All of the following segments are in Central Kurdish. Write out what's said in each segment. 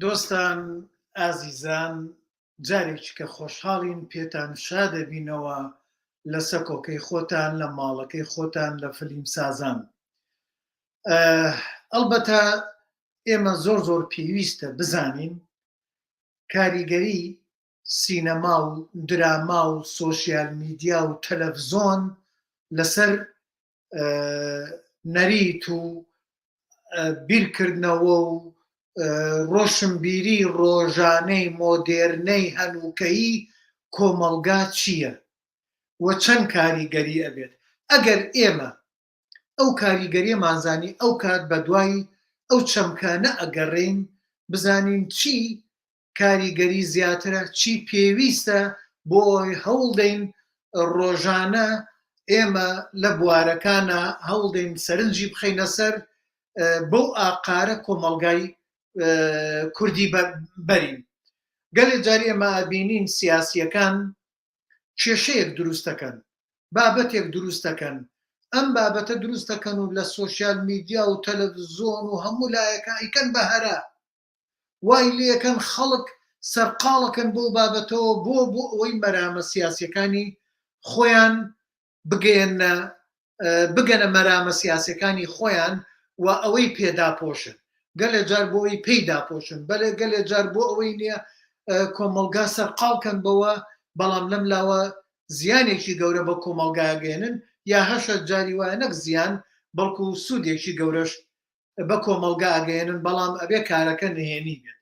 دۆستان ئازیزان جارێکی کە خۆشحاڵین پێتان شادەبینەوە لە سەکۆکەی خۆتان لە ماڵەکەی خۆتان لە فلیم سازان ئەڵبەتە ئێمە زۆر زۆر پێویستە بزانین کاریگەری سینەما و دراما و سۆشیال میدیا و تەلەفزۆن لەسەر نەریت و بیرکردنەوە و ڕۆشنبیری ڕۆژانەی مۆدێرنەی هەنووکەیی کۆمەڵگا چییە و چەند کاریگەری ئەبێت ئەگەر ئێمە ئەو کاریگەریەمان زانی ئەو کات بە دوای ئەو چەمکانە ئەگەڕێین بزانین چی کاریگەری زیاترە چی پێویستە بۆ ئەوەی هەوڵدەین ڕۆژانە ئێمە لە بوارەکانە هەوڵدەین سەرنجی بخەینە سەر بەو ئاقارە کۆمەڵگای کوردی بەرین گەلێ جار ئێمە ئەبینین سیاسیەکان کێشەیەک دروست دەکەن بابەتێک دروست دەکەن ئەم بابەتە دروست دەکەن و لە سۆشیال میدیا و تەلەڤزیۆن و هەموو لایەکە ئەیکەن بە هەرا وای لێکەن خەڵک سەرقاڵەکەن بەو بابەتەوە بۆ بۆ ئەوەی مەرامە سیاسیەکانی خۆیان بگەیەنە بگەنە مەرامە سیاسەکانی خۆیان و ئەوەی پێداپۆشن گەلێ جار بۆ ئەوی پێی داپۆشن بەلێ گەلێ جار بۆ ئەوەی نییە کۆمەڵگا سەرقاڵکەن بەوە بەڵام لەم لاوە زیانێکی گەورە بە کۆمەڵگاگەێنن یا هەشە جاری وایە نەک زیان بەڵکو سوودێکی گەورەش بە کۆمەڵگا ئەگەیەنن بەڵام ئەبێ کارەکە نهێنی بێت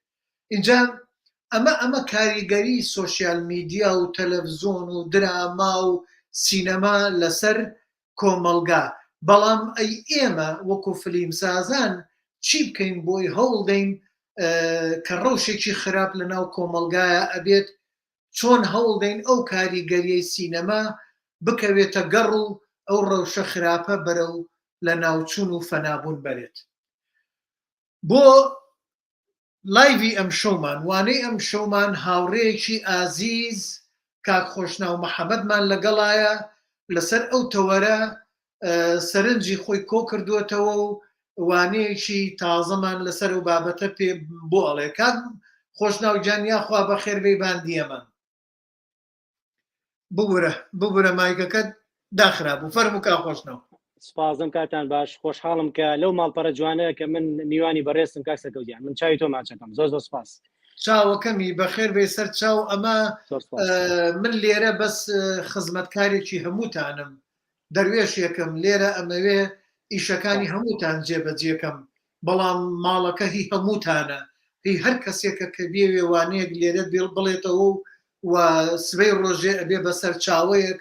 ئینجا ئەمە ئەمە کاریگەری سۆشیال میدیا و تەلەفزۆن و دراما و سینەما لەسەر کۆمەڵگا بەڵام ئەی ئێمە وەکو فلیمسازان چی بکەین بۆی هەوڵدەین کە ڕەوشێکی خراپ لە ناو کۆمەڵگایە ئەبێت چۆن هەوڵدەین ئەو کاریگەریەی سینەما بکەوێتە گەڕ و ئەو ڕەوشە خراپە بەرەو لەناوچوون و فەنابوون بەرێت. بۆ لایڤی ئەمشەومان، وانەی ئەمشەومان هاوڕێیەکی ئازیز کاک خۆشناو محەمەدمان لەگەڵایە لەسەر ئەو تەوەرە سەرنجی خۆی کۆکردووەتەوە و وانەیەکی تازەمان لەسەر ئەو بابەتە پێ بۆ ئەڵێ کاک خۆشناو گیان یاخوا بەخێر بێی باندیەمان. ببورە ببورە مایکەکەت داخرابوو فەرموو کا خۆشناو. سپاس دەم کاتان باش خۆشحاڵم کە لەو ماڵپەرە جوانە کە من میوانی بەڕێزتم کاک سەرکەوت گیان من چاوی تۆ ماچەکەم زۆر زۆر سپاس. چاوەکەمی بەخێر بێ سەر چاو ئەمە من لێرە بەس خزمەتکارێکی هەمووتانم دەروێشێکم لێرە ئەمەوێ ئیشەکانی هەمووتان جێبەجێکەم بەڵام ماڵەکە هی هەمووتانە هی هەر کەسێکە کە بێوێ وانەیەک لێرە بێڵ بڵێتەوە و و سبەی ڕۆژێ ئەبێ بە سەرچاوەیەک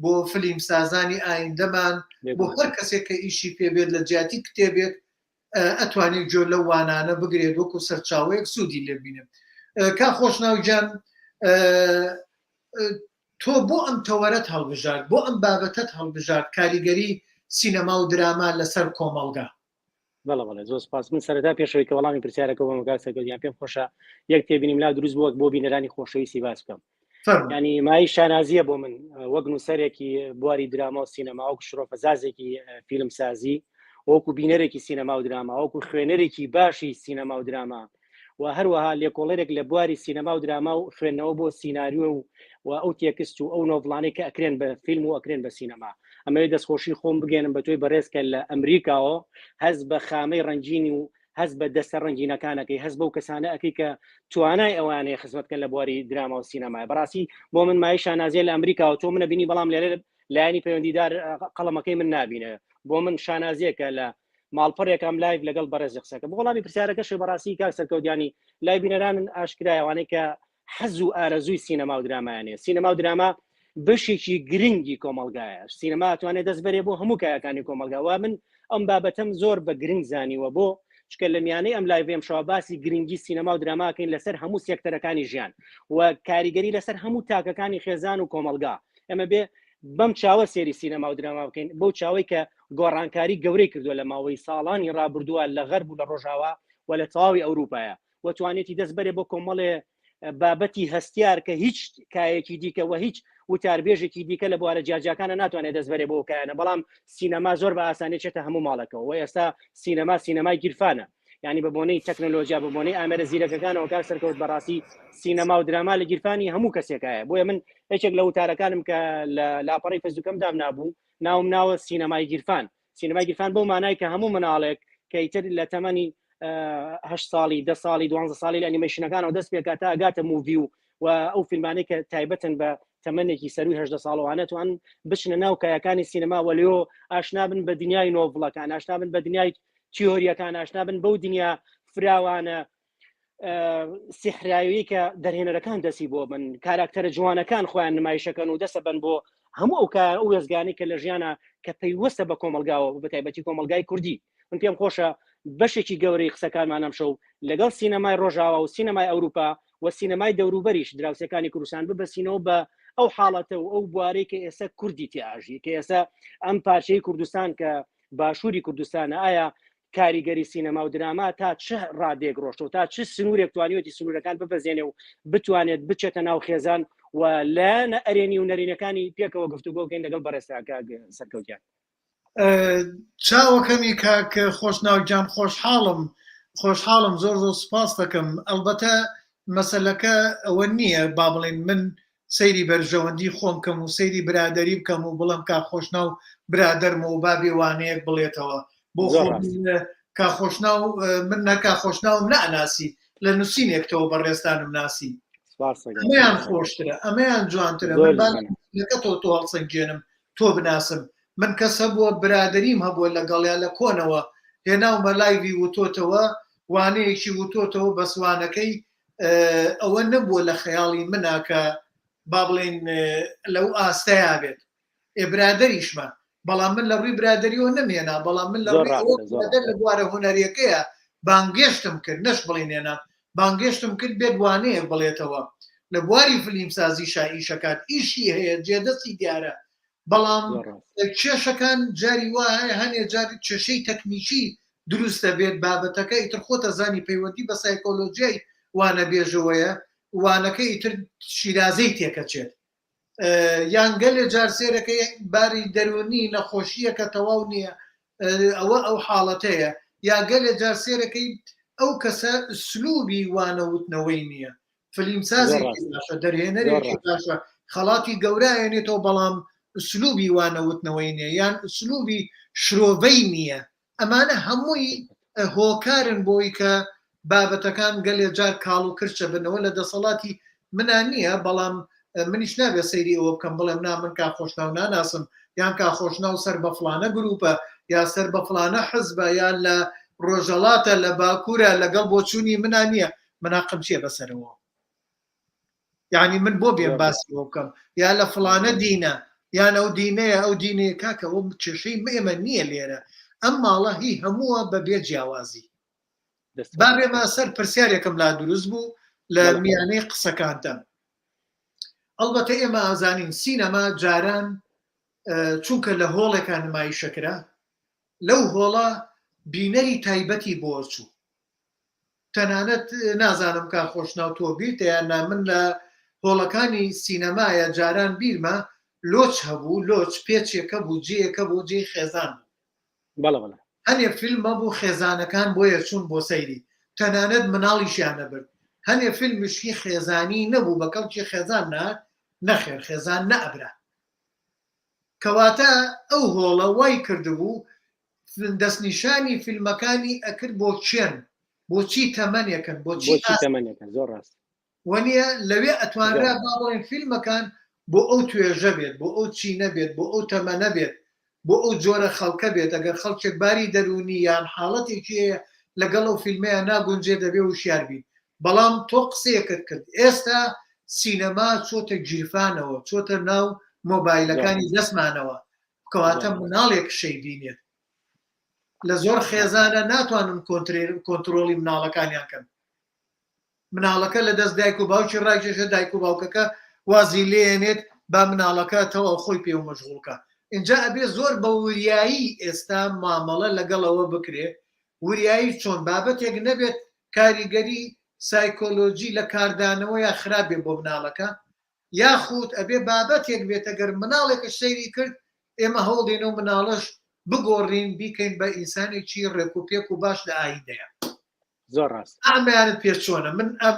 بۆ فلیم سازانی ئایندەمان بۆ هەر کەسێک کە ئیشی پێبێت لە جیاتی کتێبێک ئەتوانێت گوێ لەو وانانە بگرێت وەکو سەرچاوەیەک سوودی لێبینێت کا خۆشناو گیان تۆ بۆ ئەم تەوەرەت هەڵبژارد بۆ ئەم بابەتەت هەڵبژارد کاریگەری سینەما و دراما لەسەر کۆمەڵگا؟ بەڵێ بەڵێ زۆر سپاس من سەرەتا پێشەوەی کە وەڵامی پرسیارەکە بۆ مەکات سەرکەوت یان پێم خۆشە یەک تێبینیم لا دروست بووە بۆ بینەرانی خۆشەویستی باس بکەم ینی مای شانازیە بۆ من وەک نووسەرێکی بواری دراما و سینەما وەک شرۆفەزازێکی فیلم سازی وەکو بینەرێکی سینەما و دراما وەکو خوێنەرێکی باشی سینەما و دراما و هەروەها لێکۆڵەرێک لە بواری سینەما و دراما و خوێندنەوە بۆ سیناریۆ و و ئەو تێکست و ئەو نۆڤڵانەی کە ئەکرێن بە فیلم و ئەکرێن بە سینەما ئەمەوێ دەستخۆشی خۆم بگەێنم بە تۆی بەڕێز کە لە ئەمریکاوە هەست بە خامەی ڕەنگینی و هەست بە دەستە ڕەنگینەکانەکەی هەست بەو کەسانە ئەەکەی کە توانای ئەوانەیە خزمەت بکەن لە بواری دراما و سینەمای بەڕاستی بۆ من مای شانازیە لە ئەمریکاوە تۆ منە بینی بەڵام لێرە لایەنی پەیوەندیدار قەڵەمەکەی من نابینە بۆ من شانازیەکە لە ماڵپەڕێکم live لەگەڵ بەڕێزی قسەکە بۆ وەڵامی پرسیارەکەشی بەڕاستی کاک سەرکەوتیانی لای بینەرانن ئاشکرایەوانەی کە حەز و ئارەزووی سینەما و درامایان هەیە سینەما و دراما بەشێکی گرنگی کۆمەڵگایە سینەما توانێت دەست بەرێ بۆ هەموو کایەکانی کۆمەڵگا و من ئەم بابەتەم زۆر بە گرنگ زانیوە بۆ چکە لە میانەی ئەم live ێم شەوە باسی گرنگی سینەما و دراماکەین لەسەر هەموو سێکتەرەکانی ژیان و کاریگەری لەسەر هەموو تاکەکانی خێزان و کۆمەڵگا ئەمە بێ بەم چاوە سێری سینەما و دراما بکەین بەو چاوەی کە گۆڕانکاری گەورەی کردووە لە ماوەی ساڵانی ڕابردووە لە غەرب و لە ڕۆژاوا و لە تەواوی ئەوروپایە و توانێتی دەست بەرێ بۆ کۆمەڵێ بابەتی هەستیار کە هیچ کایەکی دیکە و هیچ وتاربێژێکی دیکە لە بوارە جیاجیاکانە ناتوانێت دەست بەرێ بۆ کایانە بەڵام سینەما زۆر بە ئاسانی چێتە هەموو ماڵەکەەوە و ئێستا سینەما سینەمای گیرفانە ینی بە بۆنەی تەکنەلۆژیا بە بۆنەی ئامێرە زیرەکەکانەوە کاک سەرکەوت بەڕاستی سینەما و دراما لە گیرفانی هەموو کەسێکایە بۆیە من یەکێک لە وتارەکانم کە لە لاپەڕی فەیسبوکەم دامنابوو ناوم ناوە سینەمای گیرفان سینەمای گیرفان بەو مانای کە هەموو مناڵێک کە ئیتر لە تەمەنی هه ساڵی ده ساڵی دوانزە ساڵی لە ئەنیمەیشنەکانەوە دەست پێکات تا ئەگاتە movie و و ئەو فیلمانەی کە تایبەتن بە تەمەنێکی سەروی هەدە ساڵەوانە توان بچنە ناو کایەکانی سینەما وەلیۆ ئاشنا بن بە دنیای novel ەکان ئاشنا بن بە دنیای تیۆریەکان ئاشنا بن بەو دنیا فراوانە سیحراوی کە دەرهێنەرەکان دەستی بۆ من کاراکتەرە جوانەکان خۆیان نمایشەکەن و دەسە بن بۆ هەموو ئەو کار ئەو وێزگانی کە لە ژیانە کە پەیوەستە بە کۆمەلگاوە بە تایبەتی کۆمەلگای کوردی من پێم خۆشە بەشێکی گەورەی قسەکانمان ئەم شەو لەگەڵ سینەمای ڕۆژاوا و سینەمای ئەوروپا و سینەمای دەوروبەریش دراوسەکانی کوردستان ببەسینەوە بە ئەو حاڵەتە و ئەو بوارەی کە ئێستا کوردی تێئاژی کە ئێستا ئەم پارچەی کوردستان کە باشووری کوردستانە ئایا کاریگەری سینەما و دراما تا چ ڕادێک ڕۆشتەوە تا چ سنوورێک توانیوەتی سنوورەکان ببەزێنێ و بتوانێت بچێتە ناو خێزان و لایەنە ئەرێنی و نەرێنەکانی پێکەوە گفتوگۆ بکەین لەگەڵ بەڕێزتان کاک سەرکەوتیان. چاوەکەمی کاک خۆشناو گیان خۆشحاڵم خۆشحاڵم زۆر زۆر سوپاس دەکەم ئەڵبەتە مەسەلەکە ئەوە نییە با بڵێن من سەیری بەرژەوەندی خۆم کەم و سەیری برادەری بکەم و بڵێم کاک خۆشناو برادەرمە و با بێ وانەیەک بڵێتەوە بۆ زۆر خۆ ڕاست. من کاک خۆشناو من نە کاک خۆشناوم نەئەناسی لە نووسینێکتەوە بەڕێزتانم ناسی سپاس دەکەم. ئەمەیان سپاس دەکەم. خۆشترە ئەمەیان جوانترە زۆر من با جوانە. لەکەتەوە تۆ هەڵسەنگێنم تۆ بناسم من کەس هەبووە برادەریم هەبووە لەگەڵیا لە کۆنەوە هێناومە live ی وتۆتەوە وانەیەکی وتۆتەوە بەس وانەکەی ئەوە نەبووە لە خەیاڵی منا کە با بڵێن لەو ئاستەیا بێت ئێ برادەریشمە بەڵام من لە ڕووی برادەریەوە نەمێنا بەڵام من لە زۆر ڕووی ئەوە ڕاستە زۆر برادەر لە بوارە هونەریەکەیە بانگێشتم کرد نەش بڵێن هێنا بانگێشتم کرد بێت وانەیەک بڵێتەوە لە بواری فلیمسازیشا ئیشەکات ئیشی هەیە جێدەستی دیارە بەڵام زۆر ڕاست. کێشەکان جاری وا هەیە هەنێ جار کێشەی تەکنیکی دروست دەبێت بابەتەکە ئیتر خۆتە زانی پەیوەندی بە سایکۆلۆژیای وانەبێژەوەیە وانەکە ئیتر شیرازەی تێکەچێت یان گەلێ جار سێرەکەی باری دەروونی نەخۆشیەکە تەواو نییە ئەوە ئەو حاڵەتەیە یا گەلێ جار سێرەکەی ئەو کەسە سلوبی وانەوتنەوەی نییە فلیمسازێکی باشە دەرهێنەرێکی باشە خەڵاتی گەورە ئەێنێتەوە بەڵام ئسلوبی وانەوتنەوەی نییە یان ئسلوبی شرۆڤەی نییە ئەمانە هەمووی هۆکارن بۆی کە بابەتەکان گەلێ جار کاڵ و کرچە بنەوە لە دەسەڵاتی منا نییە بەڵام منیش نابێ سەیری ئەوە بکەم بڵێم نا من کا خۆشناو ناناسم یان کا خۆشناو سەر بە فڵانە گروپە یا سەر بە فڵانە حزبە یان لە ڕۆژەڵاتە لە باکوورە لەگەڵ بۆچوونی منا نییە من حەقم چییە بەسەرەوە یعنی من بۆ بێم باسی بۆ بکەم یا لە فڵانە دینە یان ئەو دینەیە ئەو دینەیە کاکە ئەو کێشەی ئێمە نییە لێرە ئەم ماڵە هی هەمووە بە بێ جیاوازی با بێمە سەر پرسیارێکم لا دروست بوو لە میانەی قسەکانتان ئەڵبەتە ئێمە ئازانین سینەما جاران چونکە لە هۆڵێکا نمایشەکرا لەو هۆڵە بینەری تایبەتی بۆ چوو تەنانەت نازانم کاک خۆشناو تۆ بیرتە یان نا من لە هۆڵەکانی سینەمایە جاران بیرمە لۆچ هەبوو لۆچ پێچێکە بوو جێیەکە بوو جێی خێزان بوو بەڵێ بەڵێ. هەنێ فیلم هەبوو خێزانەکان بۆیە چوون بۆ سەیری تەنانەت مناڵیشیان نەبرد هەنێ فیلمیش هی خێزانی نەبوو بە کەڵکی خێزان نەهات نەخێر خێزان نەئەبرا کەواتە ئەو هۆڵە وای کردبوو دەستنیشانی فیلمەکانی ئەکرد بۆ کێن بۆ چی تەمەنێکن بۆ چی بۆ چی تەمەنێکن زۆر ڕاست وەنیە لەوێ ئەتوانرا با بڵێن فیلمەکان بۆ ئەو توێژە بێت بۆ ئەو چینە بێت بۆ ئەو تەمەنە بێت. بۆ ئەو جۆرە خەڵکە بێت، ئەگەر خەڵکێک باری دەروونی یان حاڵەتێکی هەیە لەگەڵ ئەو فیلمەیا ناگونجێ دەبێ وشیار بین. بەڵام تۆ قسەیەکت کرد ئێستا سینەما چۆتە گیرفانەوە، چۆتە ناو مۆبایلەکانی دەستمانەوە، کەواتە مناڵێک شەی بینێت لە زۆر خێزانە ناتوانن کۆنترۆڵی مناڵەکانیان کەن. مناڵەکە لە دەست دایک و باوکی ڕاکێشێ، دایک و باوکەکە وازی لێنێت با مناڵەکە تەواو خۆی پێوە مەشغوڵ کا. ئینجا ئەبێ زۆر بە وریایی ئێستا مامەڵە لەگەڵ ئەوە بکرێ. وریایی چۆن؟ بابەتێک نەبێت کاریگەری سایکۆلۆجی لە کاردانەوەیا خراپ بێ بۆ مناڵەکە، یاخود ئەبێ بابەتێک بێت ئەگەر مناڵێکش سەیری کرد ئێمە هەوڵدەین ئەو مناڵەش بگۆڕین بیکەین بە ئینسانێکی ڕێک و پێک و باش لە ئایندەیا. زۆر ڕاست. ئەمەیانت پێ چۆنە؟ من ئەم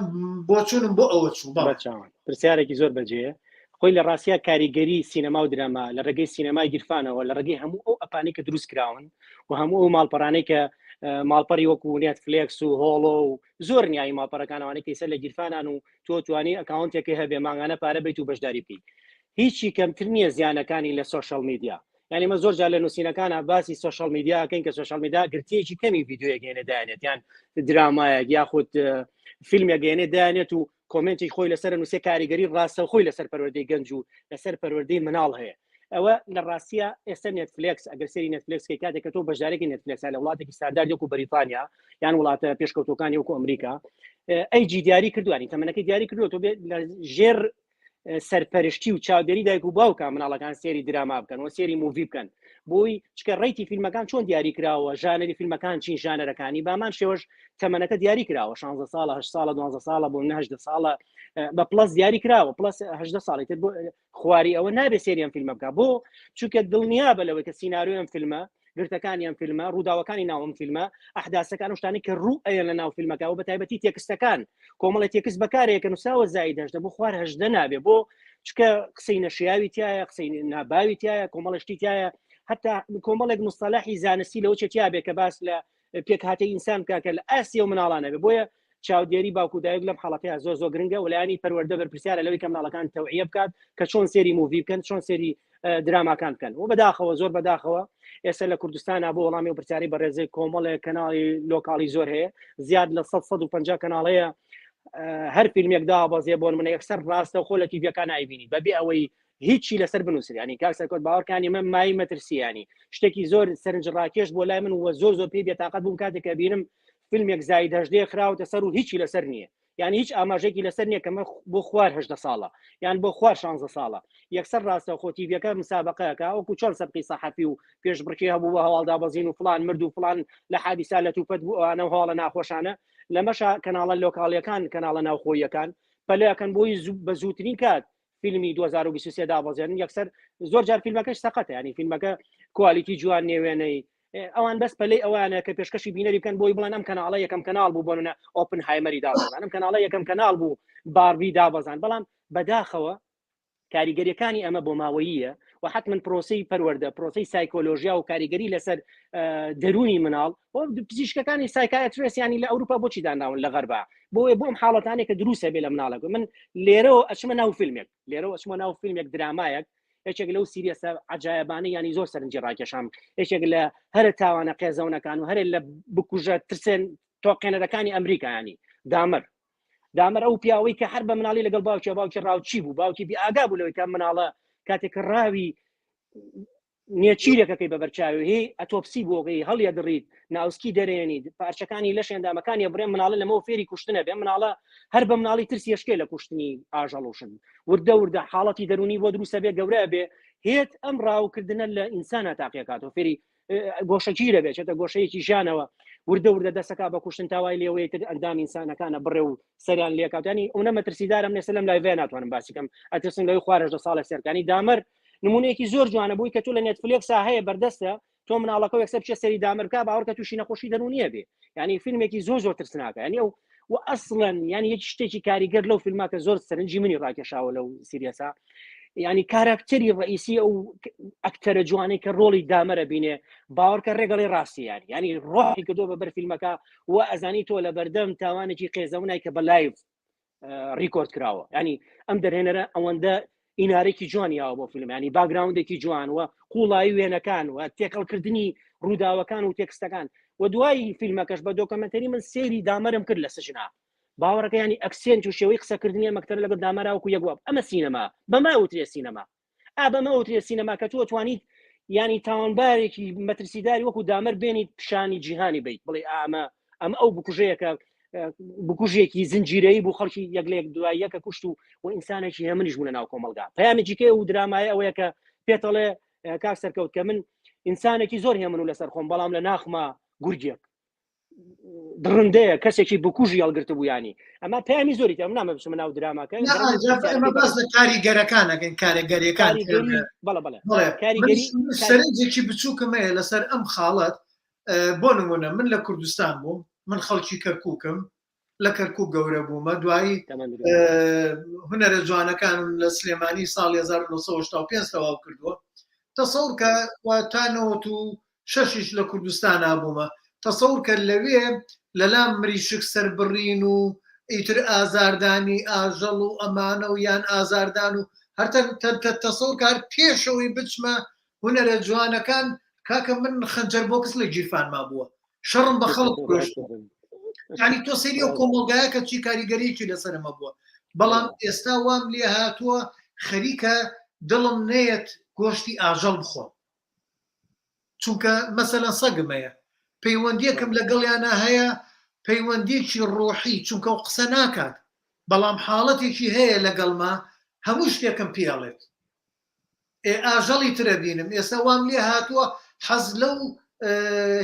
بۆچوونم بۆ ئەوە چوو. بەڵێ. بەچاوان. پرسیارێکی زۆر بەجێیە. خۆی لە ڕاستیا کاریگەری سینەما و دراما لە ڕێگەی سینەمای گیرفانەوە لە ڕێگەی هەموو ئەو ئەپانەی کە دروست کراون و هەموو ئەو ماڵپەڕانەی کە ماڵپەڕی وەکو نێتفلێکس و هۆڵۆ و زۆر نیایی ماڵپەڕەکانەوانەی کە ئێستا لە گیرفانان و تۆ توانی ئەکاونتێکی هەبێ مانگانە پارە بیت و بەشداری بکەیت هیچی کەمتر نییە زیانەکانی لە سۆشیال میدیا. یعنی مە زۆر جار لە نووسینەکانە باسی سۆشیال میدیا کەین کە سۆشیال میدیا گرتەیەکی کەمی ڤیدیۆیەک هێنێ دانێت یان درامایەک یاخود فیلمێک هێنێ دانێت و کۆمنتی خۆی لەسەر نووسێ کاریگەری ڕاستە خۆی لەسەر پەروەردەی گەنج و لەسەر پەروەردەی مناڵ هەیە. ئەوە لە ڕاستیە ئێستا نێتفلێکس ئەگەر سەیری نێتفلێکس کەی کاتێک کە تۆ بەشدارێکی نێتفلێکس لە وڵاتێکی ستاندارد وەکو بەریتانیا یان وڵاتە پێشکەوتوەکانی وەکو ئەمریکا ئەی جی دیاری کردوانی تەمەنەکەی دیاری کردووە تۆ بێ لە ژێر سەرپەرشتی و چاودێری دایک و باوکە مناڵەکان سێری دراما بکەن و سێری movie بکەن بۆی چکە rate ی فیلمەکان چۆن دیاری کراوە ژانەری فیلمەکان چین ژانەرەکانی بامان شێوەش تەمەنەکە دیاری کراوە 16 ساڵە 8 ساڵە 12 ساڵە بۆ 18 ساڵە بە plus دیاری کراوە plus 18 ساڵی تر خواری ئەوە نابێ سێری ئەم فیلمە بکە بۆ چونکە دڵنیا بە لەوەی کە سیناریۆی ئەم فیلمە گرتەکانی ئەم فیلمە ڕووداوەکانی ناو ئەم فیلمە ئەحداسەکان و شتانی کە ڕوو ئەیەن لە ناو فیلمەکە و بە تایبەتی تێکستەکان کۆمەڵی تێکست بەکارەیە کە نووسراوە زاید 18 بۆ خوار 18 نابێ بۆ چکە قسەی نەشیاوی تایە قسەی ناباوی تایە کۆمەڵە شتی تایە حتا کۆمەڵێک مستەلاحی زانستی لەوە چێتیا بێ کە باس لە پێکهاتەی ئینسان بکە کە لە ئاستی ئەو مناڵانە بێ. بۆیە چاودێری باوک و دایک لەم حاڵەتەیە زۆر زۆر گرنگە و لایەنی پەروەردە بەرپرسیارە لەوەی کە مناڵەکان تەوعیە بکات کە چۆن سێری movie بکەن چۆن سێری دراماکان بکەن و بەداخەوە زۆر بەداخەوە ئێستا لە کوردستانە بۆ وەڵامی و پرسیاری بەڕێزێک کۆمەڵێک کەناڵی local ی زۆر هەیە زیاد لە 150 کەناڵ هەیە هەر فیلمێک دابەزێ بۆ منە یەکسەر ڕاستە خۆ لە تیڤەکان نایبینی بەبێ ئەوەی هیچی لەسەر بنووسری ینی کاک سەرکەوت باوەڕکانی من مای مەترسیانی شتێکی زۆر سەرنج ڕاکێش بۆ لای من وە زۆر زۆر پێی بێتاقەت بووم کاتێک کە بینم فیلمێک زاید هەژدەیە خراوەتە سەر و هیچی لەسەر نییە یعنی هیچ ئاماژێکی لەسەر نییە کە مە بۆ خوار 18 ساڵە یان بۆ خوار 16 ساڵە یەکسەر ڕاستە خۆ تیڤەکە مسابقەکە وەکو چۆن سەبقی سەحەفی و پێشبڕکێ هەبوو بە هەواڵدابەزین و فلان مرد و فلان لە حادیسا لە توپەت بوو ئەوانە و هەواڵە ناخۆشانە لەمەشا کەناڵە لۆکاڵیەکان کەناڵە ناوخۆیەکان پەلەکەن بۆی بە زووترین کات فیلمی 2023 دابەزێنن. یەکسەر زۆر جار فیلمەکەش سەقەتە، ینی فیلمەکە quality جوان نێوێنەی ئەوان بەس پەلەی ئەوانە کە پێشکەشی بینەری بکەن بۆی بڵێن ئەم کەناڵە یەکەم کەناڵ بوو بۆ نمونە ئۆپنهایمەری دابەزان، ئەم کەناڵە یەکەم کەناڵ بوو باربی دابەزان. بەڵام بەداخەوە کاریگەریەکانی ئەمە بۆ ماوەییە و حتمما پرۆسی پەروەردە پرۆسی سایکۆلۆژیا و کاریگەری لەسەر دەروونی مناڵ و پزیشکەکانی psychiatrist ینی لە ئەوروپا بۆچی داناون لە غەربا بۆیە بۆ ئەم حاڵەتانێک کە دروستە بێ لە مناڵەکە. من لێرەوە ئەچمە ناو فیلمێک لێرەوە ئەچمە ناو فیلمێک درامایەک یەکێک لەو series ە عجایبانە ینی زۆر سەرنجی ڕاکێشام یەکێک لە هەرە تاوانە قێزەونەکان و هەرێ لە بکوژە ترسێن تۆقێنەرەکانی ئەمریکا ینی دامەر دامەر ئەو پیاوەی کە هەر بە مناڵی لەگەڵ باوکی باوکی ڕاوچی بوو باوکی بی ئاگا بوو لەوەی کە مناڵە کاتێک کە ڕاوی نێچیرێکەکەی بە بەرچاوی هی ئەتۆپسی بۆگەی هەڵیە دڕیت ناوسکی دەرێنیت پارچەکانی لەش ئەندامەکانی بڕێ مناڵە لەمەوە فێری کوشتنە بێ مناڵە هەر بە مناڵی ترسی یشکێ لە کوشتنی ئاژەڵوشن وردە وردە حاڵەتی دەرونی بۆ دروستە بێ گەورە بێ هێت ئەم ڕاوکردنە لە ئینسانە تاقیەکاتەوە فێری گۆشەگیرە بێت چێتە گۆشەیەکی ژیانەوە وردە وردە دەسەکە بە کوشتن تاوای لێوەی تر ئەندام ئینسانەکانە بڕێ و سەریان لێکاتانی ئەوە مەترسیدارم نێسە لەم live ێ ناتوانم باسیکەم ئەترسم لەوی خوارەش دە ساڵە سەرکانی دامەر نمونەیەکی زۆر جوانە بووی کە تۆ لە نێتفلێکسا هەیە بەردەستە تۆ مناڵەکە یەکسەر بچێ سەری دامەر بکە باوەڕکە تووشی نەخۆشی دەروونیە بێ یعنی فیلمێکی زۆر زۆر ترسناکە یعنی ئەو و ئەسڵەن یعنی یەک شتێکی کاریگەر لەو فیلمە کە زۆر سەرنجی منی ڕاکێشاوە لەو series ە ینی کاراکتەری ڕئیسی ئەو ئەکتەرە جوانەی کە ڕۆڵی دامەرە بینێ باوەڕکە ڕێگەڵی ڕاستی یاری ینی ڕۆحی کردو بە بەر فیلمەکە و ئەزانی تۆ لە بەردەم تاوانێکی قێزەونای کە بە live record کراوە ینی ئەم دەرهێنەرە ئەوەندە ئینارێکی جوان یاوە بۆ فیلم ینی background ێکی جوان و قوڵایی وێنەکان و تێکەڵکردنی ڕووداوەکان و تێکستەکان و دوای فیلمەکەش بە documentary من سێری دامەرم کرد لە سجنا باوەڕەکە ینی accent و شێوەی قسەکردنی ئەم ئەکتەرە لەگەڵ دامەراوکو یەکوە ئەمە سینەما بەمە وترێ سینەما ئا بەمە وترێ سینەما کە تۆ توانیت ینی تاوانبارێکی مەترسیداری وەکو دامەر بێنیت پیشانی جیهانی بیت بڵێ ئامە ئەم ئەو بکوژەیەکە بکوژێکی زنجیرەی بوو خەڵکی یەک لە یەک دوای یەکە کوشت و و ئینسانێکی هێمنیش بوو لە ناو کۆمەڵگا پەیامێکی کێ و درامای ئەوەیە کە پێتەڵێ کاک سەرکەوت کە من ئینسانێکی زۆر هێمن و لەسەر خۆم بەڵام لە ناخما گورگێک دڕندەیە کەسێکی بکوژی هەڵگرت بوو ینی ئەمە پەیامی زۆری تێم نامە بچمە ناو دراماکە ئەمە باس لە کاریگەرەکان ئەکەین کارێگەریەکان بەڵێ بەڵێ کاریگەری سەرنجێکی بچووکم هەیە لەسەر ئەم خاڵەت بۆ نمونە من لە کوردستان بووم من خەڵکی کەرکووکم لە کەرکوک گەورە بوومە دوایی هونەرە جوانەکانم لە سلێمانی ساڵ 1965 تەواو کردووە تەسەور کە تا 96 لە کوردستانا بوومە تەسەور کە لەوێ لەلام مریشک سەربڕین و ئیتر ئازاردانی ئاژەڵ و ئەمانە و یان ئازاردان و هەر تەسەور کار پێشەوەی بچمە هونەرە جوانەکان کاکە من خەنجەر بۆکس لە گیرفانما بووە شەڕم بە خەڵک فرۆشت یعنی تۆ سەیری ئەو کۆمەڵگایە کە چی کاریگەریەکی لەسەرمە بووە بەڵام ئێستا وام لێ هاتووە خەریکە دڵم نەیەت گۆشتی ئاژەڵ بخۆم چونکە مەسەلەن سەگم هەیە پەیوەندیەکم لەگەڵیانە هەیە پەیوەندیەکی ڕۆحی چونکە و قسە ناکات بەڵام حاڵەتێکی هەیە لەگەڵما هەموو شتێکم پێڵێت ئێ ئاژەڵی ترە بینم ئێستا وام لێ هاتووە حەز لەو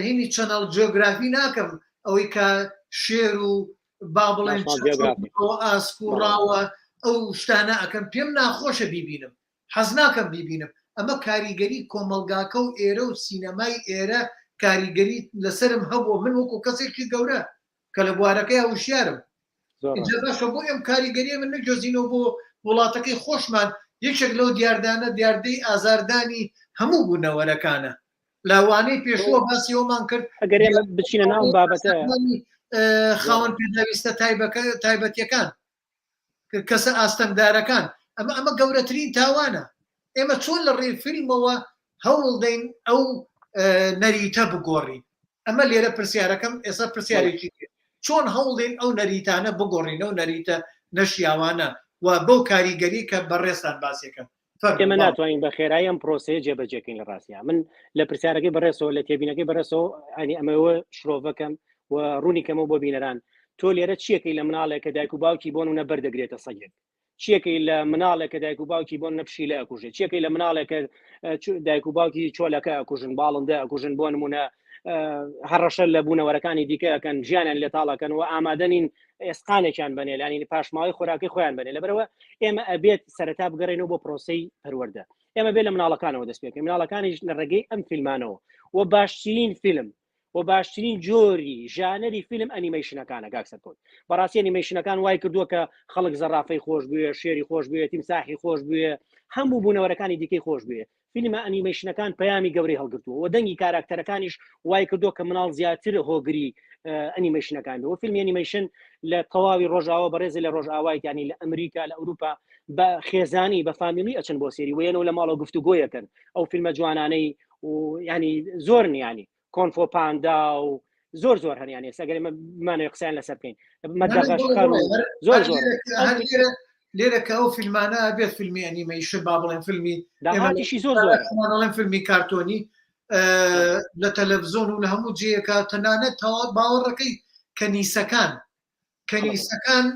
هینی channel جیۆگرافی ناکەم ئەوەی کە شێر و با بڵێن ئاسک و ڕاوە ئەو شتانە ئەکەم پێم ناخۆشە بیبینم حەز ناکەم بیبینم ئەمە کاریگەری کۆمەڵگاکە و ئێرە و سینەمای ئێرە کاریگەری لەسرم هەبوو من وەکو کەسێکی گەورە کە لە بوارەکەی هوشیارم ئینجا باشە بۆ ئەم کاریگەریە من نەگۆزینەوە بۆ وڵاتەکەی خۆشمان یەکێک لەو دیاردانە دیاردەی ئازاردانی هەموو بوونەوەرەکانە لاوانەی پێشووە باسی ئەومان کرد ئەگەر ئێمە بچینە ناو بابەتە خاوەن پێداویستە تایبەتیەکان کەسە ئاستەنگدارەکان ئەمە ئەمە گەورەترین تاوانە ئێمە چۆن لە ڕێی فیلمەوە هەوڵ دەین ئەو نەریتە بگۆڕین ئەمە لێرە پرسیارەکەم ئێستا پرسیارێکی چۆن هەوڵدەین ئەو نەریتانە بگۆڕین ئەو نەریتە نەشیاوانە و بەو کاریگەری کە بەڕێزتان باسیەکەن ئێمە ناتوانین بە خێرایی ئەم پرۆسەیە جێبەجێکەین لە ڕاستیا من لە پرسیارەکەی بەڕێزەوە لە تێبینەکەی بەڕێزەوە ئەنی ئەمەوە شرۆڤەکەم و ڕوونی کەمەوە بۆ بینەران تۆ لێرە چیەکەی لە مناڵێک کە دایک و باوکی بۆن و نەبەردەگرێتە سەگێک چیەکەی لە مناڵێک کە دایک و باوکی بۆن نەپشیلە ئەکوژێت چیەکەی لە مناڵێک کە دایک و باوکی چۆلەکە ئەکوژن باڵندە ئەکوژن بۆ نمونە هەڕەشە لە بوونەوەرەکانی دیکە ئەکەن ژیانیان لێ تاڵەکەن و ئامادەنین ئێسقانێکیان بەنێ لانی پاشماوەی خۆراکی خۆیان بەنێ لەبەرەوە ئێمە ئەبێت سەرەتا بگەڕێنەوە بۆ پرۆسەی پەروەردە ئێمە بێ لە مناڵەکانەوە دەست پێکەین مناڵەکانیش لە ڕێگەی ئەم فیلمانەوە و باشترین فیلم و باشترین جۆری ژانەری فیلم ئەنیمەیشنەکانە کاک سەرکەوت بەڕاستی ئەنیمەیشنەکان وای کردووە کە خەڵک زەڕافەی خۆش بوێ شێری خۆش بوێ تیمساحی خۆش بوێ هەموو بوونەوەرەکانی دیکەی خۆش بوێ فیلمە ئەنیمەیشنەکان پەیامی گەورەی هەڵگرتووە و دەنگی کاراکتەرەکانیش وای کردووە کە مناڵ زیاتر هۆگری ئەنیمەیشنەکان بێ و فیلمی ئەنیمەیشن لە تەواوی ڕۆژاوا بەڕێزی لە ڕۆژئاوای یانی لە ئەمریکا لە ئەوروپا بە خێزانی بە family ئەچن بۆ سێری وێنەوە لە ماڵەوە گفتوگۆیەکەن ئەو فیلمە جوانانەی و ینی زۆر نیانی Kung Fu Panda و زۆر زۆر هەنیان ئێستا گەر ئێمە بمانەوێ قسەیان لەسەر بکەین مەدەغەشقەر و زۆر زۆر لێرە کە ئەو فیلمانە بێت فیلمی ئەنیمەیشن با بڵێن فیلمی داهاتیشی زۆر زۆر ئەڵێن فیلمی کارتۆنی لە تەلەڤزیۆن و لە هەموو جێیەکە تەنانەت تەوا باوەڕەکەی کەنیسەکان کەنیسەکان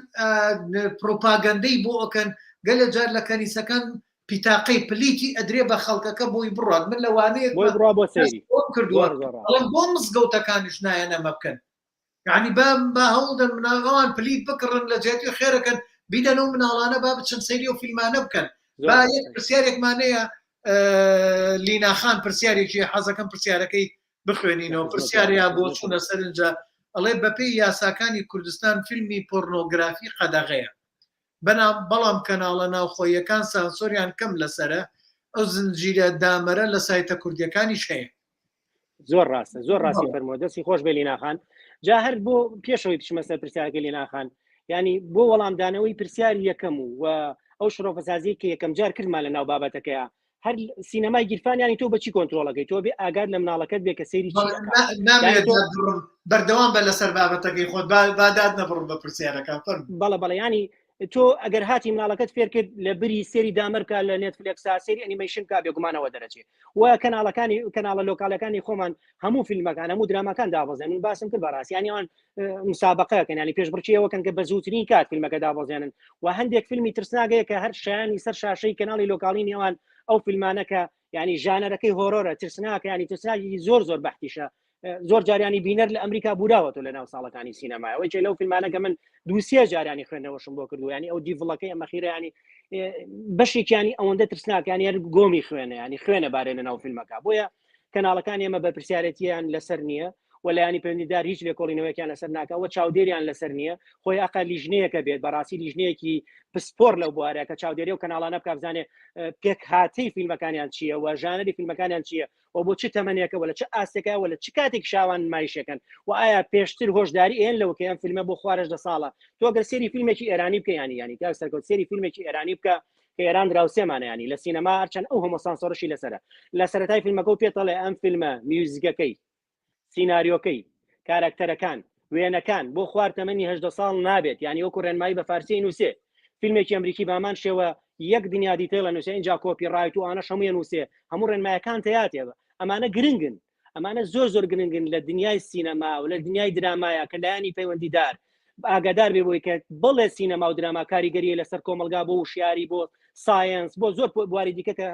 پروپاگەندەی بۆ ئەکەن گەلێ جار لە کەنیسەکان پیتاقەی پلیتی ئەدرێ بە خەڵکەکە بۆی بڕات من لەوانەیە کردووە بەڵام بۆ مزگەوتەکانیش نایەن ئەمە بکەن یعنی با با هەوڵدەن مناڵ ئەوان پلیت بکڕن لە جیاتی خێرەکەن بیدەن و مناڵانە با بچن سەیری و فیلمانە بکەن با یەک پرسیارێکمانەیە لیناخان پرسیارێکی حەزەکەم پرسیارەکەی بخوێنینەوە پرسیار یا بۆچوونە سەرنجە ئەڵێ بەپێی یاساکانی کوردستان فیلمی پۆرنۆگرافی قەدەغەیە بەنام بەڵام کەناڵە ناوخۆییەکان سانسۆریان کەم لەسەرە ئەو زنجیرە دامەرە لە سایتە کوردیەکانیش هەیە. زۆر ڕاستە زۆر ڕاستی فەرمووە دەستی خۆش بێ لیناخان جا هەر بۆ پێشەوەی بچمە سەر پرسیارەکەی لیناخان ینی بۆ وەڵامدانەوەی پرسیاری یەکەم و و ئەو شرۆڤەسازی کە یەکەم جار کردمان لە ناو بابەتەکەیە هەر سینەمای گیرفان ینی تۆ بەچی کۆنترۆڵەکەی تۆ بێ ئاگات لە مناڵەکەت بێ کە سەیری چی ئەکا. نامەوێت دادبڕم بەردەوام بە لەسەر بابەتەکەی خۆت با داد نەبڕم بە پرسیارەکان فەرموو. بەڵێ بەڵێ ینی تۆ ئەگەر هاتی مناڵەکەت فێر کرد لە بری سێری دامەر بکە لە نێتفلێکسا سێری ئەنیمەیشن بکە بێگومانەوە دەرەچێ و کەناڵەکانی کەناڵە لۆکالەکانی خۆمان هەموو فیلمەکان هەموو دراماکان دابەزێن من باسم کرد بەڕاستی یانی ئەوان مسابقەکەن ینی پێشبڕکێەوە کەن کە بە زووترین کات فیلمەکە دابەزێنن و هەندێک فیلمی ترسناگەیە کە هەر شایانی سەر شاشەی کەناڵی لۆکاڵی نێوان ئەو فیلمانە کە ینی ژانەرەکەی horror ە ترسناکە ینی ترسناکی زۆر زۆر بەحتیشە زۆر جاریانی بینەر لە ئەمریکا بوراوەتەوە لە ناو ساڵەکانی سینەمایەوەی چێ لەو فیلمانە کە من دووسێ جارانی خوێندنەوەشم بۆ کردو ینی ئەو Devil ەکەی ئەمە خیرانی بەشێکیانی ئەوەندە ترسناکانی هەر گۆمی خوێنە ینی خوێنە بارێ لە ناو فیلمەکە بۆیە کەناڵەکان ئێمە بەرپرسیارەتیان لەسەر نییە و لایەنی پەیوەندیدار هیچ لێکۆڵینەوەیەکیان لەسەر ناکە و چاودێریان لەسەر نییە خۆی ئەقا لیژنەیەکە بێت بەڕاستی لیژنەیەکی پسپۆر لەو بوارە کە چاودێری و کەناڵانە بکە بزانێ پێکهاتەی فیلمەکانیان چییە و ژانەری فیلمەکانیان چییە و بۆ چ تەمەنێکە و لە چ ئاستێکە و لە چ کاتێک شاوان نمایشەکەن و ئایا پێشتر هۆشداری ئێن لەوە کە ئەم فیلمە بۆ خوارش دە ساڵە تۆ گەر سێری فیلمێکی ئێرانی بکە ینی ینی کاک سەرکەوت سێری فیلمێکی ئێرانی بکە کە ئێران دراوسێمانە ینی لە سینەما هەرچەند ئەو هەموو سانسۆرشی لەسەرە لە سەرەتای فیلمەکە و پێتەڵێ ئەم فیلمە میوزیکەکەی سیناریۆکەی کارەکتەرەکان وێنەکان بۆ خوار تەمەنی هەدە ساڵ نابێت یعنی وەکو ڕێنمایی بە فارسی نووسێ فیلمێکی ئەمریکی بامان شێوە یەک دنیا detail ە نووسێ اینجا copyright و ئانەش هەمووی نووسێ هەموو ڕێنمایەکان تیاتێ ئەمانە گرنگن ئەمانە زۆر زۆر گرنگن لە دنیای سینەما و لە دنیای درامایە کە لایەنی پەیوەندیدار ئاگادار بێ بۆی کە بڵێ سینەما و دراما کاریگەریە لەسەر کۆمەلگا بۆ وشیاری بۆ science بۆ زۆر بواری دیکە کە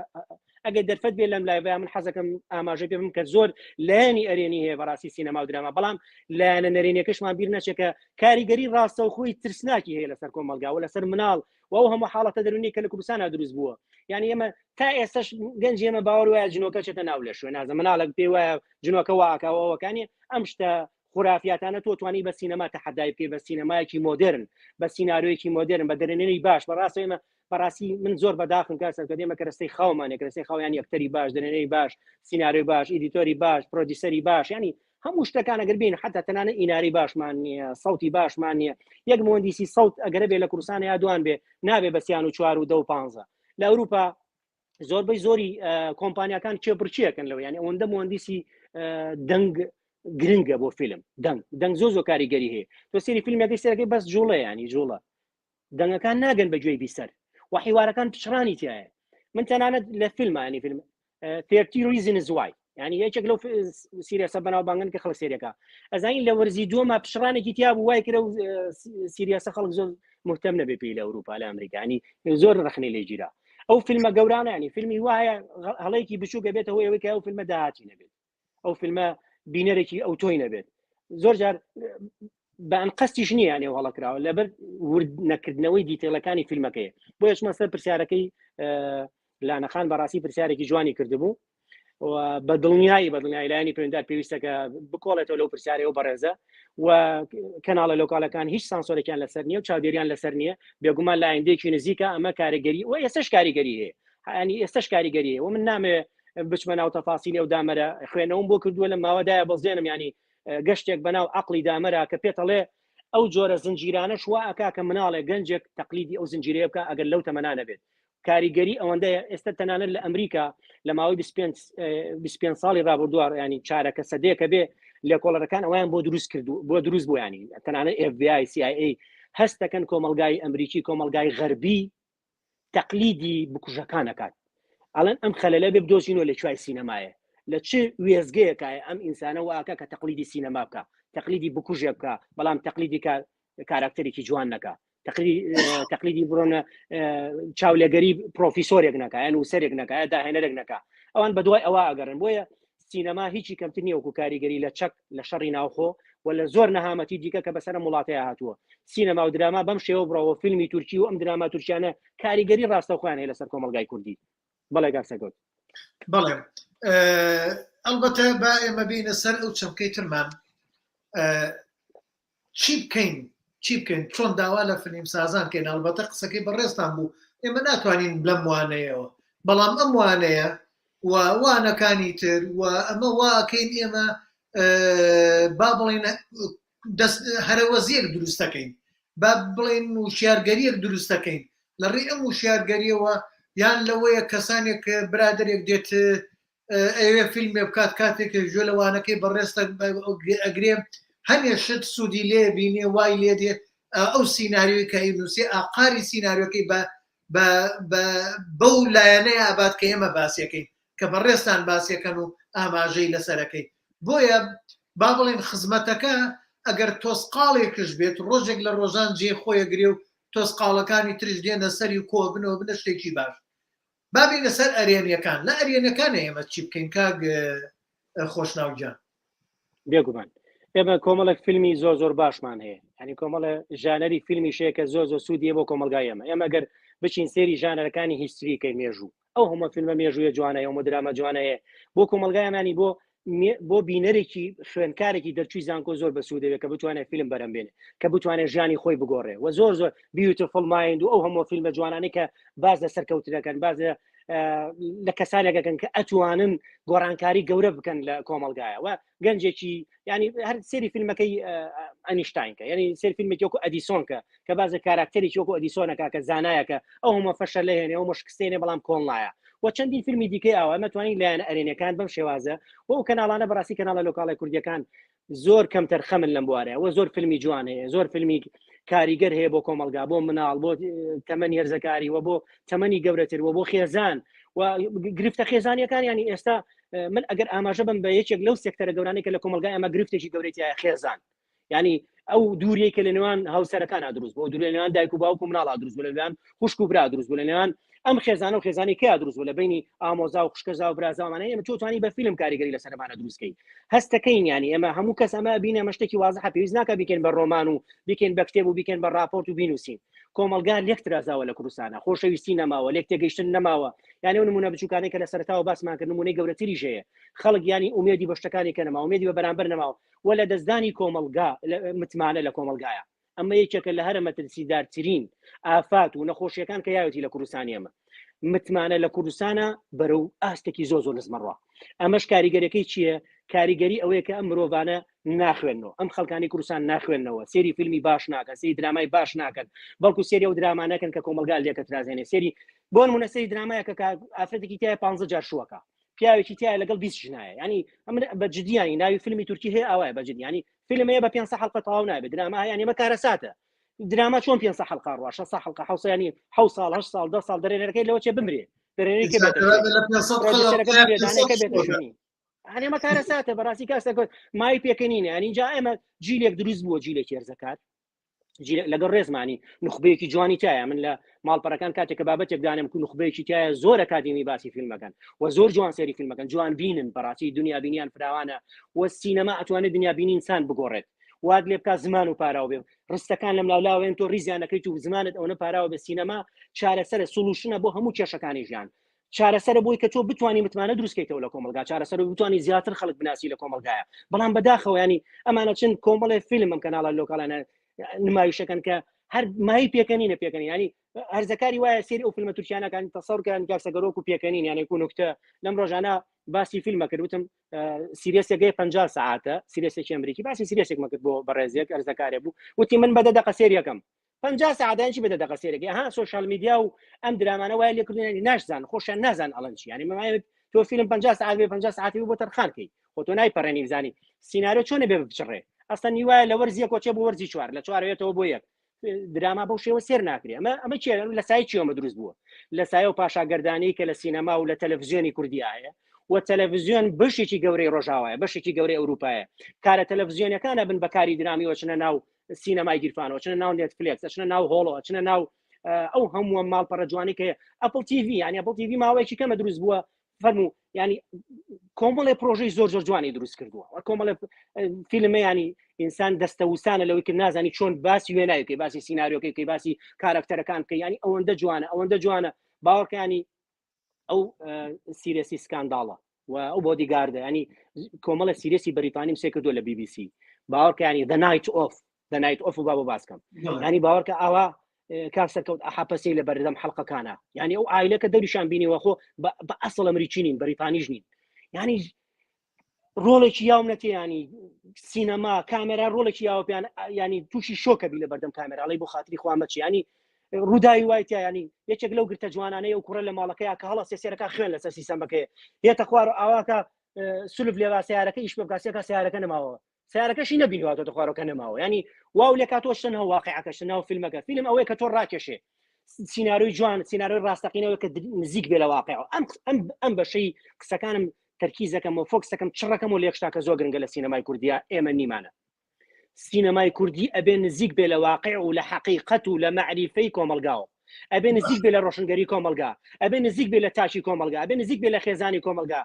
ئەگەر دەرفەت بێ لەم live ە من حەزەکەم ئاماژە پێ بم کە زۆر لایەنی ئەرێنی هەیە بەڕاستی سینەما و دراما بەڵام لایەنە نەرێنیەکەشمان بیر نەچێت کە کاریگەری ڕاستەوخۆی ترسناکی هەیە لەسەر کۆمەلگا و لەسەر مناڵ و ئەو هەموو حاڵەتە دەرونی کە لە کوردستانە دروست بووە یعنی ئێمە تا ئێستش گەنج ئێمە باوەڕ وایە جنۆکە چێتە ناو لە شوێن نازە مناڵێک پێی وایە جنۆکە واکەوەکانی ئەم شتە خورافیاتانە تۆ توانی بە سینەما تەحەدای بکەی بە سینەمایەکی مۆدرن بە سیناریۆیەکی مۆدرن بە دەرێنەری باش بەڕاست ئێمە بەڕاستی من زۆر بەداخم کاک سەرکەوت ئێمە کەرەستەی خاومان هەیە کەرەستەی خاو یانی ئەکتەری باش دەرێنەری باش سیناریۆی باش editor ی باش producer ی باش ینی هەموو شتەکان ئەگەر بین حتا تەنانە ئیناری باشمان نییە سەوتی باشمان نییە یەک مهندسی سەوت ئەگەرە بێ لە کوردستان یا دوان بێ نابێ بە سیان و چوار و دە و پانزە لە ئەوروپا زۆربەی زۆری کۆمپانیاکان کێبڕکێکن لەوە یعنی ئەوەندە مهندسی دەنگ گرنگە بۆ فیلم دەنگ دەنگ زۆ زۆ کاریگەری هەیە تۆ سێری فیلمەکەی سەرەکەی بەس جوڵە ینی جوڵە دەنگەکان ناگەن بە گوێی بیسەر و حیوارەکان پچڕانی تایە من تەنانەت لە فیلمانی فیلم 30 Reasons Why ینی یەکێک لەو series ە بەناوبانگن کە خەڵک سێریەکە ئەزانین لە وەرزی دووەما پچڕانێکی تیا بوو وای کرە و series ە خەڵک زۆر مهتەم نەبێ پێی لە ئەوروپا لە ئەمریکانی زۆر ڕخنەی لێگیرا ئەو فیلمە گەورانە ینی فیلمی وایە هەڵەیەکی بچووکە بێتە هۆی ئەوەی کە ئەو فیلمە داهاتی نەبێت ئەو فیلمە بینەرێکی ئەو تۆی نەبێت زۆر جار بە ئەنقەستیش نییە یانێ هەڵە کراوە لەبەر ورد نەکردنەوەی detail ەکانی فیلمەکەی بۆ یەچمە سەر پرسیارەکەی لانەخان بەڕاستی پرسیارێکی جوانی کردبوو و بە دڵنیایی بە دڵنیایی لایەنی پەیوەندار پێویستە کە بکۆڵێتەوە لەو پرسیارەوە بەڕێزە و کەناڵە local ەکان هیچ سانسۆرێکیان لەسەر نییە و چاودێریان لەسەر نییە بێگومان لە ئایندەیەکی نزیکە ئەمە کاریگەری و ئێستش کاریگەری هەیە ینی ئێستش کاریگەری هەیە و من نامێ بچمە ناو تەفاسیلی ئەو دامەرە خوێنەوەم بۆ کردووە لە ماوەدایە بەزێنم ینی گەشتێک بەناو عقلی دامەرا کە پێتەڵێ ئەو جۆرە زنجیرانەش وا ئەکا کە مناڵێک گەنجێک تەقلیدی ئەو زنجیرەیە بکە ئەگەر لەو تەمەنا نەبێت کاریگەری ئەوەندەیە ئێستا تەنانەت لە ئەمریکا لە ماوەی 25 ساڵی ڕابردووە ینی چارەکە سەدەیەکە بێ لێکۆڵەرەکان ئەویان بۆ دروست کردو بۆ دروست بۆ ینی تەنانەت FBI CIA هەست دەکەن کۆمەلگای ئەمریکی کۆمەلگای غەربی تەقلیدی بکوژەکان ئەکات ئەڵێن ئەم خەلەلە بێ بدۆزینەوە لە کوای سینەمایە لە چ وێزگەیەکایە ئەم ئینسانە واکە کە تەقلیدی سینەما بکە تەقلیدی بکوژێ بکە بەڵام تەقلیدی کاراکتەرێکی جوان نەکە تەقلیدی بڕۆنە چاولێگەری پرۆفیسۆرێک نەکە یان نووسەرێک نەکە یا داهێنەرێک نەکە ئەوان بەدوای ئەوە ئەگەڕن بۆیە سینەما هیچی کەمتر نییە وەکو کاریگەری لە چەک لە شەڕی ناوخۆ و لە زۆر نەهامەتی دیکە کە بەسەر ئەم وڵاتەیە هاتووە سینەما و دراما بەم شێوە بڕەوە فیلمی تورکی و ئەم دراما تورکیانە کاریگەری ڕاستەوخۆیان هەیە لەسەر کۆمەڵگای کوردی بەڵێ کاک سەرکەوت. بەڵێ ئەڵبەتە با ئێمە بینە سەر ئەو چەمکەی ترمان چی بکەین چی بکەین چۆن داوا لە فلیم سازان کەین ئەڵبەتە قسەکەی بەڕێزتان بوو ئێمە ناتوانین لەم وانەیەوە بەڵام ئەم وانەیە و وانەکانی تر و ئەمە واکەین ئێمە با بڵێن دەست هەرەوەزیەک دروستەکەین با بڵێن وشیارگەریەک دروستەکەین. لە ڕێی ئەم وشیارگەریەوە یان لەوەیە کەسانێک برادێک دێت ئەوێ فیلمێ بکات کاتێک گوێ لە وانەکەی بەڕێزتە ئەگرێ هەنێ شت سوودی لێ بینێ وای لێ دێ ئەو سیناریۆی کە ئەینووسێ ئاقاری سیناریۆکەی بە بە بەو لایەنەیە ئابات کە ئێمە باسیەکەین کە بەڕێزتان باسیەکەن و ئاماژەی لەسەرەکەی بۆیە با بڵێن خزمەتەکە ئەگەر تۆسقاڵێکش بێت ڕۆژێک لە ڕۆژان جێ خۆیەگرێ و تۆسقاڵەکانی ترش دێنە سەری و کۆبنەوە بنە شتێکی باش با بینە سەر ئەرێنیەکان لە ئەرێنەکان ئێمە چی بکەین کاک خۆشناو گیان؟ بێگومان ئێمە کۆمەڵێک فیلمی زۆر زۆر باشمان هەیە ینی کۆمەڵە ژانەری فیلمی شەیە کە زۆر زۆر سوودیە بۆ کۆمەلگای ئێمە ئێمە گەر بچین سێری ژانەرەکانی history کەی مێژوو ئەو هەموو فیلمە مێژوویە جوانە ئەو دراما جوانە هەیە بۆ کۆمەلگایمانی بۆ بۆ بینەرێکی خوێنکارێکی دەرچووی زانکۆ زۆر بەسوود دەبێت کە بتوانێت فیلم بەرەم بێنێ کە بتوانێت ژیانی خۆی بگۆڕێ و زۆر زۆر Beautiful Mind و ئەو هەموو فیلمە جوانانەی کە باز لە سەرکەوتنەکەن باز لە کەسانێکەکەن کە ئەتوانن گۆڕانکاری گەورە بکەن لە کۆمەلگایە و گەنجێکی ینی هەر سێری فیلمەکەی ئەنیشتاینکە ینی سێر فیلمێکی وەکو ئەدیسۆنکە کە بازە کاراکتەرێکی وەکو ئەدیسۆنەکە کە زانایەکە ئەو هەموو فەشە لەهێنێ ئەو مشکستێنێ بەڵام کۆڵنایە و چەندین فیلمی دیکەی ئاوا ئەمە توانین لایەنە ئەرێنیەکان بەم شێوازە و ئەو کەناڵانە بەڕاستی کەناڵە local ە کوردیەکان زۆر کەمتەر خەمن لەم بوارە و زۆر فیلمی جوان هەیە زۆر فیلمی کاریگەر هەیە بۆ کۆمەلگا بۆ مناڵ بۆ تەمەنی هەرزەکاری و بۆ تەمەنی گەورەتر و بۆ خێزان و گرفتە خێزانیەکان ینی ئێستا من ئەگەر ئاماژە بم بە یەکێک لەو سێکتەرە گەورانەی کە لە کۆمەلگای ئەمە گرفتێکی گەورەی خێزان ینی ئەو دووریەی کە لە نێوان هاوسەرەکان دروست بۆ دوور لە نێوان دایک و باوک و مناڵا دروست بوو لە نێوان خوشک و برا دروست بوو لە نێوان ئەم خێزانە و خێزانی کە دروست بوو لە بینی ئامۆزا و خوشکەزا و برازاوانە ئێمە تۆ توانی بە فیلم کاریگەری لەسەر ئەمانە دروستکەی هەستەکەین ینی ئێمە هەموو کەس ئەمە بینە ئەمە شتێکی وازحە پێویست ناکە بیکەین بە ڕۆمان و بیکەین بە کتێب و بیکەین بە راپۆرت و بینوسین کۆمەلگا لێک ترازاوە لە کوردستانە خۆشەویستی نەماوە لێک تێگەیشتن نەماوە یعنی ئەو نمونە بچووکانەی کە لە سەرەتاوە باسمان کرد نمونەی گەورەتریش هەیە خەڵک ینی ئومێدی بە شتەکانی کە نەماوە ئومێدی بە بەرامبەر نەماوە و لە دەستدانی کۆمەڵگا متمانە لە کۆمەڵگایە ئەمە یەکێکە لە هەرە مەترسیدارترین ئافات و نەخۆشیەکان کە یاوەتی لە کوردستانی ئەمە متمانە لە کوردستانە بەرەو ئاستێکی زۆ زۆر نزمەڕوە ئەمەش کاریگەرەکەی چییە کاریگەری ئەوەیە کە ئەم مرۆڤانە ناخوێنەوە ئەم خەڵکانی کوردستان ناخوێنەوە سێری فیلمی باش ناکەن سێری درامای باش ناکەن بەڵکو سێری ئەو درامانەکەن کە کۆمەلگا لێکە ترازێنێ سێری بۆ نمونە سێری درامایەکە کە ئافرەتێکی تایە 15 جار شووەکە پیاوێکی تایە لەگەڵ 20 ژنایە ینی ئەمن بە جدیانی ناوی فیلمی تورکی هەیە ئاوایە بە جدیانی فیلم هەیە بە 500 حلقە تەواو نابێت دراما هەیە ئەمە کارەساتە دراما چۆن 500 حلقە ڕوا 600 حلقە حوسە ینی 7 ساڵ 8 ساڵ 10 ساڵ دەرێنەرەکەی لەوە چێ بمرێ دەرێنەرەکەی بێتە شوێنی هەنێ ئەمە کارەساتە بەڕاستی کاسەکە مای پێکەنینە ینی جا ئێمە جیلێک دروست بووە جیلێکی هەرزەکار لەگەڵ ڕێزمانی نخبەیەکی جوانی تایە من لە ماڵپەرەکان کاتێک کە بابەتێک دانێم کو نخبەیەکی تایە زۆر ئەکادیمی باسی فیلمەکەن و زۆر جوان سێری فیلمەکەن جوان بینن بەڕاستی دنیا بینیان فراوانە و سینەما ئەتوانێت دنیا بینی ئینسان بگۆڕێت وات لێ بکات زمان و پاراو بێ ڕستەکان لەم لاولاوێن تۆ ڕیزیان نەکەیت و زمانت ئەوەنە پاراوە بە سینەما چارەسەرە solution ە بۆ هەموو کێشەکانی ژیان چارەسەرە بۆی کە تۆ بتانی متمانە دروستکەیتەوە لە کۆمەلگا چارەسەر و بتانی زیاتر خەڵک بناسی لە کۆمەلگایە بەڵام بەداخەوە ینی ئەمانە چن کۆمەڵێ فیلم ئەم کەناڵە local انە نمایشەکەن کە هەر مای پێکەنینە پێکەنین ینی هەرزەکاری وایە سێری ئەو فیلمە تورکیانەکان تەسەورکان کاکسەگەرۆک و پێکەنین یانێک و نکتە لەم ڕۆژانە باسی فیلمە کرد وتم series ێکەکەی 50 سعاتە series ێکی ئەمریکی باسی series ێکمە کرد بۆ بەڕێزێک ئەرزەکارێ بوو وتی من بەدە دەقە سێریەکەم 50 سەعات یان چی بەدە دەقە سێرەکەی ها social media و ئەم درامانە وای لێکردن ینی ناشزان خۆشیان نازان ئەڵەن چی ینی مەمایەت تۆ فیلم 50 سەعات بێ 50 سەعاتی بۆ تەرخان کەی خۆ تۆ نایپەڕێنی بزانی سیناریۆ چۆنە بێ بچڕێ ئەسڵەن نیوایە لە وەرزی یەک کۆچێ بۆ وەرزی چوار لە چوارەوێتەوە بۆ یەک دراما بەو شێوە سێر ناکرێ ئەمە ئەمە چیە لە سای چیەمە دروست بووە لە سایە و پاشاگەردانی کە لە سینەما و لە تەلەڤزیۆنی کوردی هەیە و تەلەڤزیۆن بەشێکی گەورەی ڕۆژاوایە بەشێکی گەورەی ئەوروپایە کارە تەلەڤزیۆنەکانە بن بەکاری درامی وەچنە ناو سینەمای گیرفانەوە چنە ناو نێتفلێکس ئەچنە ناو هۆڵۆ ئەچنە ناو ئەو هەمووە ماڵپەڕە جوانی کە ئەپل تیVی یعنی ئەپل تیVی ماوەیەکی کەمە دروست بووە فەرموو ینی کۆمەڵێ پرۆژەی زۆر زۆر جوانی دروست کردووە وە کۆمەڵێ فیلمە ینی ئینسان دەستەوسانە لەوەی کە نازانی چۆن باسی وێنایکەی باسی سیناریۆکەی کەی باسی کارکتەرەکان بکە ینی ئەوەندە جوانە ئەوەندە جوانە باوەڕکانی ئەو series ی سکانداڵە و ئەو بۆدیگاردە ینی کۆمەڵە series ی بەریتانیم سێ کردو لە BBC باوەڕکانی The Night Of The Night Of و بابە باسکەم ینی باوەڕکە ئاوا کاک سەرکەوت ئەحاپەسی لە بەردەم حەڵقەکانە یعنی ئەو ئایلەکە دەریشان بینیوە خۆ بە ئەسڵ ئەمریکی نین بەریتانیش نین ینی ڕۆڵێکی یاونەتێ ینی سینەما کامێرا ڕۆڵێکی یاوە پێیان ینی تووشی شۆکە بی لە بەردەم کامێراڵی بۆ خاتری خوامەچی ینی ڕووداوی وای تیا ینی یەکێک لەو گرتە جوانانەی ئەو کوڕە لە ماڵەکەی کە هەڵە سێسێرەکە خوێن لەسەر سیسەمەکەی یەتە خوار و ئاواکە سولف لێوا سیارەکە ئیش بکە سێکە سیارەکە نەماوە سیارەکەشی نەبینیوە تۆ خوارەکە نەماوە ینی واو لێ کاتۆ شتن هەو واقعەکە شتن ناو فیلمەکە فیلم ئەوەیە کە تۆ ڕاکێشێ سیناریۆی جوان سیناریۆی ڕاستەقینەوە کە نزیک بێ لە واقع ئەم ئەم ئەم بەشەی قسەکانم تەرکیزەکەم و فۆکسەکەم چڕەکەم و لێکشتاکە زۆر گرنگە لە سینەمای کوردیا ئێمە نیمانە سینەمای کوردی ئەبێ نزیک بێ لە واقع و لە حەقیقەت و لە مەعریفەی کۆمەلگاوە ئەبێ نزیک بێ لە ڕۆشنگەری کۆمەلگا ئەبێ نزیک بێ لە تاکی کۆمەلگا ئەبێ نزیک بێ لە خێزانی کۆمەلگا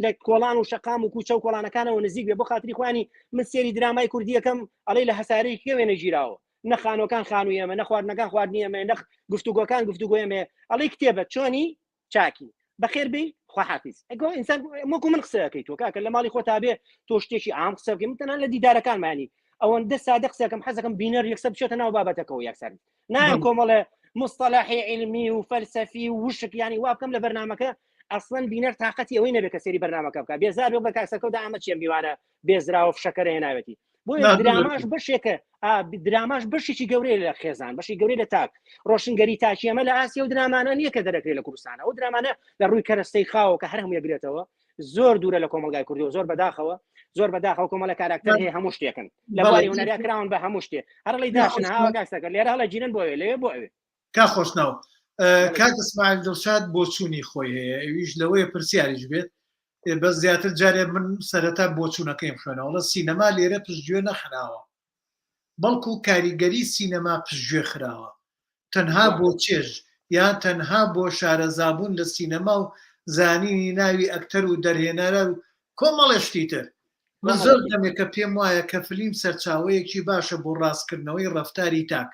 لە کۆڵان و شەقام و کوچە و کۆڵانەکانەوە نزیک بێ بۆ خاتری خوانی من سێری درامای کوردیەکەم ئەڵێ لە هەسارەی کێ وێنە گیراوە نە خانۆکان خانووی ئێمە نە خواردنەکان خواردنی ئێمە نە گفتوگۆکان گفتوگۆی ئێمە ئەڵێ کتێبە چۆنی چاکی بەخێر بێی خواحافیز ئەگۆ ئینسان وەکو من قسە ئەکەی تۆ کاکە لە ماڵی خۆتا بێ تۆ شتێکی عام قسە بکەی من تەنها لە دیدارەکانمانی ئەوەندە سادە قسەکەم حەزەکەم بینەر یەکسەر بچێتە ناو بابەتەکەەوە یەکسەر نایم کۆمەڵێ مستەلاحی علمی و فەلسەفی و وشک ینی وا بکەم لە بەرنمەکە ئەسڵەن بینەر تااقەتی ئەوەی نەبێت کە سێری بەرنمەکە بکە بێزار بێ بە کاکسەکەدا ئەمە چیە میوانە بێزراوە فشەکەرە هێناوێتی بۆیە دراماش بەشێکە دراماش بەشێکی گەورەیە لە خێزان بەشی گەورەی لە تاک ڕۆشنگەری تاکی ئەمە لە ئاسیا و درامانە نییە کە دەرەکرێت لە کوردستان ئەو درامانە لە ڕووی کەرەستەی خاوە کە هەر هەموو یەگرێتەوە زۆر دوورە لە کۆمەلگای کوردی و زۆر بەداخەوە زۆر بەداخەوە کۆمەڵە کاراکتەر هەیە هەموو شتێکن لە بواری هونەریا کراون بە هەموو شتێ هەر ڵی داشن هاوە کاکسەکە لێرە هەڵە گیرن بۆ ئەوێ لەوێ بۆ ئەوێ کا خۆشناو کاک ئیسماعیل دڵشاد بۆچوونی خۆی هەیە ئەویش لەوەیە پرسیاریش بێت بەس زیاتر جارێ من سەرەتا بۆچوونەکەیم خوێنەوەڵە سینەما لێرە پشتگوێ نەخراوە بەڵکو کاریگەری سینەما پشتگوێ خراوە تەنها بۆ چێژ یان تەنها بۆ شارەزابوون لە سینەما و زانینی ناوی ئەکتەر و دەرهێنەرە و کۆمەڵێ شتی تر من زۆر دەمێکە پێم وایە کە فلیم سەرچاوەیەکی باشە بۆ ڕاستکردنەوەی ڕەفتاری تاک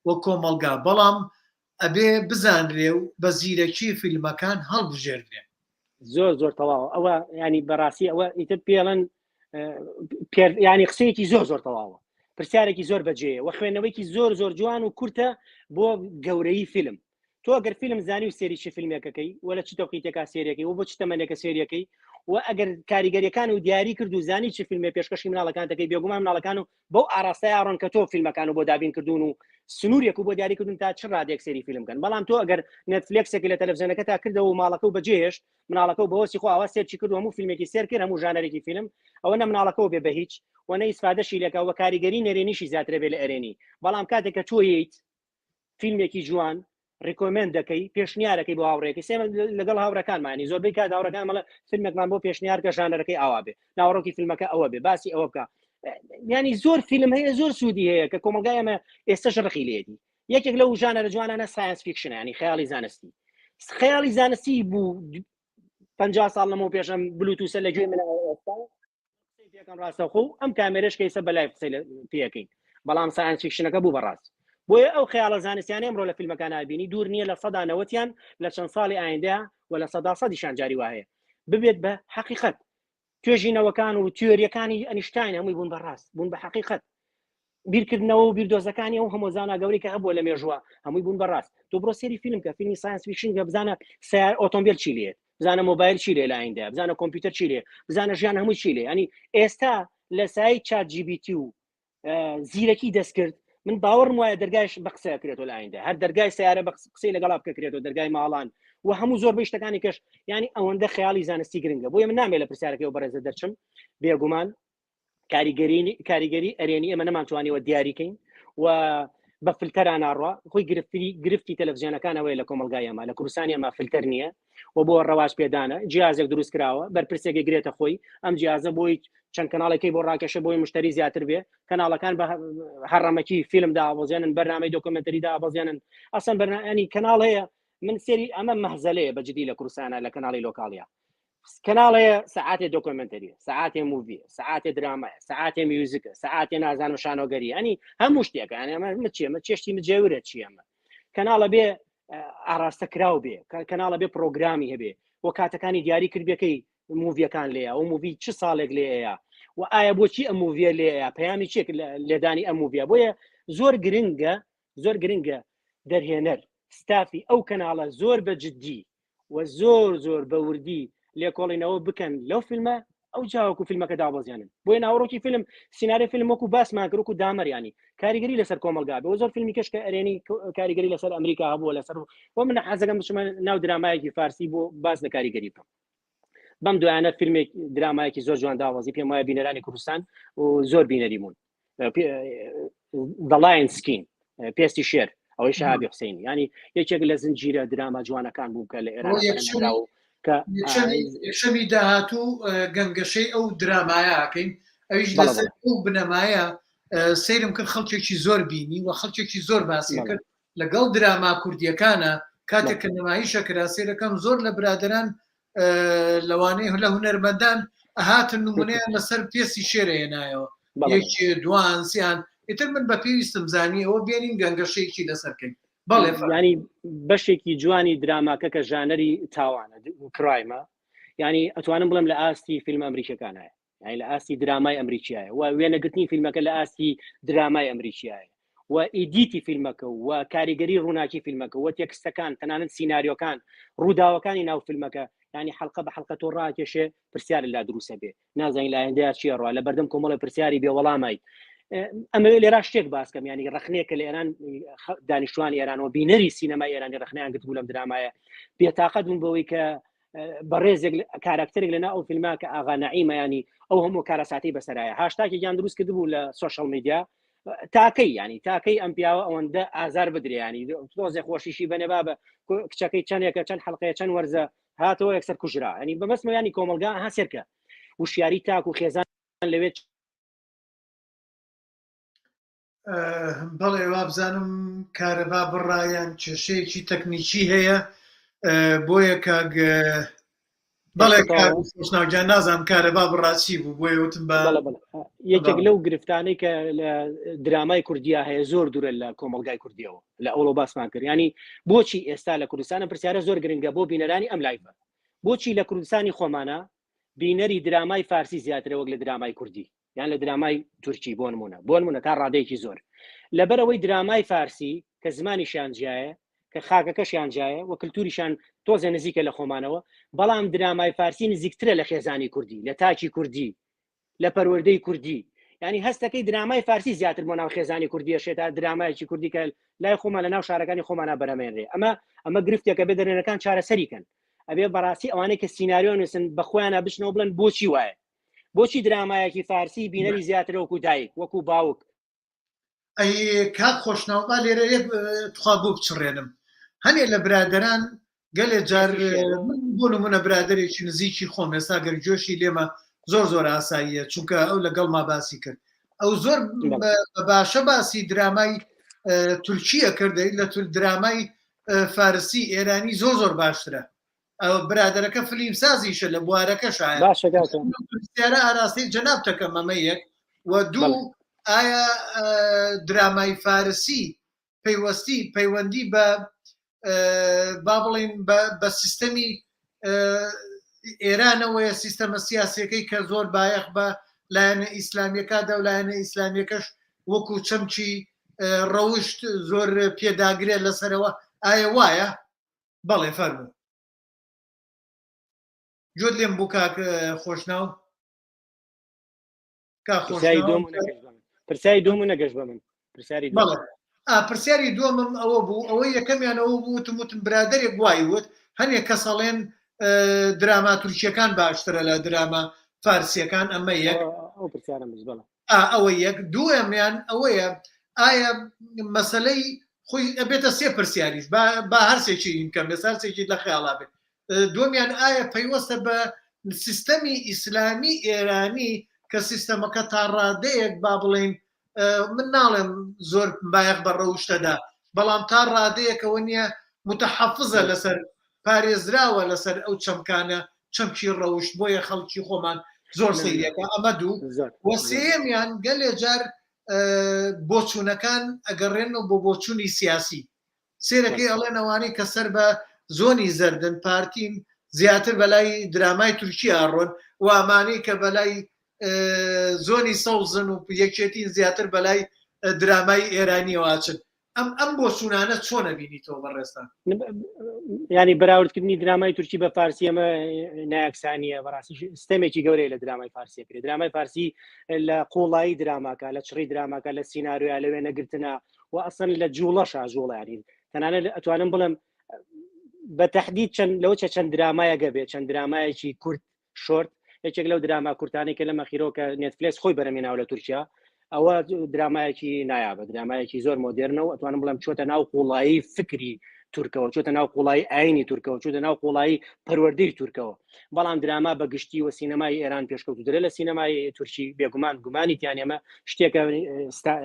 و کۆمەڵگا بەڵام ئەبێ بزانرێ و بە زیرەکی فیلمەکان هەڵبژێردرێن. زۆر زۆر تەواوە ئەوە ینی بەڕاستی ئەوە ئیتر پێڵەن ینی قسەیەکی زۆر زۆر تەواوە پرسیارێکی زۆر بەجێیە وە خوێندنەوەیکی زۆر زۆر جوان و کورتە بۆ گەورەی فیلم تۆ گەر فیلم زانی و سێری چ فیلمێکەکەی وە لە چ تەوقیتێکا سێریەکەی و بۆ چ تەمەنێکە سێریەکەی و ئەگەر کاریگەریەکان و دیاری کرد و زانی چ فیلمێ پێشکەشی مناڵەکان دەکەی بێگومان مناڵەکان و بەو ئاراستەیە ئەڕۆن کە تۆ فیلمەکان و بۆ دابین کردوون و سنوورێک و بۆ دیاری کردون تا چ ڕادێک سێری فیلم کەن بەڵام تۆ ئەگەر نێتفلێکسێکی لە تەلەڤزیۆنەکە تا کردەوە و ماڵەکە و بەجێهێشت مناڵەکە و بەوەسی خۆ ئاوا سێرچی کرد و هەموو فیلمێکی سێر کرد هەموو ژانەرێکی فیلم ئەوە نە مناڵەکەەوە بێ بە هیچ و نە ئیسفادەشی لەکە وە کاریگەری نەرێنیشی زیاترە بێ لە ئەرێنی بەڵام کاتێک کە تۆ یت فیلمێکی جوان recommend دەکەی پێشنیارەکەی بۆ هاوڕێکی سێمە لەگەڵ هاوڕەکانمانی زۆربەی کات هاوڕەکان مەڵە فیلمێکمان بۆ پێشنیار کە ژانەرەکەی ئاوا بێ ناوەڕۆکی فیلمەکە ئەوە بێ باسی ئەوە بکە ینی زۆر فیلم هەیە زۆر سوودی هەیە کە کۆمەلگای ئەمە ئێستاش ڕقی لێدی یەکێک لەو ژانەرە جوانانە science fiction ینی خەیاڵی زانستی خەیاڵی زانستی بوو 50 ساڵ لەمەو پێشم بلوتوسە لە گوێ منەوە ئێستا پێکەم ڕاستەخۆ و ئەم کامێرەش کە ئێستا بە live قسەی پێەکەین بەڵام science fiction ەکە بوو بەڕاست بۆیە ئەو خەیاڵە زانستیانە ئەمڕۆ لە فیلمەکان نبینی دوور نییە 90%یان لە چەند ساڵی ئایندە و 100%یشان جاری وایە ببێت بە حەقیقەت توێژینەوەکان و تیۆریەکانی ئەنیشتاین هەمووی بوون بە ڕاست بوون بە حەقیقەت بیرکردنەوە و بیردۆزەکانی ئەو هەموو زانا گەورەی کە هەبووە لە مێژووە هەمووی بوون بە ڕاست تۆ بڕۆ سێری فیلم کە فیلمی science fiction کە بزانە سیار ئۆتۆمبیل چی لێت بزانە مۆبایل چی لێ لە ئایندە بزانە کۆمپیوتەر چی لێ بزانە ژیان هەمووی چی لێ ینی ئێستا لە سای ChatGPT و زیرەکی دەستکرد من باوەڕم وایە دەرگایش بە قسە کرێتەوە لە ئایندە هەر دەرگای سیارە بە قسەی لەگەڵا بکرێتەوە دەرگای ماڵان و هەموو زۆر شتەکانی کەش ینی ئەوەندە خەیاڵی زانستی گرنگە بۆیە من نامێ لە پرسیارەکەی و بەڕێزە دەرچم بێگومان کاریگەری کاریگەری ئەرێنی ئێمە نەمانتوانیوە دیاریکەین و بە فلتەرا ناڕوا خۆی گرفتری گرفتی تەلەڤزیۆنەکانەوەی لە کۆمەلگای ئەمە لە کوردستانی ئەمە فلتەر نییە و بۆ ڕەواج پێدانە جیازێک دروست کراوە بەرپرسێکی گرێتە خۆی ئەم جیازە بۆی چەند کەناڵێکی بۆ ڕاکەشە بۆی مشتری زیاتر بێ کەناڵەکان بە هەڕەمەکی فیلم دابەزێنن بەرنامەی دۆکۆمنتەری دابەزێنن ئەسەن بەرنامەنی کەناڵ هەیە من سێری ئەمە مەهزەلەیە بە جدی لە کوردستانە لە کەناڵی لۆکاڵیا کەناڵێ سەعاتێ دۆکۆمنتەریە سەعاتێ movie یە سەعاتێ درامایە سەعاتێ میوزیکە سەعاتێ نازانم شانۆگەری ینی هەموو شتێکە ینی ئەمە چیە مە چێشتی مجێورە چی ئەمە کەناڵە بێ ئاراستە کراو بێ کەناڵە بێ پرۆگرامی هەبێ و کاتەکانی دیاری کردبێکەی movie یەکان لێە ئەو movie چ ساڵێک لێەیە و ئایا بۆچی ئەم movie یە لێەیە پەیامی چێک لێدانی ئەم movie یە بۆیە زۆر گرنگە زۆر گرنگە دەرهێنەر ستافی ئەو کەناڵە زۆر بە جددی و زۆر زۆر بە وردی لێکۆڵینەوە بکەن لەو فیلمە. ئەو جاوەکو فیلمەکە دابەزیانن بۆیە ناوەڕۆکی فیلم سیناریۆ فیلم وەکو باسمان کرد وەکو دامەر ینی کاریگەری لەسەر کۆمەلگا بێ زۆر فیلمی کەش کە ئەرێنی کاریگەری لەسەر ئەمریکا هەبووە لەسەر و من حەزەکەم بچمە ناو درامایەکی فارسی بۆ باس لە کاریگەری بکەم بەم دوایانە فیلمێک درامایەکی زۆر جوان داوەزی پێم وایە بینەرانی کوردستان و زۆر بینەری بوون The Lion Skin پێستی شێر ئەوەی شەهابی حوسێنی ینی یەکێک لە زنجیرە دراما جوانەکان بوو کە لە ئێران کە شەمی داهاتوو گەنگەشەی ئەو درامایە ئەکەین ئەویش لەسەر ئەو بنەمایە سەیرم کرد خەڵکێکی زۆر بینی و خەڵکێکی زۆر باسی کرد لەگەڵ دراما کوردیەکانە کاتێک کە نمایشە کرا سەیرەکەم زۆر لە برادران لەوانەیە لە هونەرمەندان هاتن نمونەیان لەسەر پێستی شێرە هێنایەوە یەکێ دوان سیان ئیتر من بە پێویستم زانی ئەوە بێنین گەنگەشەیەکی لەسەر کەین بەڵێ ینی بەشێکی جوانی دراماکە کە ژانەری تاوانە crime ە ینی ئەتوانم بڵێم لە ئاستی فیلم ئەمریکەکانە یانی لە ئاستی درامای ئەمریکایە و وێنەگرتنی فیلمەکە لە ئاستی درامای ئەمریکایە و edit ی فیلمەکە و کاریگەری ڕووناکی فیلمەکە و تێکستەکان تەنانەت سیناریۆکان ڕووداوەکانی ناو فیلمەکە ینی حلقە بە حلقە تۆ ڕاکێشێ پرسیار لا دروسە بێ نازانین لە ئایندەیا چی ڕوا لە بەردەم کۆمەڵە پرسیاری بێ وەڵامای ئەمەوێ لێرا شتێک باسکەم ینی ڕخنێکە لە ئێران دانیشتوان ئێران و بینەری سینەمای ئێرانی ڕخنیان گرتبوو لەم درامایە بێتاقەت بوون بەوەی کە بەڕێزێک کاراکتەرێک لەنا ئەو فیلمە کە ئاغا نەعیمە ینی ئەو هەموو کارەساتی بەسەرایە هاشتاکێکیان دروست کردبوو لە social media تاکەی ینی تاکەی ئەم پیاوە ئەوەندە ئازار بدرێ ینی تۆزێ خۆشیشی بەنێ بابە کچەکەی چەندێکە چەند حڵقەیە چەند وەرزە هاتەوە یەکسەر کوژرا ینی بەمەسمە ینی کۆمەلگا ها سێرکە وشیاری تاک و خێزان لەوێت بەڵێ وابزانم کارەبا بڕایان کێشەیەکی تەکنیکی هەیە بۆیە کاک بەڵێ ناوجان نازانم کارەبا بڕاچی بوو بۆیە وتم بە یەکێک لەو گرفتانەی کە لە درامای کوردیا هەیە زۆر دوورە لە کۆمەلگای کوردیەوە لە ئەوڵۆ باسمان کرد ینی بۆچی ئێستا لە کوردستانە پرسیارە زۆر گرنگە بۆ بینەرانی ئەم live ە بۆچی لە کوردستانی خۆمانە بینەری درامای فارسی زیاترە وەک لە درامای کوردی یان لە درامای تورکی بۆ نمونە بۆ نمونە تا ڕادەیەکی زۆر لەبەرەوەی درامای فارسی کە زمانیشیان جیایە کە خاکەکەشیان جیایە و کللتوریشان تۆزێ نزیکە لە خۆمانەوە بەڵام درامای فارسی نزیکترە لە خێزانی کوردی لە تاکی کوردی لە پەروەردەی کوردی ینی هەستەکەی درامای فارسی زیاتر بۆ ناو خێزانی کوردیە شێتا درامایەکی کوردی کە لای خۆمان لە ناو شارەکانی خۆمانە بەرەمێنرێ ئەمە ئەمە گرفتێکە بێ دەرێنەکان چارەسەری کەن ئەبێ بەڕاستی ئەوانەی کە سیناریۆ نووسن بە خۆیانە بچنەوە بڵێن بۆچی وایە بۆچی درامایەکی فارسی بینەری زیاترە وەکو دایک وەکو باوک ئەی کاک خۆشناو با لێرە یەک تخوا بۆ بچڕێنم هەنێ لە برادەران گەلێ جار من بۆ نمونە برادێکی نزیکی خۆم ئێستا گەر گوێشی لێمە زۆر زۆر ئاساییە چونکە ئەو لەگەڵ ما باسی کرد ئەو زۆر بە باشە باسی درامای تورکیە کردەی لە تور درامای فارسی ئێرانی زۆر زۆر باشترە ئەو برادەرەکە فلیم سازیشە لە بوارەکە شایە باشە کاکە پرسیارە ئاراستەی جەنابتەکەم ئەمە یەک و دوو ئایا درامای فارسی پەیوەستی پەیوەندی بە با بڵین بە سیستەمی ئێرانەوەیە سیستەمە سیاسەکەی کە زۆر بایەخ بە لایەنە ئیسلامیەکەدا و لایەنە ئیسلامیەکەش وەکو چەمکی ڕەوشت زۆر پێداگرێت لەسەرەوە ئایا وایە؟ بەڵێ فەرموو گوێت لێم بوو کاک خۆشناو کاک خۆشناو پرسیاری دوم نەگەشت بە من پرسیاری بەڵێ پرسیاری دووەمم ئەوە بوو ئەوە یەکەمیان ئەوە بوو وتم وتم برادێک وای وت هەنێک کەسەڵێن دراما تورکیەکان باشترە لە دراما فارسیەکان ئەمە یەک ئەو پرسیارم بەڵێ ئەوە یەک دووەمیان ئەوەیە ئایا مەسلەی خۆی ئەبێتە سێ پرسیاریش با هەرسێکی کەم لە سارسێکی لە خەیاڵا بێت دووەمیان ئایا پەیوەستە بە سیستەمی ئیسلامی ئێرانی کە سیستەمەکە تا ڕادەیەک با بڵین من ناڵێم زۆر بایەخ بە ڕەوشتەدا بەڵام تا ڕادەیەکەوە نییە متحەفزە لەسەر پارێزراوە لەسەر ئەو چەمکانە چەمکی ڕەوشت بۆیە خەڵکی خۆمان زۆر سەیرەکە ئەمە دوو وە سێیەمیان گەلێ جار بۆچوونەکان ئەگەڕێنەوە بۆ بۆچوونی سیاسی سێرەکەی ئەڵێن ئەوانەی کە سەر بە زۆنی زەردن پارتین زیاتر بەلای درامای تورکیا ئەڕۆن و ئەمانەی کە بەلای زۆنی سەوزن و یەکێتین زیاتر بەلای درامای ئێرانیەوە ئەچن. ئەم ئەم بۆچوونانە چۆن ئەبینیتەوە بەڕێزتان؟ ینی بەراوردکردنی درامای تورکی بە فارسی ئەمە نایەکسانیە بەڕاستی ستەمێکی گەورەیە لە درامای فارسی کرێ درامای فارسی لە قوڵایی دراماکە لە چڕی دراماکە لە سیناریۆیا لە وێنەگرتنە و ئەسەن لە جوڵەشا جوڵیانی تەنانەت ئەتوانم بڵێم بە تهدید چەند لەوە چەند درامایەگە بێت چەند درامایەکی کورت short یەکێک لەو دراما کورتانەی کە لەم ئەخیرەوە کە نێتفلێکس خۆی بەرەمێناوە لە تورکیا ئەوە درامایەکی نایابە درامایەکی زۆر مۆدێرنە و ئەتوانم بڵێم چۆتە ناو قوڵایی فکری تورکەوە چۆتە ناو قوڵایی ئاینی تورکەوە چۆتە ناو قوڵایی پەروەردەی تورکەوە بەڵام دراما بە گشتی و سینەمای ئێران پێشکەوتوترە لە سینەمای تورکی بێگومان گومانی تیانێمە شتێکە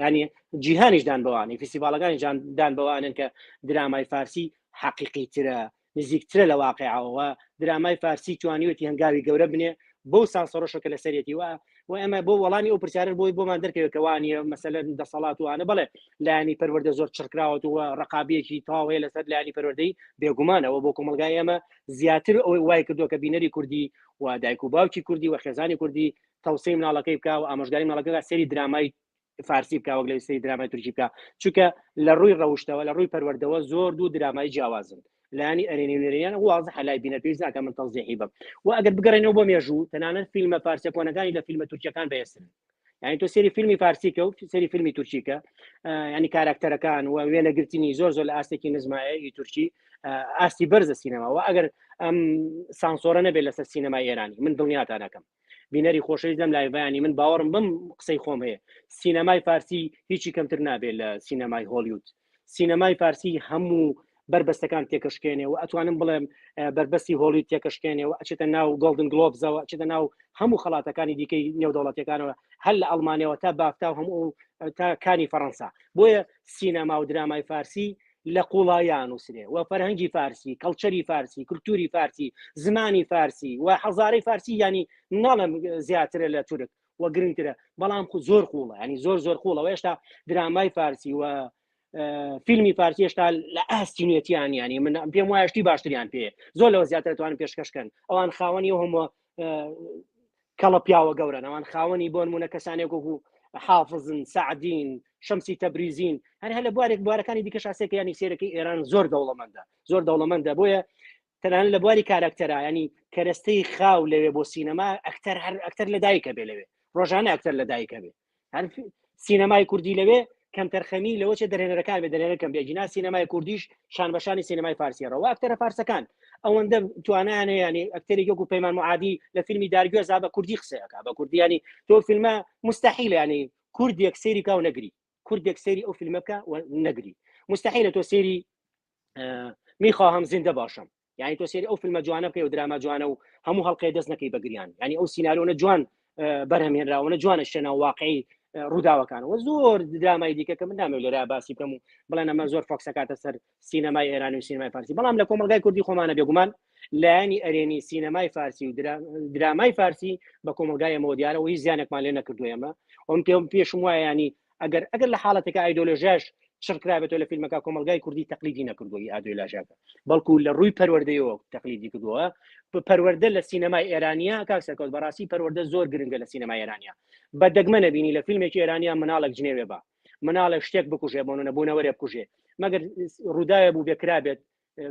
ینی جیهانیش دان بەوانەی فیستیڤاڵەکانی دان بەوانن کە درامای فارسی حەقیقیترە نزیکترە لە واقعەوە درامای فارسی توانیوەتی هەنگاوی گەورە بنێ بەو سانسۆرەشە کە لەسەرێتی و و ئەمە بۆ وەڵامی ئەو پرسیارە بۆی بۆمان دەرکەوێت کە وانە مەسەلەن دەسەڵات وانە بڵێ لایەنی پەروەردە زۆر چڕکراوەت و ڕقابیەکی تەواو هەیە لەسەر لایەنی پەروەردەی بێگومانەوە بۆ کۆمەڵگای ئێمە زیاتر ئەوەی وای کردووە کە بینەری کوردی و دایک و باوکی کوردی و خێزانی کوردی تەوسەی مناڵەکەی بکە و ئامۆژگاری مناڵەکە سەیری درامای فارسی بکە وەک لە سەیری درامای تورکی بکە چونکە لە ڕووی ڕەوشتەوە لە ڕووی پەروەردەوە زۆر دوو درامای جیاوازن لایەنی ئەرێنی و نەرێنیان وازحە لای بینەر پێویست ناکە من تەوزیحی بم و ئەگەر بگەڕێنەوە بۆ مێژوو تەنانەت فیلمە فارسیە کۆنەکانی لە فیلمە تورکیەکان بەهێزترن یعنی تۆ سێری فیلمی فارسی کە و سێری فیلمی تورکی کە ینی کاراکتەرەکان و وێنەگرتنی زۆر زۆر لە ئاستێکی نزمایە ئی تورکی ئاستی بەرزە سینەما و ئەگەر ئەم سانسۆرە نەبێت لەسەر سینەمای ئێرانی من دڵنیاتانەکەم بینەری خۆشەویست لەم live ەیانی من باوەڕم بەم قسەی خۆم هەیە سینەمای فارسی هیچی کەمتر نابێت لە سینەمای هۆلیود سینەمای فارسی هەموو بربەستەکان تێکەشکێنێ و ئەتوانم بڵێم بربەستی هۆڵی تێکەشکێنێ و ئەچێتە ناو گۆڵدن گلۆبزەوە ئەچێتە ناو هەموو خەڵاتەکانی دیکەی نێودەوڵەتەکانەوە هەر لە ئەڵمانیەوە تا بافتا و هەموو تا کانی فەڕەنسا بۆیە سینەما و درامای فارسی لە قوڵاییا ئەنووسرێ و فەرهەنگی فارسی، کەڵچەری فارسی، کولتووری فارسی، زمانی فارسی و حەزارەی فارسی یانی ناڵێم زیاترە لە تورک و گرنگترە بەڵام خو زۆر قوڵە ینی زۆر زۆر قوڵە و هێشتا درامای فارسی و فیلمی فارسی هێشتا لە ئاستی نوێتیان ینی من پێم وایە شتی باشتریان پێ زۆر لەوە زیاتر توانن پێشکەشکەن ئەوان خاوەنی ئەو هەموو کەڵە پیاوە گەورەن ئەوان خاوەنی بۆ نمونە کەسانێک وەکو حافزن سعدین شەمسی تەبریزین هەر هەر لە بوارێک بوارەکانی دیکە شاسێکە ینی سێرەکەی ئێران زۆر دەوڵەمەندە زۆر دەوڵەمەندە بۆیە تەنانەت لە بواری کاراکتەرا ینی کەرەستەی خاو لەوێ بۆ سینەما ئەکتەر هەر ئەکتەر لە دایکە بێ لەوێ ڕۆژانە ئەکتەر لە دایکە بێ هەر سینەمای کوردی لەوێ کەمتەرخەمی لەوە چێ دەرهێنەرەکان بێ دەرهێنەر کەم بێ گینا سینەمای کوردیش شان بەشانی سینەمای فارسی ڕەوە ئەکتەرە فارسەکان ئەوەندە توانایان هەیە ینی ئەکتەرێک وەکو پەیمان معادی لە فیلمی دارگوێزا بە کوردی قسەیەکە بە کوردی ینی تۆ فیلمە مستحیل ینی کوردێک سەیری کا و نەگری کوردێک سەیری ئەو فیلمە بکە و نەگری مستحیلە تۆ سەیری میخواهم زیندە باشم یعنی تۆ سێری ئەو فیلمە جوانە بکەی و دراما جوانە و هەموو هەڵقەیە دەست نەکەی بە گریان یعنی ئەو سیناریۆنە جوان بەرهەمهێنراوەە جوانە شتێنە واقعی ڕووداوەکانەوە زۆر درامای دیکە کە من نامەوێت لێرە باسی بکەم و بڵێن ئەمە زۆر focus ەکاتە سەر سینەمای ئێرانی و سینەمای فارسی بەڵام لە کۆمەلگای کوردی خۆمانە بێگومان لایەنی ئەرێنی سینەمای فارسی و درامای فارسی بە کۆمەلگای ئێمەوە دیارە و هیچ زیانێکمان لێ نەکردو ئێمە ئەم پێم پێشم وایە ینی ئەگەر ئەگەر لە حاڵەتێکە ئایدۆلۆژیاش چڕ کرابێتەوە لە فیلمەکە کۆمەلگای کوردی تەقلیدی نەکردووە ئایدۆلۆژیاکە بەڵکو لە ڕووی پەروەردەیەوە تەقلیدی کردووە پەروەردە لە سینەمای ئێرانیە کاک سەرکەوت بەڕاستی پەروەردە زۆر گرنگە لە سینەمای ئێرانیە بە دەگمە نەبینی لە فیلمێکی ئێرانیە مناڵێک جنێوێ بە مناڵێک شتێک بکوژێ بۆ نەبوونەوەرێ بکوژێ مەگەر ڕووداوێ بوو بێکرابێت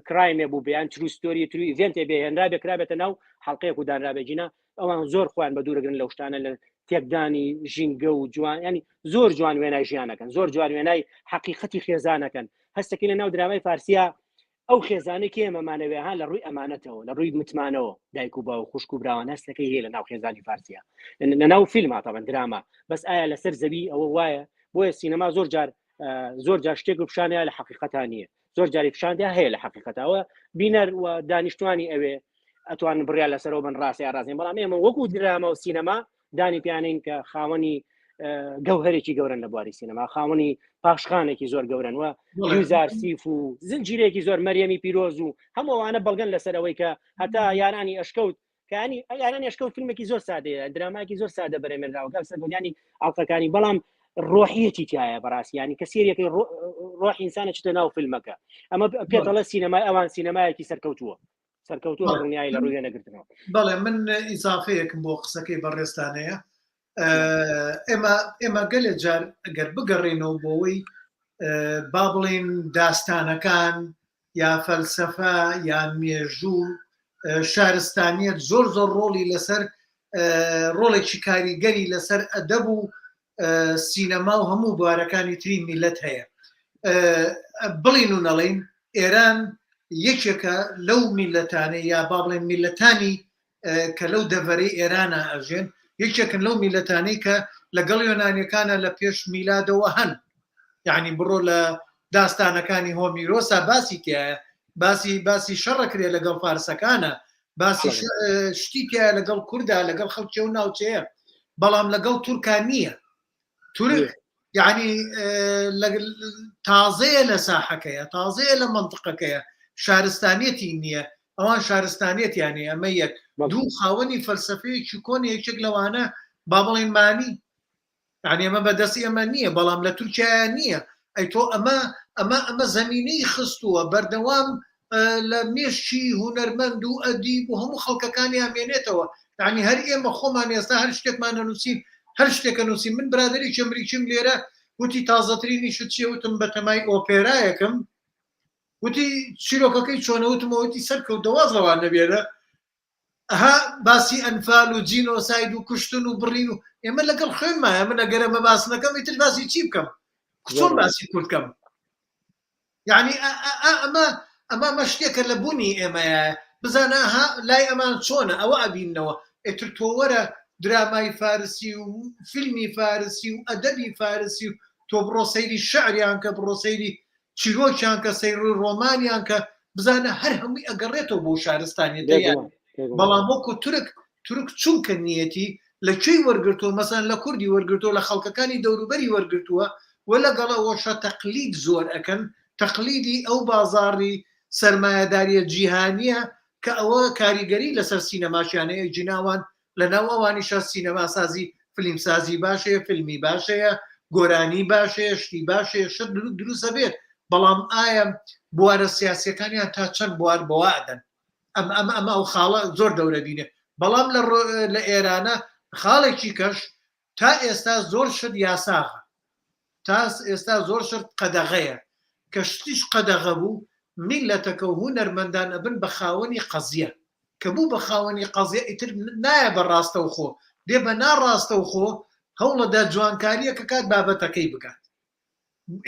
crime ێ بوو بیان true story true event ێ بێهێنرا بێکرابێتە ناو حڵلقەیەک و دانرابێ گینا ئەوان زۆر خۆیان بە دوورگرن لەو شتانە لە تێکدانی ژینگە و جوان ینی زۆر جوان وێنای ژیانەکەن زۆر جوان وێنای حەقیقەتی خێزانەکەن هەستەکەی لە ناو درامای فارسیا ئەو خێزانەی کە ئێمەمانەوێ ها لە ڕووی ئەمانەتەوە لە ڕووی متمانەوە دایک و باو خوشک و براوان هەستەکەی هەیە لە ناو خێزانی فارسیا لە ناو فیلم تەبەن دراما بەس ئایا لەسەر زەوی ئەوە وایە بۆیە سینەما زۆر جار زۆر جار شتێک و پیشانەیە لە حقیقەتا نییە زۆر جاری پیشاندا هەیە لە حقیقەتەوە بینەر و دانیشتوانی ئەوێ ئەتوان بڕیار لەسەرەوە بن ڕاستە یا ڕاستین بەڵام ئێمە وەکو دراما و سینەما دانی پیانین کە خاوەنی گەوهرێکی گەورن لە بواری سینەما خاوەنی پاشخانێکی زۆر گەورن و یوزار سیف و زنجیرێکی زۆر مەریەمی پیرۆز و هەمووانە بەڵگەن لەسەر ئەوەی کە هەتا یارانی ئەشکەوت کانی یارانی ئەشکەوت فیلمێکی زۆر سادەیە درامایەکی زۆر سادە بەرەمێنراوە کاک سەرگۆنیانی ئەڵقەکانی بەڵام ڕۆحیەتی تایە بەڕاستی ینی کە سێریەکەی ڕۆح ئینسانە چتە ناو فیلمەکە ئەمە پێتەڵە سینەمای ئەوان سینەمایەکی سەرکەوتووە سەرکەوتووە بە دڵنیایی لە ڕووی وێنەگرتنەوە. بەڵێ من ئیزافەیەکم بۆ قسەکەی بەڕێزتان هەیە ئێمە ئێمە گەلێ جار ئەگەر بگەڕێنەوە بۆەوەی با بڵێین داستانەکان یا فەلسەفە یا مێژوو شارستانیەت زۆر زۆر ڕۆڵی لەسەر ڕۆڵێکی کاریگەری لەسەر ئەدەب و سینەما و هەموو بوارەکانی تری میلەت هەیە بڵین و نەڵین ئێران یەکێکە لەو میلەتانەی یا با بڵێن میلەتانی کە لەو دەڤەرەی ئێرانە ئەژێن یەکێکن لەو میلەتانەی کە لەگەڵ یۆنانیەکانە لە پێش میلادەوە هەن یعنی بڕۆ لە داستانەکانی هۆمیرۆسا باسی تایە باسی باسی شەڕەکرێ لەگەڵ فارسەکانە باسی شتی تایە لەگەڵ کووردا لەگەڵ خەڵکی و ناوچەیە بەڵام لەگەڵ تورکان نییە تورک یعنی تازەیە لە ساحەکەیە تازەیە لە منطقەکەیە شارستانیەتی نییە ئەوان شارستانیەتیان نیە ئەمە یەک دوو خاوەنی فەلسفەیەکی کۆن یەکێک لەوانە با بڵێن مانی یعنی ئەمە بەدەستی ئەمە نییە بەڵام لە تورکیا نییە ئەی تۆ ئەمە ئەمە ئەمە زمینەی خستووە بەردەوام لە مێشکی هونەرمەند و ئەدیب و هەموو خەڵکەکانی ئامێنێتەوە یعنی هەر ئێمە خۆمان ئێستا هەر شتێکمان نەنووسین هەر شتێکە نووسین من برادری ئەمریکیم لێرە وتی تازەترینی شت چیە وتم بەتەمای ئۆپێرایەکم وتی چیرۆکەکەی چۆنە وتم وتی سەرکەوت دەواز لەوان نەبێنە ئەها باسی ئەنفال و جینۆساید و کوشتن و بڕین و ئێمە لەگەڵ خوێنمایە من ئەگەر ئەمە باس نەکەم ئیتر باسی چی بکەم چۆن باسی کورد کەم یعنی ئەمە ئەمە ئەمە شتێکە لە بوونی ئێمەیە بزانە ها لای ئەمان چۆنە ئەوە ئەبینەوە ئیتر تۆ وەرە درامای فارسی و فیلمی فارسی و ئەدەبی فارسی و تۆ بڕۆ سەیری شعریان کە بڕۆ سەیری چیرۆکیان کە سەیری ڕۆمانیان کە بزانە هەر هەمووی ئەگەڕێتەوە بۆ شارستانیەتە بەڵام وەکو تورک تورک چونکە نیەتی لە کوێی وەرگرتووە مەسەلەن لە کوردی وەرگرتووە لە خەڵکەکانی دەوروبەری وەرگرتووە و لەگەڵ ئەوەشا تەقلید زۆر ئەکەن تەقلیدی ئەو بازاڕی سەرمایەداریە جیهانیە کە ئەوە کاریگەری لەسەر سینەماشیان هەیە جناوان لەناو ئەوانیشا سینەماسازی فلیمسازی باشەیە فیلمی باشەیە گۆرانی باشەیە شتی باشەیە شت دروستە بێت بەڵام ئایا بوارە سیاسیەکانیان تا چەند بوار بەوە ئەدەن ئەم ئەم ئەم ئەو خاڵە زۆر دەورە بینێ بەڵام لە لە ئێرانە خاڵێکی کەش تا ئێستا زۆر شت یاساغە تا ئێستا زۆر شت قەدەغەیە کە شتیش قەدەغە بوو میلەتەکە و هونەرمەندان ئەبن بە خاوەنی قەزیە کە بوو بە خاوەنی قەزیە ئیتر نایە بە ڕاستەوخۆ دێ بە ناڕاستەوخۆ هەوڵەدا جوانکاریەکە کات بابەتەکەی بکات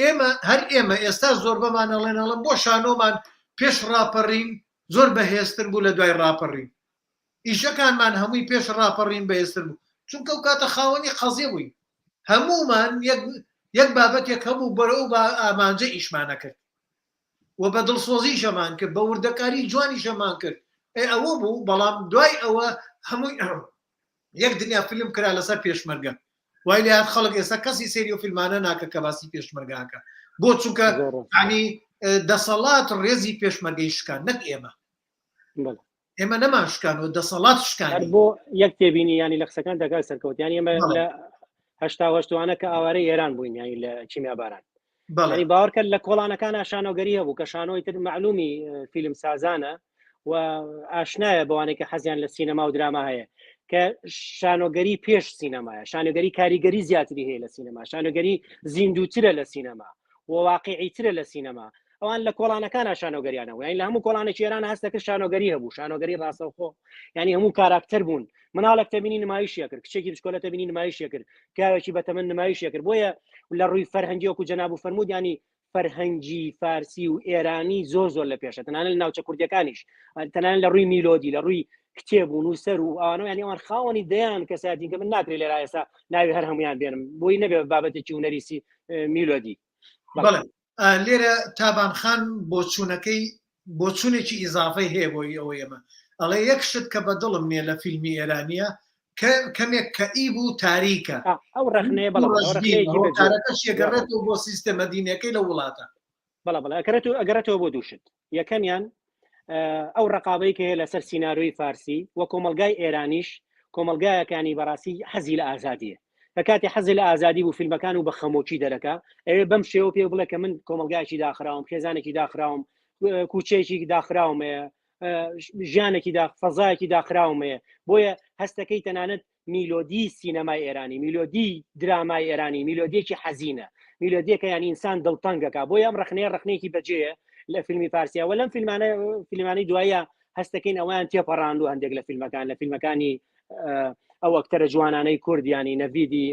ئێمە هەر ئێمە ئێستا زۆربەمان ئەڵێن ئەڵێن بۆ شانۆمان پێش ڕاپەڕین زۆر بەهێزتر بوو لە دوای ڕاپەڕین ئیشەکانمان هەمووی پێش ڕاپەڕین بەهێزتر بوو چونکە ئەو کاتە خاوەنی قەزیە بووین هەموومان یەک یەک بابەتێک هەبوو بەرەو بە ئامانجە ئیشمانە کرد و بە دڵسۆزیشەمان کرد بە وردەکاری جوانیشەمان کرد ئێ ئەوە بوو بەڵام دوای ئەوە هەمووی یەک دنیا فیلم کرا لەسەر پێشمەرگە وای لێهات خەڵک ئێستا کەسی سەیری و فیلمانە ناکە کە باسی پێشمەرگاکە بۆ چونکە ینی دەسەڵات ڕێزی پێشمەرگەی شکان نەک ئێمە ئێمە نەمان شکان و دەسەڵات شکان بۆ یەک تێبینی ینی لە قسەکان دەکات سەرکەوت ینی ئێمە لە هەشتا هەشتوانە کە ئاوارەی ئێران بووین ینی لە کیمیا باران بەڵی باوەڕکە لە کۆڵانەکان شانۆگەری هەبوو کە شانۆی تر معلومی فیلم سازانە و ئاشنایە بەوانەی کە حەزیان لە سینەما و دراما هەیە کە شانۆگەری پێش سینەمایە شانۆگەری کاریگەری زیاتری هەیە لە سینەما شانۆگەری زیندووترە لە سینەما و واقعیترە لە سینەما ئەوان لە کۆڵانەکان شانۆگەریانەوە یان لە هەموو کۆڵانێکی ئێران هەستەکە شانۆگەری هەبوو شانۆگەری ڕاستەوخۆ ینی هەموو کاراکتەر بوون مناڵێک تەبینی نمایشی کرد کچێکی بچکۆلە تەبینی نمایشی کرد پیاوێکی بەتەمەن نمایشی کرد بۆیە لە ڕووی فەرهەنگی وەکو جەناب و فەرموود ینی فەرهەنگی فارسی و ئێرانی زۆر زۆر لە پێشە تەنانەت لە ناوچە کوردیەکانیش تەنانەت لە ڕووی میلۆدی لە ڕووی کتێب و نووسەر و ئەوانە ینی ئەوان خاوەنی دەیان کەسایەتین کە من ناکرێت لێرا ئێستا ناوی هەر هەمویان بێنم بۆی نەبێ بابەتێکی هونەریسی میلۆدی. بەڵێ لێرە تابان خان بۆچوونەکەی بۆچوونێکی ئیزافەی هەیە بۆی ئەوەی ئەمە ئەڵێ یەک شت کە بە دڵم نییە لە فیلمی ئێرانیە کەمێک کەئیب و تاریکە ئەو ڕەخنەیە بەڵێ ئەو ڕەخنەیەکی بەجێ. هۆکارەکەش ئەگەڕێتەوە بۆ سیستەمە دینیەکەی لەو وڵاتە. بەڵێ بەڵێ ئەگەڕێتەوە ئەگەڕێتەوە بۆ دوو شت یەکەمیان ئەو ڕقابەی کە هەیە لەسەر سیناریۆی فارسی و کۆمەڵگای ئێرانیش کۆمەڵگایەکانی بەڕاستی حەزی لە ئازادیە لە کاتی حەزی لە ئازادی بوو فیلمەکان و بە خەمۆکی دەرەکە ئەوێ بەم شێوە پێ بڵێ کە من کۆمەڵگایکی داخراوم خێزانێکی داخراوم کوچەیەکی داخراوم هەیە ژیانێکی دا فەزایەکی داخراوم هەیە بۆیە هەستەکەی تەنانەت میلۆدی سینەمای ئێرانی میلۆدی درامای ئێرانی میلۆدیەکی حەزینە. میلۆدیەکە یانی ئینسان دڵتەنگەکە بۆیە ئەم ڕەخنەیە ڕەخنەیەکی بەجێیە لە فیلمی فارسیە وە لەم فیلمانە فیلمانەی دوایە هەستەکەین ئەویان تێپەڕاندو هەندێک لە فیلمەکان لە فیلمەکانی ئەو ئەکتەرە جوانانەی کورد ینی نەڤیدی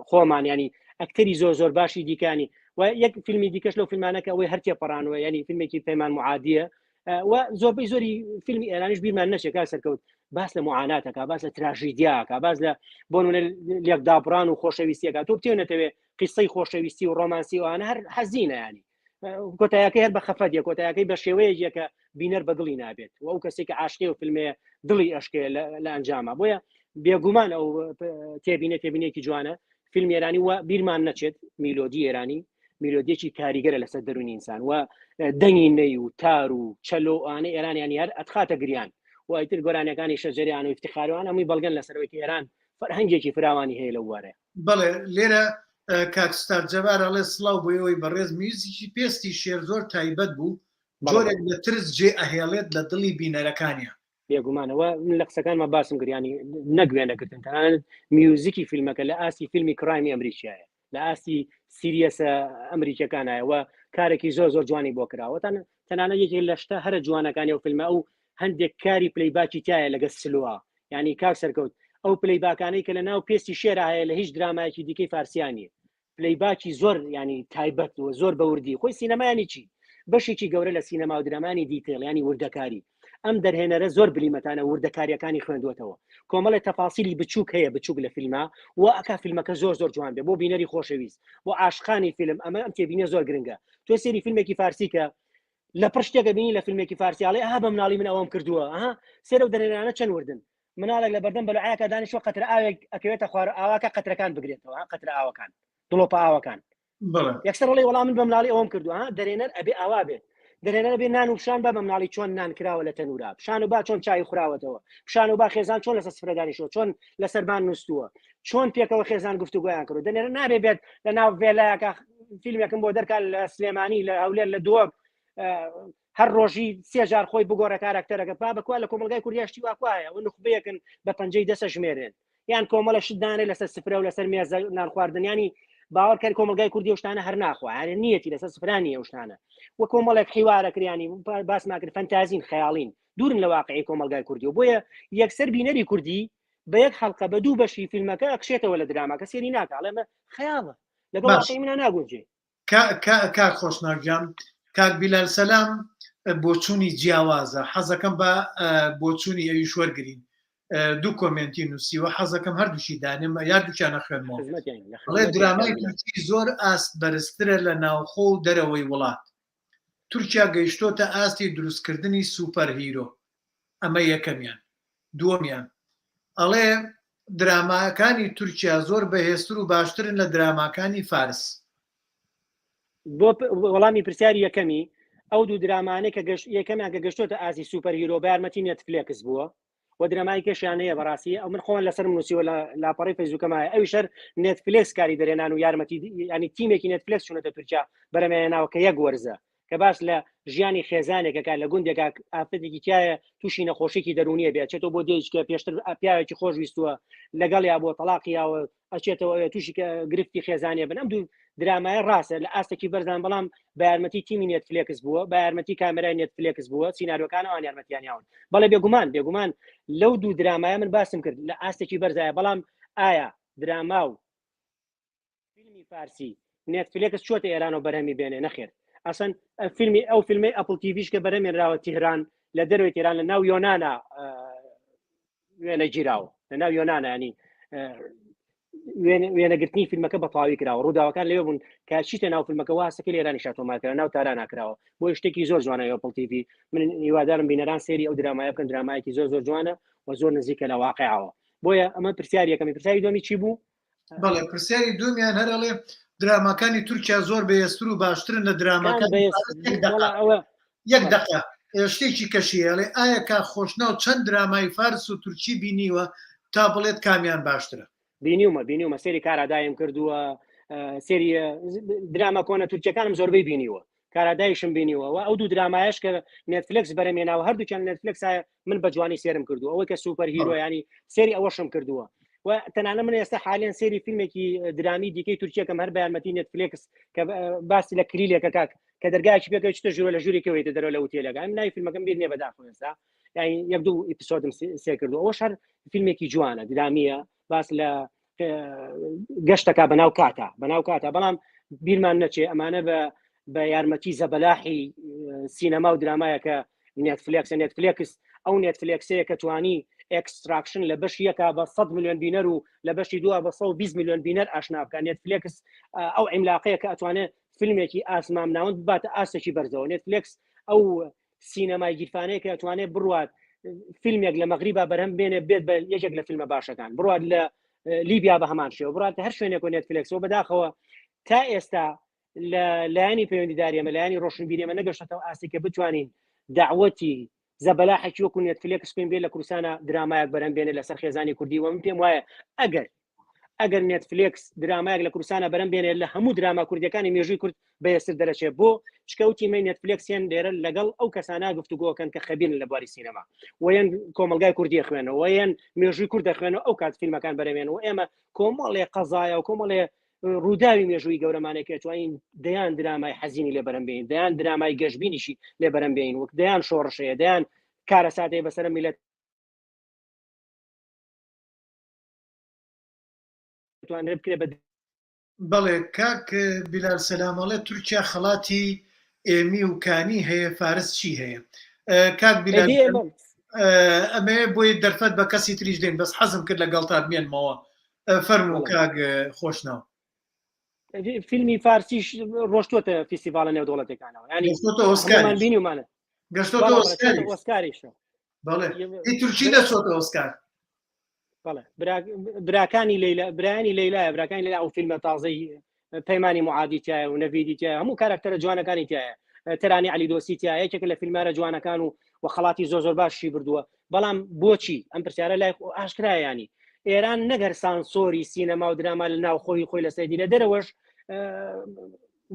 خۆمان ینی ئەکتەری زۆر زۆر باشی دیکانی و یەک فیلمی دیکەش لەو فیلمانە کە ئەوەی هەر تێپەڕانوە ینی فیلمێکی پەیمان معادیە و زۆربەی زۆری فیلمی ئێرانیش بیرمان نەچێت کا سەرکەوت باس لە معاناتەکە باس لە تراژیدیاکە باس لە بۆ نمونە لێکدابڕان و خۆشەویستیەکە تۆ بتێ نەتەوێ قیسەی خۆشەویستی و ڕۆمانسی ئەوانە هەر حەزینە ینی کۆتایەکەی هەر بە خەفەت یە کۆتایەکەی بە شێوەیەکە بینەر بە دڵی نابێت و ئەو کەسێک کە عاشقی و فیلمەیە دڵی ئەشکێ لە ئەنجامە بۆیە بێگومان ئەو تێبینە تێبینێکی جوانە فیلم ئێرانی و بیرمان نەچێت میلۆدی ئێرانی میلۆدیەکی کاریگەرە لەسەر دەروونی ئینسان و دەنگی نەی و تار و چەلۆ ئانە ئێرانیانی هەر ئەتخاتە گریان و ئیتر گۆرانیەکانی شەجەریان و ئیفتخاروان هەمووی بەڵگەن لەسەرەوەی کە ئێران فەرهەنگێکی فراوانی هەیە لەو بوارەیە. بەڵێ لێرە کاک ستار جەبار ئەڵێ سڵاو بۆ ئێوەی بەڕێز میوزیکی پێستی شێر زۆر تایبەت بوو جۆرێک لە ترس جێ ئەهێڵێت لە دڵی بینەرەکانیا. بێگومانەوە من لە قسەکانمە باسم کرد ینی نەک وێنەگرتن تەنانەت میوزیکی فیلمەکە لە ئاستی فیلمی crime ی ئەمریکایە لە ئاستی series ە ئەمریکیەکانایە و کارێکی زۆر زۆر جوانی بۆ کراوە تەنانەت یەکێک لە شتە هەرە جوانەکانی ئەو فیلمە ئەو هەندێک کاری playback ی تایە لەگە سلوە یعنی کاک سەرکەوت ئەو playback انەی کە لە ناو پێستی شێرا هەیە لە هیچ درامایەکی دیکەی فارسیانیە playback ی زۆر ینی تایبەت و زۆر بەوردی خۆی سینەمایانی چی بەشێکی گەورە لە سینەما و درامانی detail ینی وردەکاری ئەم دەرهێنەرە زۆر بلیمەتانە وردەکاریەکانی خوێندوەتەوە کۆمەڵێ تەفاسیلی بچووک هەیە بچووک لە فیلما و ئەکا فیلمەکە زۆر زۆر جوان بێ بۆ بینەری خۆشەویست بۆ عاشقانی فیلم ئەمە ئەم تێبینە زۆر گرنگە تۆ سێری فیلمێکی فارسی کە لە پڕ شتێکە بینی لە فیلمێکی فارسی ئەڵێ ئەها بە مناڵی من ئەوەم کردووە ئەها سێرە و دەرهێنانە چەند وردن مناڵێک لە بەردەم بەلعەکە دانیشوە قەترە ئاوێک ئەکەوێتە خوار ئاواکە قەترەکان بگرێتەوە قەترە ئاوەکان دڵۆپە ئاوەکان یەکسەر ڵێ وەڵام من بە مناڵی ئەوم کردو ها دەرێنەر ئەبێ ئاوا بێت دەرێنەر بێ نان و پیشان بە بە مناڵی چۆن نان کراوە لە تەنورا پیشان و با چۆن چای خوراوەتەوە پیشان و با خێزان چۆن لەسەر سفرە دانیشتووە چۆن لەسەربان نووسووە چۆن پێکەوە خێزان گفتوگۆیان کردو دەنێرە نابێ بێت لە ناو ڤێلایەکە فیلمێکم بۆ دەرکات لە سلێمانی لە هەولێر لە دۆک هەر ڕۆژی سێجار خۆی بگۆڕە کاراکتەرەکە پا بەکوا لە کۆمەلگای کوردیاشتی واکوایە و نخبەیەکن بە پەنجەی دەسە ژمێرێن یان کۆمەڵە شت دانێ لەسەر سفرە و لەسەر مێزە نان خواردن ینی باوەڕ کەن کۆمەلگای کوردی ئەو شتانە هەر ناخوا یعنی نیەتی لەسەر سفرە نیە ئەو شتانە و کۆمەڵێک حیوارە کریانی باسمان کرد فەنتازین خەیاڵین دوورن لە واقعی کۆمەلگای کوردی و بۆیە یەکسەر بینەری کوردی بە یەک حەڵقە بە دوو بەشی فیلمەکە ئەکشێتەوە لە دراماکە سێری ناکا ئەڵێ ئەمە خەیاڵە لەگەڵ باش واقعی منە ناگونجێ کاک خۆشناو گیان کاک بیلال سەلام بۆچوونی جیاوازە حەزەکەم بە بۆچوونی ئەویش وەرگین دوو کۆمێنتی نووسیوە حەزەکەم هەردووشی دانێم یا دووچانە خوێنمەوە ئەڵێ درامای تورکی زۆر ئاست بەرزترە لە ناوخۆ و دەرەوەی وڵات تورکیا گەیشتۆتە ئاستی دروستکردنی super hero ئەمە یەکەمیان دووەمیان ئەڵێ دراماکانی تورکیا زۆر بەهێزتر و باشترن لە دراماکانی فارس. بۆ وەڵامی پرسیاری یەکەمی ئەو دوو درامانەی کە گەشت یەکەمیان کە گەشتۆتە ئاستی super hero بە یارمەتی نێتفلێکس بووە و درامای کەشیان هەیە بەڕاستی ئەو من خۆم لەسەرم نووسیوە لە لاپەڕی فەیسبووکەمایە ئەوی شەر نێتفلێکس کاری دەرێنان و یارمەتی ینی تیمێکی نێتفلێکس چوونەتە تورکیا بەرەمێناوە کە یەک وەرزە کە باس لە ژیانی خێزانێکەکە لە گوندێکا ئافرەتێکی تایە تووشی نەخۆشیێکی دەرونیە بێ ئەچێتەوە بۆ دێیج کە پێشتر پیاوێکی خۆش ویستووە لەگەڵ یا بۆ تەلاقی یاوە ئەچێتەوە ئەوێ تووشی کە گرفتی خێزانیە بن ئەم دوو درامایە ڕاستە لە ئاستێکی بەرزان بەڵام بە یارمەتی تیمی نێتفلێکس بووە بە یارمەتی کامێرای نێتفلێکس بووە سیناریۆکان ئەوان یارمەتیان یاون بەڵێ بێگومان بێگومان لەو دوو درامایە من باسم کرد لە ئاستێکی بەرزایە بەڵام ئایا دراما و فیلمی فارسی نێتفلێکس چۆتە ئێران و بەرهەمی بێنێ نەخێر ئەسەن فیلمی ئەو فیلمی ئەپل تیڤیش کە بەرهەمێنراوە تیهران لە دەروی تێران لە ناو یۆنانا وێنە گیراوە لە ناو یۆنانا ینی وێنەگرتنی فیلمەکە بە تەواوی کراوە ڕووداوەکان لەوێ بوون کە چیتە ناو فیلمەکە واسەکە لە ئێرانی شاتۆمار کرا ناو تاران ناکراوە بۆ شتێکی زۆر جوانە ئەپل تیڤی من هیوادارم بینەران سێری ئەو درامایە بکەن درامایەکی زۆر زۆر جوانە و زۆر نزیکە لە واقعەوە بۆیە ئەمە پرسیاری یەکەمی پرسیاری دومی چی بوو بەڵێ پرسیاری دومیان هەر ئەڵێ دراماکانی تورکیا زۆر بەهێزتر و باشترن لە دراماکانی یەک دقە شتێکی کەشی ئەڵێ ئایا کا خۆشناو چەند درامای فارس و تورکی بینیوە تا بڵێت کامیان باشترە بینیومە بینیومە سێری کارادایم کردووە سێری دراما کۆنە تورکیەکانم زۆربەی بینیوە کارادایشم بینیوە و ئەو دوو درامایش کە نێتفلکس بەرەمێناوە هەردووکیان نێتفلکس من بە جوانی سێرم کردو ئەوەی کە super hero ینی سێری ئەوەشم کردووە. و تەنانە من ئێستا حالیان سێری فیلمێکی درامی دیکەی تورکیەکەم هەر بە یارمەتی نێتفلێکس کە باسی لە کلیلێکە کاک کە دەرگایکی پێکەوە چتە ژوورە لە ژوورێکەوەی دەرەوە لە وتێلەکە ئەم ناوی فیلمەکەم بیر نییە بەداخەوە ئێستا یعنی یەک دوو episode م سێ کردو ئەوەش هەر فیلمێکی جوانە درامیە باس لە گەشتەکە بەناو کاتا بەناو کاتا بەڵام بیرمان نەچێ ئەمانە بە بە یارمەتی زەبەلاحی سینەما و درامایە کە نێتفلێکسە نێتفلێکس ئەو نێتفلێکسەیە کە توانی Extraction لە بەشی یەکا بە 100 میلیۆن بینەر و لە بەشی دووە بە 120 میلیۆن بینەر ئاشنا بکە نێتفلێکس ئەو عیملاقەیە کە ئەتوانێت فیلمێکی ئاسمام ناوەند بباتە ئاستێکی بەرزەوە نێتفلێکس ئەو سینەمای گیرفانەیە کە ئەتوانێت بڕوات فیلمێک لە مەغریبا بەرهەم بێنێ بێت بە یەکێک لە فیلمە باشەکان بڕات لە لیبیا بە هەمان شێوە بڕات هەر شوێنێک و نێتفلێکسەوە بەداخەوە تا ئێستا لە لایەنی پەیوەندیداری ئەمە لایەنی ڕۆشنبیری ئەمە نەگەشتەوە ئاستی کە بتوانین داوەتی زەبەلاحێکی وەکو نێتفلێکس بکەین بێ لە کوردستانە درامایەک بەرهەم بێنێ لەسەر خێزانی کوردی و من پێم وایە ئەگەر ئەگەر نێتفلێکس درامایەک لە کوردستانە بەرەم بێنێ لە هەموو دراما کوردیەکانی مێژووی کورد بەهێزتر دەرەچێت بۆ چکەوتی مەی نێتفلێکسیان لێرە لەگەڵ ئەو کەسانە گفتوگۆکەن کە خەبیرن لە بواری سینەما ویان کۆمەلگای کوردی خوێنەوە یان مێژووی کورد دەخوێنەوە ئەو کات فیلمەکان بەرەمێن و ئێمە کۆمەڵێ قەزایە و کۆمەڵێ ڕووداوی مێژووی گەورەمانێک کە توانین دەیان درامای حەزینی لێ بەرەم بێین دەیان درامای گەشببینیشی لێ بەرەم بێین وەک دەیان شۆڕشەیە دەیان کارەساتەیە بەسەر میلەت توانرێت بکرێت بە بەڵێ کاک بیلال سەلام ئەڵێ تورکیا خەڵاتی ئێمی و کانی هەیە فارس چی هەیە کاک بیلال ئەمەوێ بۆی دەرفەت بە کەسی تریش دێن بەس حەزم کرد لەگەڵ تا بمێنمەوە فەرموو کاک خۆشناو فیلمی فارسیش ڕۆشتوەتە فیستیڤالە نێودەوڵەتەکانەوە ینی ئۆسکار بینیمانە گەشتۆتە ئۆسکاریشە بەڵێ تورکی نەچۆتە ئۆسکار بەڵێ براکانی لەیلا برایانی لەیلایە براکانی لەیلا ئەو فیلمە تازەی پەیمانی معادی تایە و نەڤیدی تایە هەموو کارکتەرە جوانەکانی تایە تەرانی علی دۆسی تایە یەکێک لە فیلمارە جوانەکان و و خەڵاتی زۆر زۆر باشی بردووە بەڵام بۆچی ئەم پرسیارە لای ئاشکرایانی ئێران نەگەر سانسۆری سینەما و دراما لە ناوخۆی خۆی لەسەری لە دەرەوەش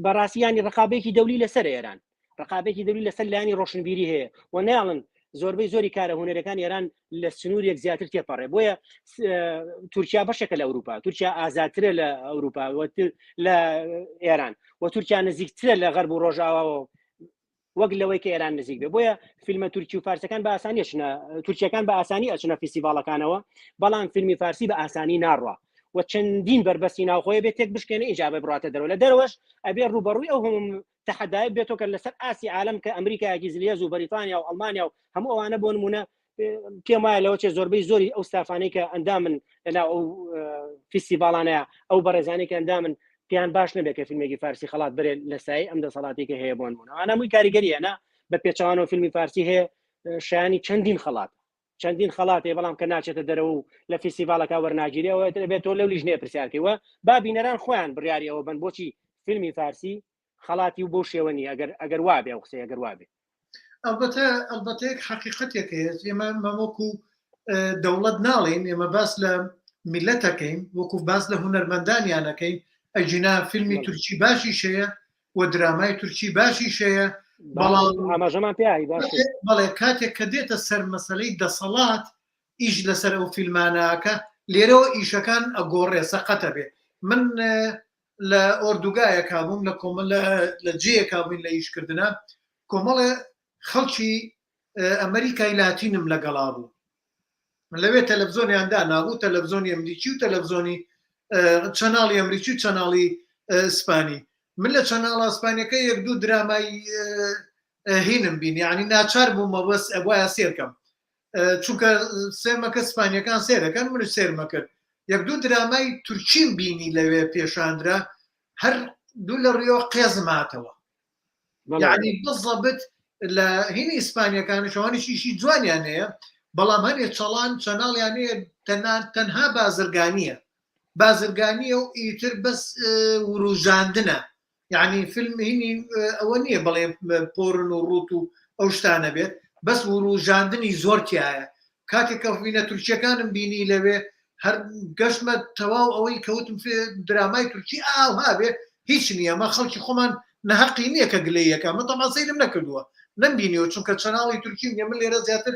بەڕاستی ینی ڕقابێکی دەولی لەسەر ئێران ڕقابێکی دەولی لەسەر لایەنی ڕۆشنبیری هەیە و ناڵن زۆربەی زۆری کارە هوەرەکان ئێران لە سنوورێک زیاتر تێپەڕێ بۆیە تورکیا بەشێکە لە ئەوروپا تورکیا ئازاترە لە ئەوروپا لە ئێران و تورکیا نزیکترە لە غەرب و ڕۆژاواوە وەک لەوەی کە ئێران نزیک بێ بۆیە فیلمە تورکی و فارسەکان بە ئاسانی ئەچنە تورکیەکان بە ئاسانی ئەچنە فیستیڤاڵەکانەوە بەڵام فیلمی فارسی بە ئاسانی ناڕوا و چەندین بەربەستی ناوخۆی بێت تێک بشکێنە ئیجابە بڕاتە دەرەوە لە دەرەوەش ئەبێ ڕوبەڕووی ئەو هەموو تەحەدایە بێتەوە کە لەسەر ئاستی عالم کە ئەمریکایەکی زلێز و بەریتانیا و ئەڵمانیا و هەموو ئەوانە بۆ نمونە پێم وایە لەوە چێ زۆربەی زۆری ئەو ستافانەی کە ئەندامن لەناو ئەو فیستیڤاڵانەیە ئەو بەڕێزانی کە ئەندامن پێیان باش نەبێت کە فیلمێکی فارسی خەڵات بەرێ لە سای ئەم دەسەڵاتی کە هەیە بۆن بوون ئەوانە مووی کاریگەریە نا بە پێچەوانەوە فیلمی فارسی هەیە شایانی چەندین خەڵات چەندین خەڵاتێ بەڵام کە ناچێتە دەرەوە و لە فیستیڤالەکە وەرناگیرێ ئەوە بێت تۆ لەو لیژنەیە پرسیارکەی وە با بینەران خۆیان بڕیاری ئەوە بن بۆچی فیلمی فارسی خەڵاتی و بۆ شێوە نیە ئەگەر ئەگەر وابێ ئەو قسەیە ئەگەر وابێ. ئەڵبەتە ئەڵبەتە یەک حەقیقەتێک هەیە ئێمە وەکو دەوڵەت ناڵێین ئێمە باس لە میلەتەکەین وەکو باس لە هونەرمەندانیانەکەین ئەگینا فیلمی تورکی باشیش هەیە و درامای تورکی باشیش هەیە بەڵام ئاماژەمان پێ باش بەڵێ کاتێک کە دێتە سەر مەسەلەی دەسەڵات ئیش لەسەر ئەو فیلمانەکە لێرەوە ئیشەکان ئەگۆڕێ سەقەتە بێ من لە ئۆردوگایەکا بووم لە کۆمە لە جێیەکا بووین لە ئیشکردنا کۆمەڵێ خەڵکی ئەمریکای لاتینم لەگەڵا بوو لەوێ تەلەڤزۆنیان دانابوو تەلەڤزۆنی ئەمریکی و تەلەڤزۆنی channel ی ئەمریکی و channel ی ئیسپانی من لە channel ە ئیسپانیەکە یەک دوو درامای هینم بین یعنی ناچار بوومە بەس ئەبواە سێرکەم چونکە سێمەکە سپانیەکان سێرەکەن من سێرمە کرد یەک دوو درامای تورکیم بینی لەوێ پێشاندرا هەر دوو لە ڕیۆ قێزم هاتەوە یعنی بزەبت لە هینی ئیسپانیەکانش ئەوانیش ئیشی جوانیان هەیە بەڵام هەنێ چەڵان channel یان هەیە تەنها بازرگانیە بازرگانیە و ئیتر بەس وروژاندنە یعنی فیلم هینی ئەوە نییە بڵێ porn و ڕوت و ئەو شتانە بێت بەس وروژاندنی زۆر تایە کاتێک کە فیلمە تورکیەکانم بینی لەوێ هەر گەشتمە تەواو ئەوەی کەوتم درامای تورکی ئاها بێ هیچ نییە مە خەڵکی خۆمان نەهقی نییە کە گلەیەکە من تەما سەیرم نەکردووە نەمبینیەوە چونکە channel ی تورکی نیە من لێرە زیاتر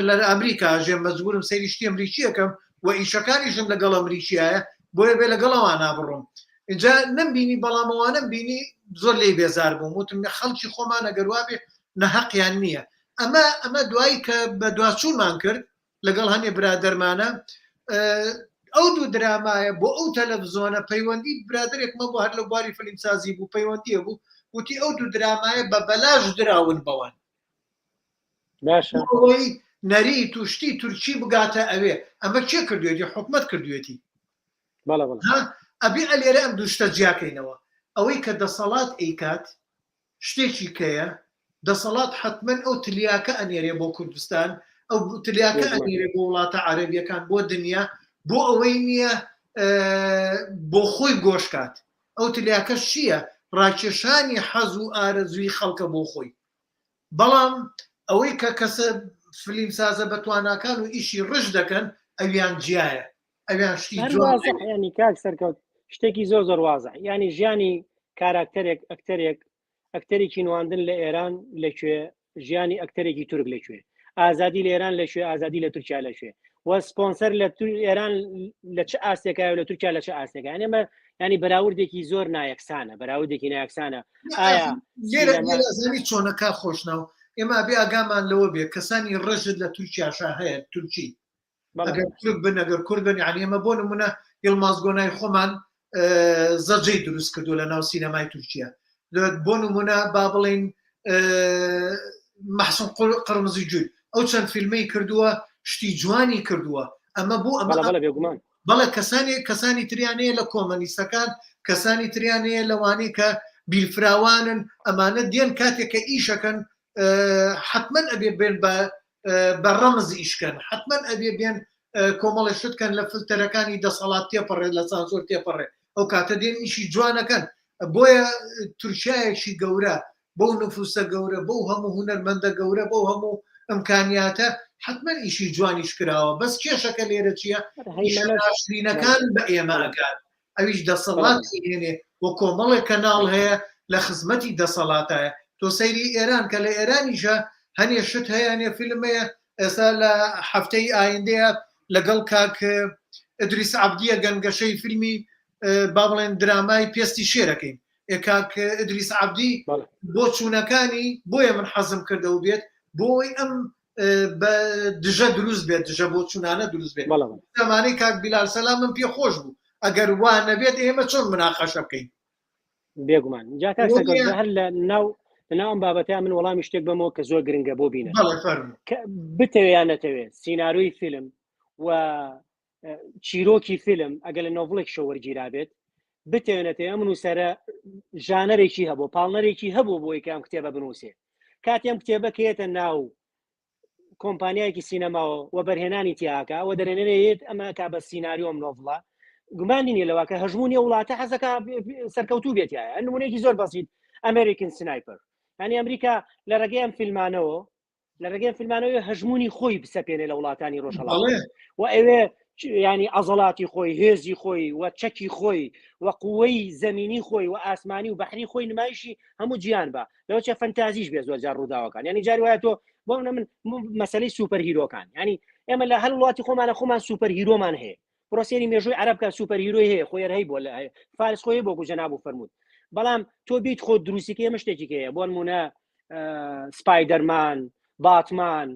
لە ئەمریکا ژێم مەجبورم سەیری شتی ئەمریکیەکەم. و ئیشەکانیشم لەگەڵ ئەمریکیایە بۆیە بێ لەگەڵ ئەوانە بڕۆم. ئینجا نەمبینی بەڵام ئەوانەم بینی زۆر لێی بێزار بووم وتم خەڵکی خۆمان ئەگەر وابێ نەهەقیان نییە. ئەمە ئەمە دوایی کە بە دواچوونمان کرد لەگەڵ هەنێ برادەرمانە ئەو دوو درامایە بۆ ئەو تەلەڤزۆنە پەیوەندی برادێکمە بۆ هەر لە بواری فلیمسازی بوو پەیوەندیە بوو وتی ئەو دوو درامایە بە بەلاش دراون بەوان باشە ئەوەی نەریت و شتی تورکی بگاتە ئەوێ ئەمە کێ کردوێتی حکومت کردوێتی بەڵێ بەڵێ ئەبێ ئەلێرە ئەم دوو شتە جیاکەینەوە ئەوەی کە دەسەڵات ئەیکات شتێکی کەیە دەسەڵات حەتمەن ئەو تلیاکە ئەنێرێ بۆ کوردستان ئەو تلیاکە ئەنێرێ بۆ وڵاتە عەرەبیەکان بۆ دنیا بۆ ئەوەی نییە بۆ خۆی گۆشکات ئەو تلیاکەش چییە ڕاکێشانی حەز و ئارەزووی خەڵکە بۆ خۆی بەڵام ئەوەی کە کەسە فلیمسازە بەتواناکان و ئیشی ڕژ دەکەن ئەویان جیایە ئەویان شتی جوان ینی کاک سەرکەوت شتێکی زۆر زۆر وازە ینی ژیانی کاراکتەرێک ئەکتەرێک ئەکتەرێکی نواندن لە ئێران لەکوێ ژیانی ئەکتەرێکی تورک لەکوێ ئازادی لە ئێران لەکوێ ئازادی لە تورکیا لەکوێ و سپۆنسەر لە ئێران لە چ ئاستێکە لە تورکیا لە چ ئاستێکە ئێمە ینی بەراوردێکی زۆر نایەکسانە بەراوردێکی نایەکسانە ئایا لێرە چۆنەکە خۆشناو ئێمە بێ ئاگامان لەوە بێ کەسانی ڕژد لە تورکیاشا هەیە تورکی ئەگەر تورک بن ئەگەر کورد بن یعنی ئێمە بۆ نمونە یڵماز گۆنای خۆمان زەجەی دروست کردو لە ناو سینەمای تورکیا بۆ نمونە با بڵین مەحسن قڕمزی جوول ئەو چەند فیلمەی کردووە شتی جوانی کردووە ئەمە بۆ ئەمە بێگومان بەڵێ کەسانی کەسانی تریان هەیە لە کۆمەنیستەکان کەسانی تریان هەیە لەوانەی کە بیرفراوانن ئەمانە دێن کاتێک کە ئیشەکەن حتمما ئەبێ بێن بە بە ڕەمز ئیشکەن حتمما ئەبێ بێن کۆمەڵی شتکەن لە فلتەرەکانی دەسەڵات تێپەڕێت لە سانسۆر تێپەڕێ ئەو کاتە دێن ئیشی جوانەکەن بۆیە تورکیایەکی گەورە بەو نفوسە گەورە بەو هەموو هونەرمەندە گەورە بەو هەموو ئەمکانیاتە حتمما ئیشی جوانیش کراوە بەس کێشەکە لێرە چییە ناشرینەکان بە ئێمە ئەکات ئەویش دەسەڵات هێنێ و کۆمەڵێک کەناڵ هەیە لە خزمەتی دەسەڵاتایە تۆ سەیری ئێران کە لە ئێرانیشە هەنێ شت هەیە هەنێ فیلم هەیە ئێستا لە هەفتەی ئایندەیە لەگەڵ کاک ئیدریس عەبدیە گەنگەشەی فیلمی با بڵێن درامای پێستی شێرەکەین ئێ کاک ئیدریس عەبدی بۆ چوونەکانی بۆیە من حەزم کردەوە بێت بۆی ئەم بە دژە دروست بێت دژە بۆ چوونانە دروست بێت زمانەی کاک بیلال سەلامم پێ خۆش بوو ئەگەر وا نەبێت ئێمە چۆن مناقەشە بکەین بێگومان جا کاک هەر لە ناو لەناو ئەم بابەتە من وەڵامی شتێک بەمەوە کە زۆر گرنگە بۆ بینە بتەوێ یان نەتەوێ سیناریۆی فیلم و چیرۆکی فیلم ئەگەر لە نۆڤڵێک شەوە وەرگیرابێت بتێنێتێ ئەم نووسەرە ژانەرێکی هەبوو پاڵنەرێکی هەبوو بۆی کە ئەم کتێبە بنووسێ کاتی ئەم کتێبە کێتە ناو کۆمپانیایەکی سینەماوە و بەرهێنانی تیاکە و دەرێنێت ئەمە کا بە سیناریۆم نۆڤڵە گومانی نیە لەوە کە هەژمونی وڵاتە حەزەکە سەرکەوتوو بێتایە نمونێکی زۆر بەسیت American Sniper ینی ئەمریکا لە ڕێگەی ئەم فیلمانەوە لە ڕێگەی فیلمانەوە هەژمونی خۆی بسەپێنێ لە وڵاتانی ڕۆژهەڵات و ئەوێ ینی عەزەڵاتی خۆی هێزی خۆی و چەکی خۆی و قوەی زەمینی خۆی و ئاسمانی و بەحری خۆی نمایشی هەموو جیان بە لەوە چە فەنتازیش بێ زۆر جار ڕووداوەکان ینی جاری وایە تۆ بۆ منە من مەسلەی superhero کان ینی ئێمە لە هەر وڵاتی خۆمانە خۆمان superhero مان هەیە بڕۆ سێری مێژووی عەرەب کە superhero ی هەیە خۆی هەر هەی بۆ لە فارس خۆی بۆ جەناب و فەرموود بەڵام تۆ بیت خۆ دروستیکە ئێمە شتێکی هەیە بۆ نمونە سپایدەرمان باتمان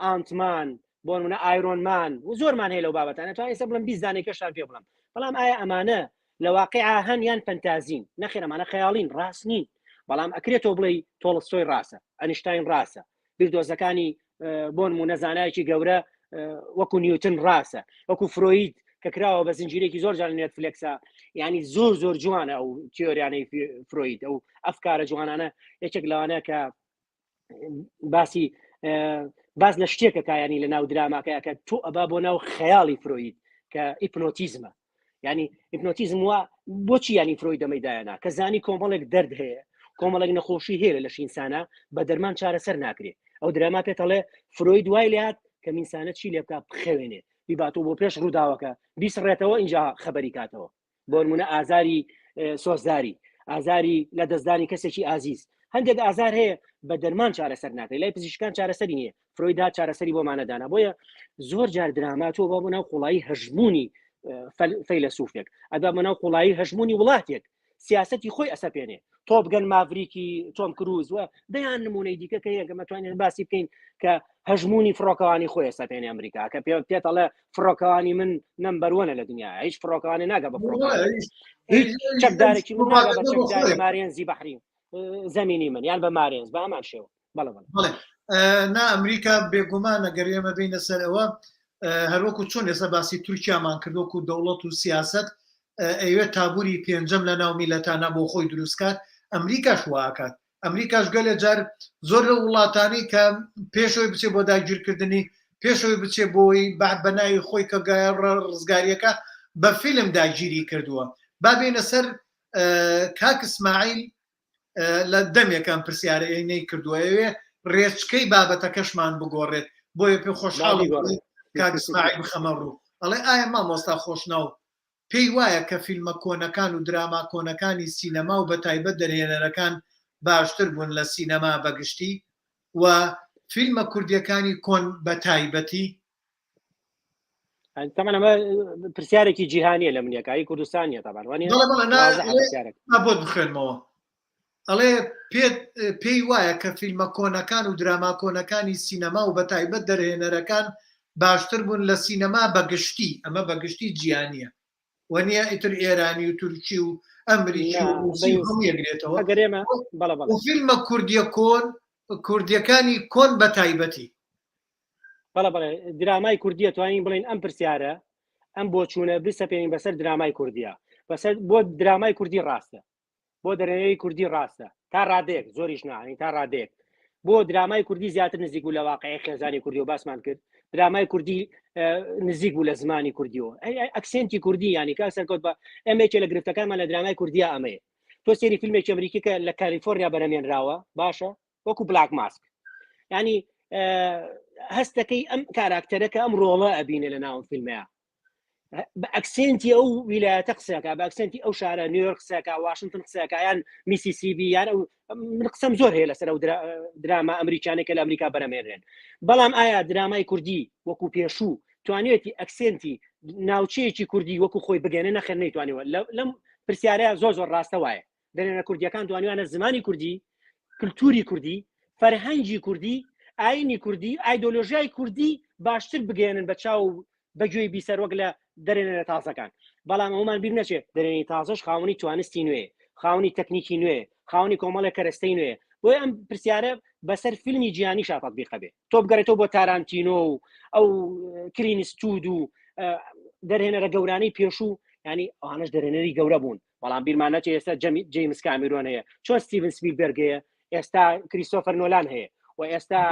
ئانتمان بۆ نمونە ئایرۆن مان و زۆرمان هەیە لەو بابەتانە توانێت ئێستا بڵم 20 دانێکەشتان پێ بڵم بەڵام ئایا ئەمانە لە واقعا هەن یان فەنتازین نەخێر ئەمانە خەیاڵین ڕاست نین بەڵام ئەکرێت تۆ بڵێ تۆڵستۆی ڕاستە ئەنیشتاین ڕاستە بیردۆزەکانی بۆ نمونە زانایەکی گەورە وەکو نیوتن ڕاستە وەکو فرۆید کە کراوە بە زنجیرێکی زۆر جار نێتفلێکسە ینی زۆر زۆر جوانە ئەو تیۆریانەی فرۆید ئەو ئەفکارە جوانانە یەکێک لەوانە کە باسی باز لە شتێکە کایانی لە ناو دراماکەیە کە تۆ ئەبا بۆ ناو خەیاڵی فرۆید کە ئیپنۆتیزمە ینی هیپنۆتیزم وا بۆچی ینی فرۆی دەمەی دایەنا کە زانی کۆمەڵێک دەرد هەیە کۆمەڵێک نەخۆشی هەیە لە ئینسانە بە دەرمان چارەسەر ناکرێ ئەو دراما پێتەڵێ فرۆی دوای لات کە ئینسانە چی لێ بکە بخەوێنێ بیباتەوە بۆ پێش ڕووداوەکە بیسڕێتەوە اینجا خەبەری کاتەوە بۆ نمونە ئازاری سۆزداری ئازاری لە دەستدانی کەسێکی ئازیز. هەندێک ئازار هەیە بە دەرمان چارەسەر ناکرێت لای پزیشکان چارەسەری نییە فرۆیدا چارەسەری بۆمانەدانا بۆیە زۆر جار دراما تۆ بۆ ناو قوڵایی هەژمونی فەیلەسوفێک ئەدا بۆ ناو قوڵایی هەژمونی وڵاتێک سیاستی خۆی ئەسەپێنێ تۆپ گەن ماڤریکی تۆم کروز و دەیان نمونەی دیکە کە یەکەمە توانین باسی بکەین کە هەژمونی فڕۆکەوانی خۆی ئەسەپێنێ ئەمریکا کە پێ پێتەڵێ فڕۆکەوانی من نەمبەروەنە لە دنیا هیچ فڕۆکەوانی ناگە بە فڕۆکەوانی هیچ چەکدارێکی من ناگە بە چەکداری مارێنزی بەحری زەمینی من یان بە مارێنز بە هەمان شێوە بەڵێ بەڵێ نا ئەمریکا بێگومان ئەگەر ئێمە بینە سەر ئەوە هەروەکو چۆن ئێستا باسی تورکیامان کرد وەکو دەوڵەت و سیاست ئەوێت تابوری پێنجەم لە ناو میلەتانە بۆ خۆی دروستکات ئەمریکاش واکات ئەمریکاش گەلێ جار زۆر لە وڵاتانی کە پێشەوەی بچێ بۆ داگیرکردنی پێشەوەی بچێ بۆی بە ناوی خۆی کە ڕزگاریەکە بە فیلم داگیری کردووە با بێنە سەر کاک اسماعیل لە دەمێک ئەم پرسیارە نەی کردووە ئەوێ ڕێچکەی بابەتەکەشمان بگۆڕێت بۆیە پێ خۆشحاڵی کاک اسماعیل بخەمە ڕوو ئەڵێ ئایا مامۆستا خۆشناو پێی وایە کە فیلمە کۆنەکان و دراما کۆنەکانی سینەما و بەتایبەت دەرهێنەرەکان باشتر بوون لە سینەما بەگشتی و فیلمە کوردیەکانی کۆن بەتایبەتی؟ تەمان ئەمە پرسیارێکی جیهانیە لە منیەکایی کوردستانیە تەبان وانی بۆت بخوێنمەوە ئەڵێ پێی وایە کە فیلمە کۆنەکان و دراما کۆنەکانی سینەما و بەتایبەت دەرهێنەرەکان باشتر بوون لە سینەما بەگشتی ئەمە بەگشتی جیانیە وەنیە ئیتر ئێرانی و تورکی و ئەمریکی و ڕوسی و هەموو یەگرێتەوە و فیلمە کوردیە کۆن کوردیەکانی کۆن بەتایبەتی بەڵێ بەڵێ درامای کوردیە توانین بڵین ئەم پرسیارە ئەم بۆچوونە بسەپێنین بەسەر درامای کوردیە بەسەر بۆ درامای کوردی ڕاستە بۆ دەرەوەی کوردی ڕاستە تا ڕادەیەک زۆریش نانی تا ڕادەیەک بۆ درامای کوردی زیاتر نزیک بوو لە واقعی خێزانی کوردی و باسمان کرد درامای کوردی نزیک بوو لە زمانی کوردیەوە accent ی کوردی ینی کا سەرکەوت بە ئەمێکێ لە گرفتەکانمان لە درامای کوردیا ئەمەیە تۆ سێری فیلمێکی ئەمریکی کە لە کالیفۆرنیا بەرەمێنراوە باشە وەکو Black Mask ینی هەستەکەی ئەم کاراکتەرەکە ئەم ڕۆڵە ئەبینێ لە ناو فیلمەیە بە accent ی ئەو ویلایەتە قسەکە بە accent ی ئەو شارە نیویۆرک قسەکە واشنگتن قسەکە یان میسیسیبی یان ئەو من قسەم زۆر هەیە لەسەر ئەو دراما ئەمریکانێک کە لە ئەمریکا بەرەمێنرێن بەڵام ئایا درامای کوردی وەکو پێشوو توانیوێتی accent ی ناوچەیەکی کوردی وەکو خۆی بگەێنە نەخێر نەیتوانیوە لەم پرسیارە زۆر زۆر ڕاستە وایە دەرێنە کوردیەکان توانیوانە زمانی کوردی کللتوری کوردی فەرهەنگی کوردی ئاینی کوردی ئایدۆلۆژیای کوردی باشتر بگەێنن بە چاو بەگوێی بیسەر وەک لە دەرێنەرە تازەکان بەڵام ئەومان بیر نەچێت دەرێنی تازەش خاوەنی توانستی نوێ خاوەنی تەکنیکی نوێ خاوەنی کۆمەڵێک کەرەستەی نوێ بۆیە ئەم پرسیارە بەسەر فیلمی جیهانیشا تەطبیقە بێ تۆ بگەڕێتەوە بۆ تارانتینۆ و ئەو کلینت ئیستوود و دەرهێنەرە گەورانەی پێشوو ینی ئەوانش دەرهێنەری گەورە بوون بەڵام بیرمان نەچێت ئێستا جەیمس کامیرۆن هەیە چۆن ستیڤن سپیلبێرگ هەیە ئێستا کریستۆفەر نۆلان هەیە و ئێستا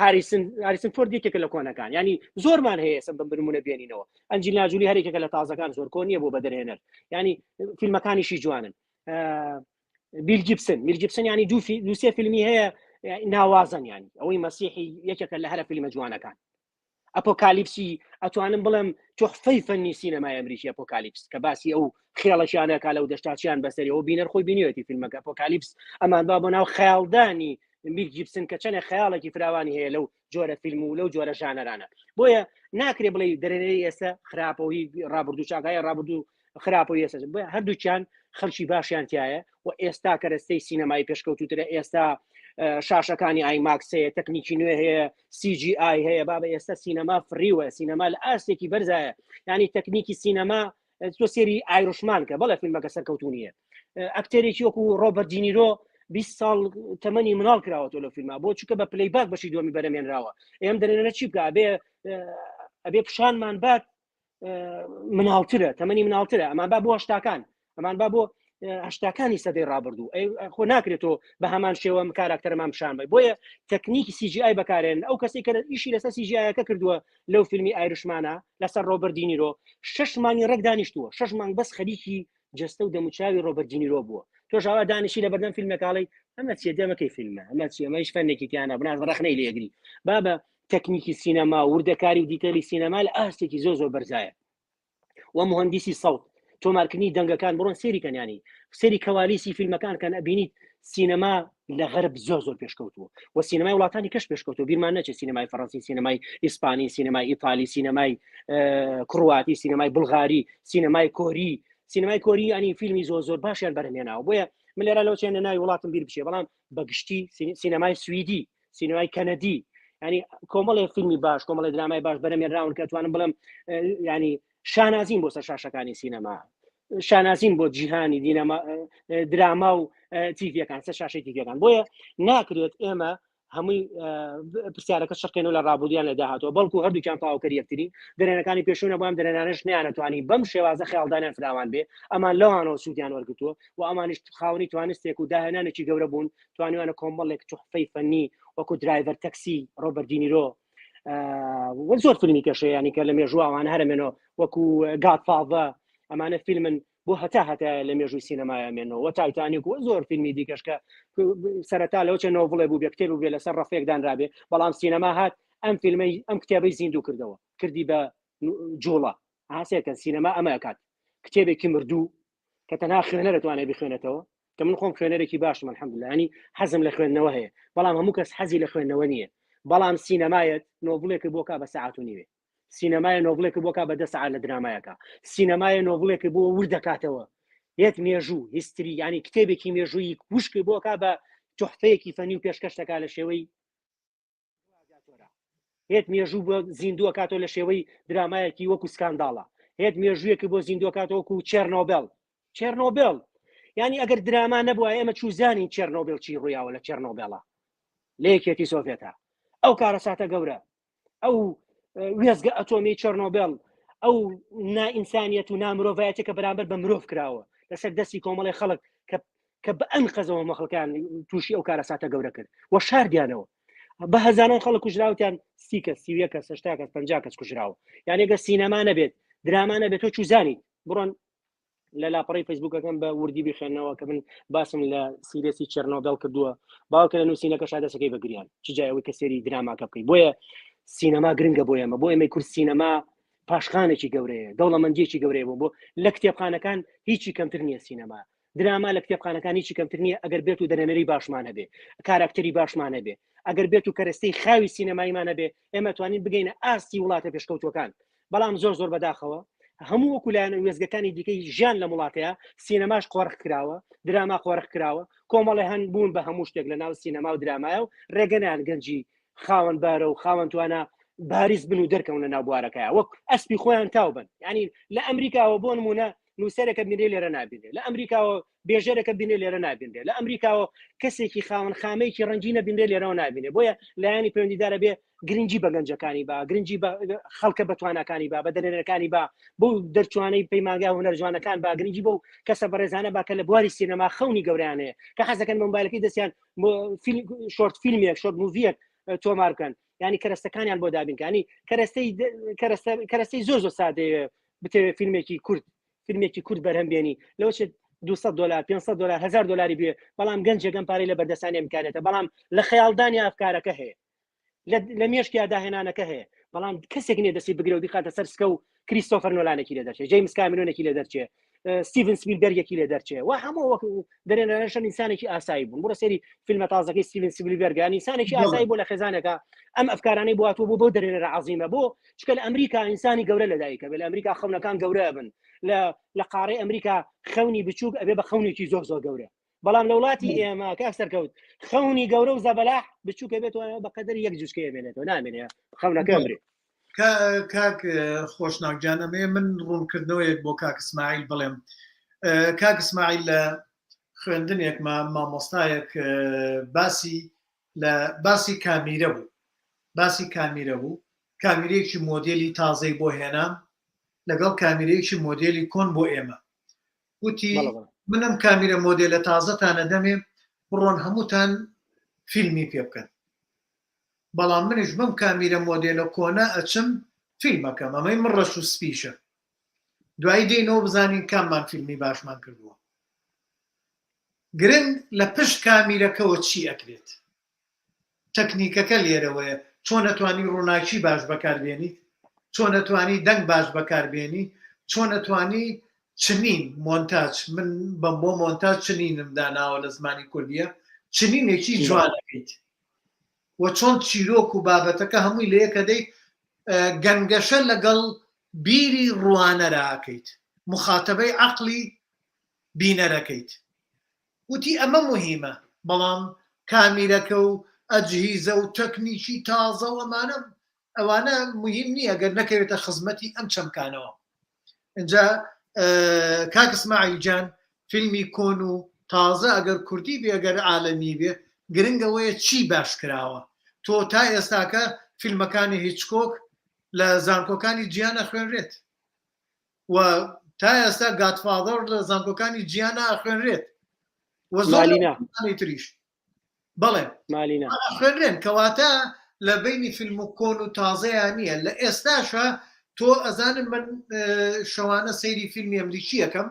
هاریسن هاریسن فۆرد یەکێکە لە کۆنەکان ینی زۆرمان هەیە ئێستا بە بنمونە بێنینەوە ئەنجلینا جولی هەرێکێکە لە تازەکان زۆر کۆن نییە بۆ بەدەرهێنەر ینی فیلمەکانیشی جوانن بیل گیبسن میل گیبسن ینی دوو دووسێ فیلمی هەیە ناوازن ینی ئەوەی مەسیحی یەکێکە لە هەرە فیلمە جوانەکان ئەپۆکالیپسی ئەتوانم بڵێم تحفەی فەنی سینەمای ئەمریکی ئەپۆکالیپس کە باسی ئەو خێڵەکیانەکە لەو دەشتاچیان بەسەریەوە بینەر خۆی بینیوێتی فیلمەکە ئەپۆکالیپس ئەمان با بۆ ناو خەیاڵدانی میل گیبسن کە چەنێ خەیاڵێکی فراوانی هەیە لەو جۆرە فیلم و لەو جۆرە ژانەرانە بۆیە ناکرێ بڵێ دەرێنەری ئێستا خراپە و هی ڕابردوو چاکایە ڕابردوو خراپە و ئێستا بۆیە هەردووکیان خەڵکی باشیان تایە و ئێستا کەرەستەی سینەمایی پێشکەوتوترە ئێستا شاشەکانی ئایماکس هەیە تەکنیکی نوێ هەیە CGI هەیە بابە ئێستا سینەما فریوە سینەما لە ئاستێکی بەرزایە ینی تەکنیکی سینەما تۆ سێری ئایرشمان کە بەڵێ فیلمەکە سەرکەوتو نییە ئەکتەرێکی وەکو ڕۆبەرت دینیرۆ 20 ساڵ تەمەنی مناڵ کراوەتەوە لە فیلما بۆ چونکە بە playback بەشی دووەمی بەرەمێنراوە ئێم دەرێنە چی بکە ئەبێ ئەبێ پیشانمان بات مناڵترە تەمەنی مناڵترە ئەمان با بۆ هەشتاکان ئەمان با بۆ هەشتاکانی سەدەی ڕابردوو خۆ ناکرێتەوە بە هەمان شێوە کاراکتەرمان پیشان بی بۆیە تەکنیکی CGI بەکارێن ئەو کەسی کە ئیشی لەسەر CGI ەکە کردووە لەو فیلمی ئایرشمانە لەسەر ڕۆبەر دینیرۆ شش مانگی ڕێک دانیشتووە شش مانگ بەس خەریکی جەستە و دەموچاوی ڕۆبەر دینیرۆ بووە تۆش ئاوا دانیشی لە بەردەم فیلمەکەڵی ئەمە چیە دەمەکەی فیلمە ئەمە چیە ئەمە هیچ فەنێکی تیانە بناز ڕەخنەی لێگری بابە تەکنیکی سینەما وردەکاری و detail ی سینەما لە ئاستێکی زۆر زۆر بەرزایە و مهندسی سەوت. تۆمارکردنی دەنگەکان بڕۆن سێری کەن ینی سێری کەوالیسی فیلمەکان کەن ئەبینیت سینەما لە غەرب زۆر زۆر پێشکەوتووە و سینەمای وڵاتانی کەش پێشکەوتو بیرمان نەچێت سینەمای فەڕەنسی سینەمای ئیسپانی سینەمای ئیتالی سینەمای کروواتی سینەمای بولغاری سینەمای کۆری سینەمای کۆری ینی فیلمی زۆر زۆر باشیان بەرهمێناوە بۆیە من لێرە لەو چێنە ناوی وڵاتم بیر بچێ بەڵام بەگشتی سینەمای سوئدی سینەمای کەنەدی ینی کۆمەڵێ فیلمی باش کۆمەڵی درامای باش بەرەمێنراون کە توانم بڵێم ینی شانازین بۆ سەر شاشەکانی سینەما شانازین بۆ جیهانی دینەما دراما و تیڤەکان سەر شاشەی تیڤەکان بۆیە ناکرێت ئێمە هەمووی پرسیارەکە شقێن و لە ڕابودیان لە داهاتوە بەڵکو هەردووکیان تەواوکەری یەکترین دەرێنەکانی پێشوونە بۆم دەرێنانش نیانەتوانی بەم شێوازە خیاڵدانیان فراوان بێ ئەمان لەوانەوە سوودیان وەرگتووە و ئەمانیش خاونی توانستێک و داهێنانێکی گەورە بوون توانیوانە کۆمەڵێک تحفەی فەنی وەکو درایڤەر تەکسی ڕۆبەر دینیرۆ وە زۆر فیلمی کەشە ینی کە لە مێژوو ئەوان هەرمێنەوە وەکو گادفاڵە ئەمانە فیلمن بۆ هەتا هەتا لە مێژووی سینەمایە مێنەوە تایتانیک و زۆر فیلمی دیکەش کە سەرەتا لەوە چێ novel ێ بوو بێ کتێب بێ لەسەر ڕەفێک دانرابێ بەڵام سینەما هات ئەم فیلمەی ئەم کتێبەی زیندوو کردەوە کردی بە جوڵە هاسێکە سینەما ئەمە کات کتێبێکی مردوو کە تەنها خوێنەر دەتوانێت بخوێنێتەوە کە من خۆم خوێنەرێکی باشم الحمدلله ینی حەزم لە خوێندنەوە هەیە بەڵام هەموو کەس حەزی لە خوێندنەوە نییە بەڵام سینەمایەت novel ێک بۆکا بە سەعات و نیوێ سینەمایە novel ێک بۆکا بە دە سەعات لە درامایەکە سینەمایە novel ێک بۆ ورد دەکاتەوە یەت مێژوو history ینی کتێبێکی مێژوویی وشک بۆکا بە تحفەیەکی فەنی و پێشکەش دەکا لە شێوەی هێت مێژوو بۆ زیندووە کاتۆ لە شێوەی درامایەکی وەکو سکانداڵە هێت مێژوویەکی بۆ زیندووە کاتۆ وەکو چێرنۆبل چێرنۆبل ینی ئەگەر دراما نەبووە ئێمە چوزانین چێرنۆبل چی ڕوویاوە لە چێرنۆبێڵە لە یەکێتی سۆڤێتە ئەو کارەساتە گەورە ئەو وێزگە ئەتۆمی چێرنۆبل ئەو نائینسانیەت و نامرۆڤایەتی کە بەرامبەر بە مرۆڤ کراوە لەسەر دەستی کۆمەڵی خەڵک کە کە بە ئەم قەزەوە مەخڵکان تووشی ئەو کارەساتە گەورە کرد و شاردیانەوە بە هەزاران خەڵک کوژراوتیان سی کەس سی کەس هەشتا کەس 50 کەس کوژراوە یانێ گە سینەما نەبێت دراما نەبێت تۆ چوزانیت بڕۆن لە لاپەڕی فەیسبوکەکەم بە وردی بخێنەوە کە من باسم لە series ی چێرنۆبێڵ کردووە باوکە لە نووسینەکە شادەسەکەی بەگریان چ جای ئەوەی کە سێری دراماکە بکەی بۆیە سینەما گرنگە بۆ ئێمە بۆ ئێمەی کورد سینەما پاشخانێکی گەورەیە دەوڵەمەندیەکی گەورەیە بۆ بۆ لە کتێبخانەکان هیچی کەمتر نییە سینەما دراما لە کتێبخانەکان هیچی کەمتر نییە ئەگەر بێت و دەرهێنەری باشمان هەبێ کاراکتەری باشمان هەبێ ئەگەر بێت و کەرەستەی خاوی سینەماییمان هەبێ ئێمە توانین بگەینە ئاستی وڵاتە پێشکەوتوەکان بەڵام زۆر زۆر بەداخەوە هەموو وەکو لایەنە وێزگەکانی دیکەی ژیان لە وڵاتەیە سینەماش قۆرخ کراوە دراما قۆرخ کراوە کۆمەڵی هەن بوون بە هەموو شتێک لە ناو سینەما و درامایە و ڕێگەنیان گەنجی خاوەن بارە و خاوەن توانا باریز بن و دەرکەون لە ناو بوارەکەیە وەک ئەسپی خۆیان تاو بن ینی لە ئەمریکاوە بۆ نمونە نووسەرەکە بینێ لێرە نابینێ لە ئەمریکاوە بێژەرەکە بینێ لێرە نابینرێ لە ئەمریکاوە کەسێکی خاوەن خامەیەکی ڕەنگی نەبینرێ لێرەوە نابینێ بۆیە لایەنی پەیوەندیدارە بێ گرنگی بە گەنجەکانی با گرنگی بە خەڵکە بە تواناکانی با بە دەرێنەکانی با بۆ دەرچوانەی پەیمانگا هونەرجوانەکان با گرنگی بۆ کەسە بەڕێزانە با کە لە بواری سینەما خەونی گەوریان هەیە کە حەزەکەن مۆبایلەکەی دەستیان short فیلمێک short movie یەک تۆمار بکەن ینی کەرەستەکانیان بۆ دابینکانی کەرەستەی کەرەستەی زۆر زۆر سادەیە بتەوێت فیلمێکی کورت فیلمێکی کورت بەرهەم بێنی لەوە چێت 200 دلار 500 دلار 1000 دلاری بێ بەڵام گەنجێکم پارەی لە بەردەستانی ئەمکانێتە بەڵام لە خەیاڵدانی ئەفکارەکە هەیە لە مێشکیا داهێنانەکە هەیە بەڵام کەسێک نییە دەستی بگرە و بیخاتە سەر سکە و کریستۆفەر نۆلانێکی لێ دەرچێ جەیمس کامیرۆنێکی لێ دەرچێ ستیڤن سپیلبێرگێکی لێ دەرچێ و هەموو وەک دەرێنەرەشەن ئینسانێکی ئاسایی بوون بڕۆ سەیری فیلمە تازەکەی ستیڤن سپیلبێرگ یان ئینسانێکی ئاسایی بوو لە خێزانێکە ئەم ئەفکارانەی بۆ هاتووە بۆ بۆ دەرێنەرە عەزیمە بۆ چکە لە ئەمریکا ئینسانی گەورە لەدایکە بێ لە ئەمریکا خەونەکان گەورە بن لە لە قاڕەی ئەمریکا خەونی بچووک ئەبێ بە خەونێکی زۆر زۆر گەورە بەڵام لە وڵاتی ئێمە کاک سەرکەوت خەونی گەورە و زەبەلاح بچووکە بێتەوە بە قەدەری یەک جوچکەیە بێنێتەوە نامێنێ خەونەکە برێ کاک خۆشناک گیان ئەمەیە من ڕوونکردنەوەیەک بۆ کاک اسماعیل بڵێم کاک اسماعیل لە خوێندنێکما مامۆستایەک باسی لە باسی کامیرە بوو باسی کامیرە بوو کامیرەیەکی مۆدێلی تازەی بۆ هێنام لەگەڵ کامیرەیەکی مۆدێلی کۆن بۆ ئێمە وتی منم کامیرە مۆدێلە تازەتانە دەمێ بڕۆن هەمووتان فیلمی پێ بکەن بەڵام منیش بەم کامیرە مۆدێلە کۆنە ئەچم فیلمەکەم ئەمەی من ڕەش و سپیشە دوایی دێینەوە بزانین کاممان فیلمی باشمان کردووە گرنگ لە پشت کامیرەکەوە چی ئەکرێت تەکنیکەکە لێرەوەیە چۆن ئەتوانی ڕووناکی باش بەکاربێنیت چۆن ئەتوانی دەنگ باش بەکاربێنی چۆن ئەتوانی. چنین، مۆنتاج، من بەم بۆ مۆنتاج چنینم داناوە لە زمانی کوردیە، چنینێکی جوان ئەکەیت و چۆن چیرۆک و بابەتەکە هەمووی لە یەکە دەی گەنگەشە لەگەڵ بیری ڕوانەرا ئەکەیت، موخاتەبەی عەقڵی بینەرەکەیت. وتی ئەمە موهیمە، بەڵام کامیرەکە و ئەجهیزە و تەکنیکی تازە و ئەمانە ئەوانە موهیم نییە گەر نەکەوێتە خزمەتی ئەم چەمکانەوە. ئینجا کاک ئیسماعیل گیان فیلمی کۆن و تازە ئەگەر کوردی بێ ئەگەر عالەمی بێ گرنگ ئەوەیە چی باش کراوە. تۆ تا ئێستاکە فیلمەکانی هیچکۆک لە زانکۆکانی جیهان ئەخوێنرێت و تا ئێستا گادفادەر لە زانکۆکانی جیهان ئەخوێنرێت و زۆر تریش بەڵێ مالینا خوێنرێن. کەواتە لە بینی فیلم و کۆن و تازەیان نییە. لە ئێستاشە تۆ ئەزانن من شەوانە سەیری فیلمی ئەمریکی ئەکەم،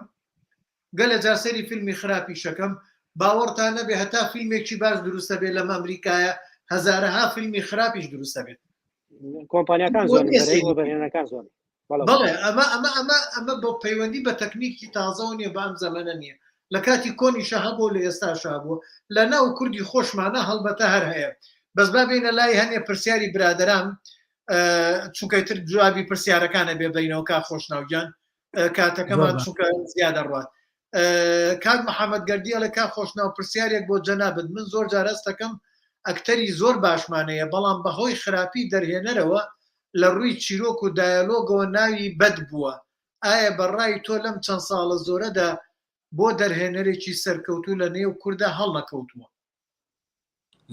گەلە جار سەیری فیلمی خراپیشەکەم، باوەڕتان نەبێ هەتا فیلمێکی باش دروستە بێ لەم ئەمریکایە هەزارەها فیلمی خراپیش دروستە بێت. کۆمپانیاکان زۆر وەبەرهێنەکان زۆر. بەڵێ ئەمە ئەمە ئەمە ئەمە بۆ پەیوەندی بە تەکنیکی تازەوە نییە، بە ئەم زەمەنە نییە. لە کاتی کۆنیشە هەبوو لە ئێستاشا هەبوو، لە ناو کوردی خۆشمانە هەڵبەتە هەر هەیە. بەس با بێینە لای هەنێ پرسیاری برادەران، چونکە تر جوابی پرسیارەکانە بێ بینەوە کاک خۆشناو گیان، کاتەکەمان چونکە زیادە ڕوات. کاک محەممەد گەردی ئەڵێ کاک خۆشناو پرسیارێک بۆ جەنابت، من زۆر جار هەستەکەم ئەکتەری زۆر باشمانەیە بەڵام بەهۆی خراپی دەرهێنەرەوە لە ڕووی چیرۆک و دایەلۆگەوە ناوی بەد بووە، ئایا بە ڕای تۆ لەم چەند ساڵە زۆرەدا بۆ دەرهێنەرێکی سەرکەوتوو لە نێو کوردا هەڵنەکەوتووە؟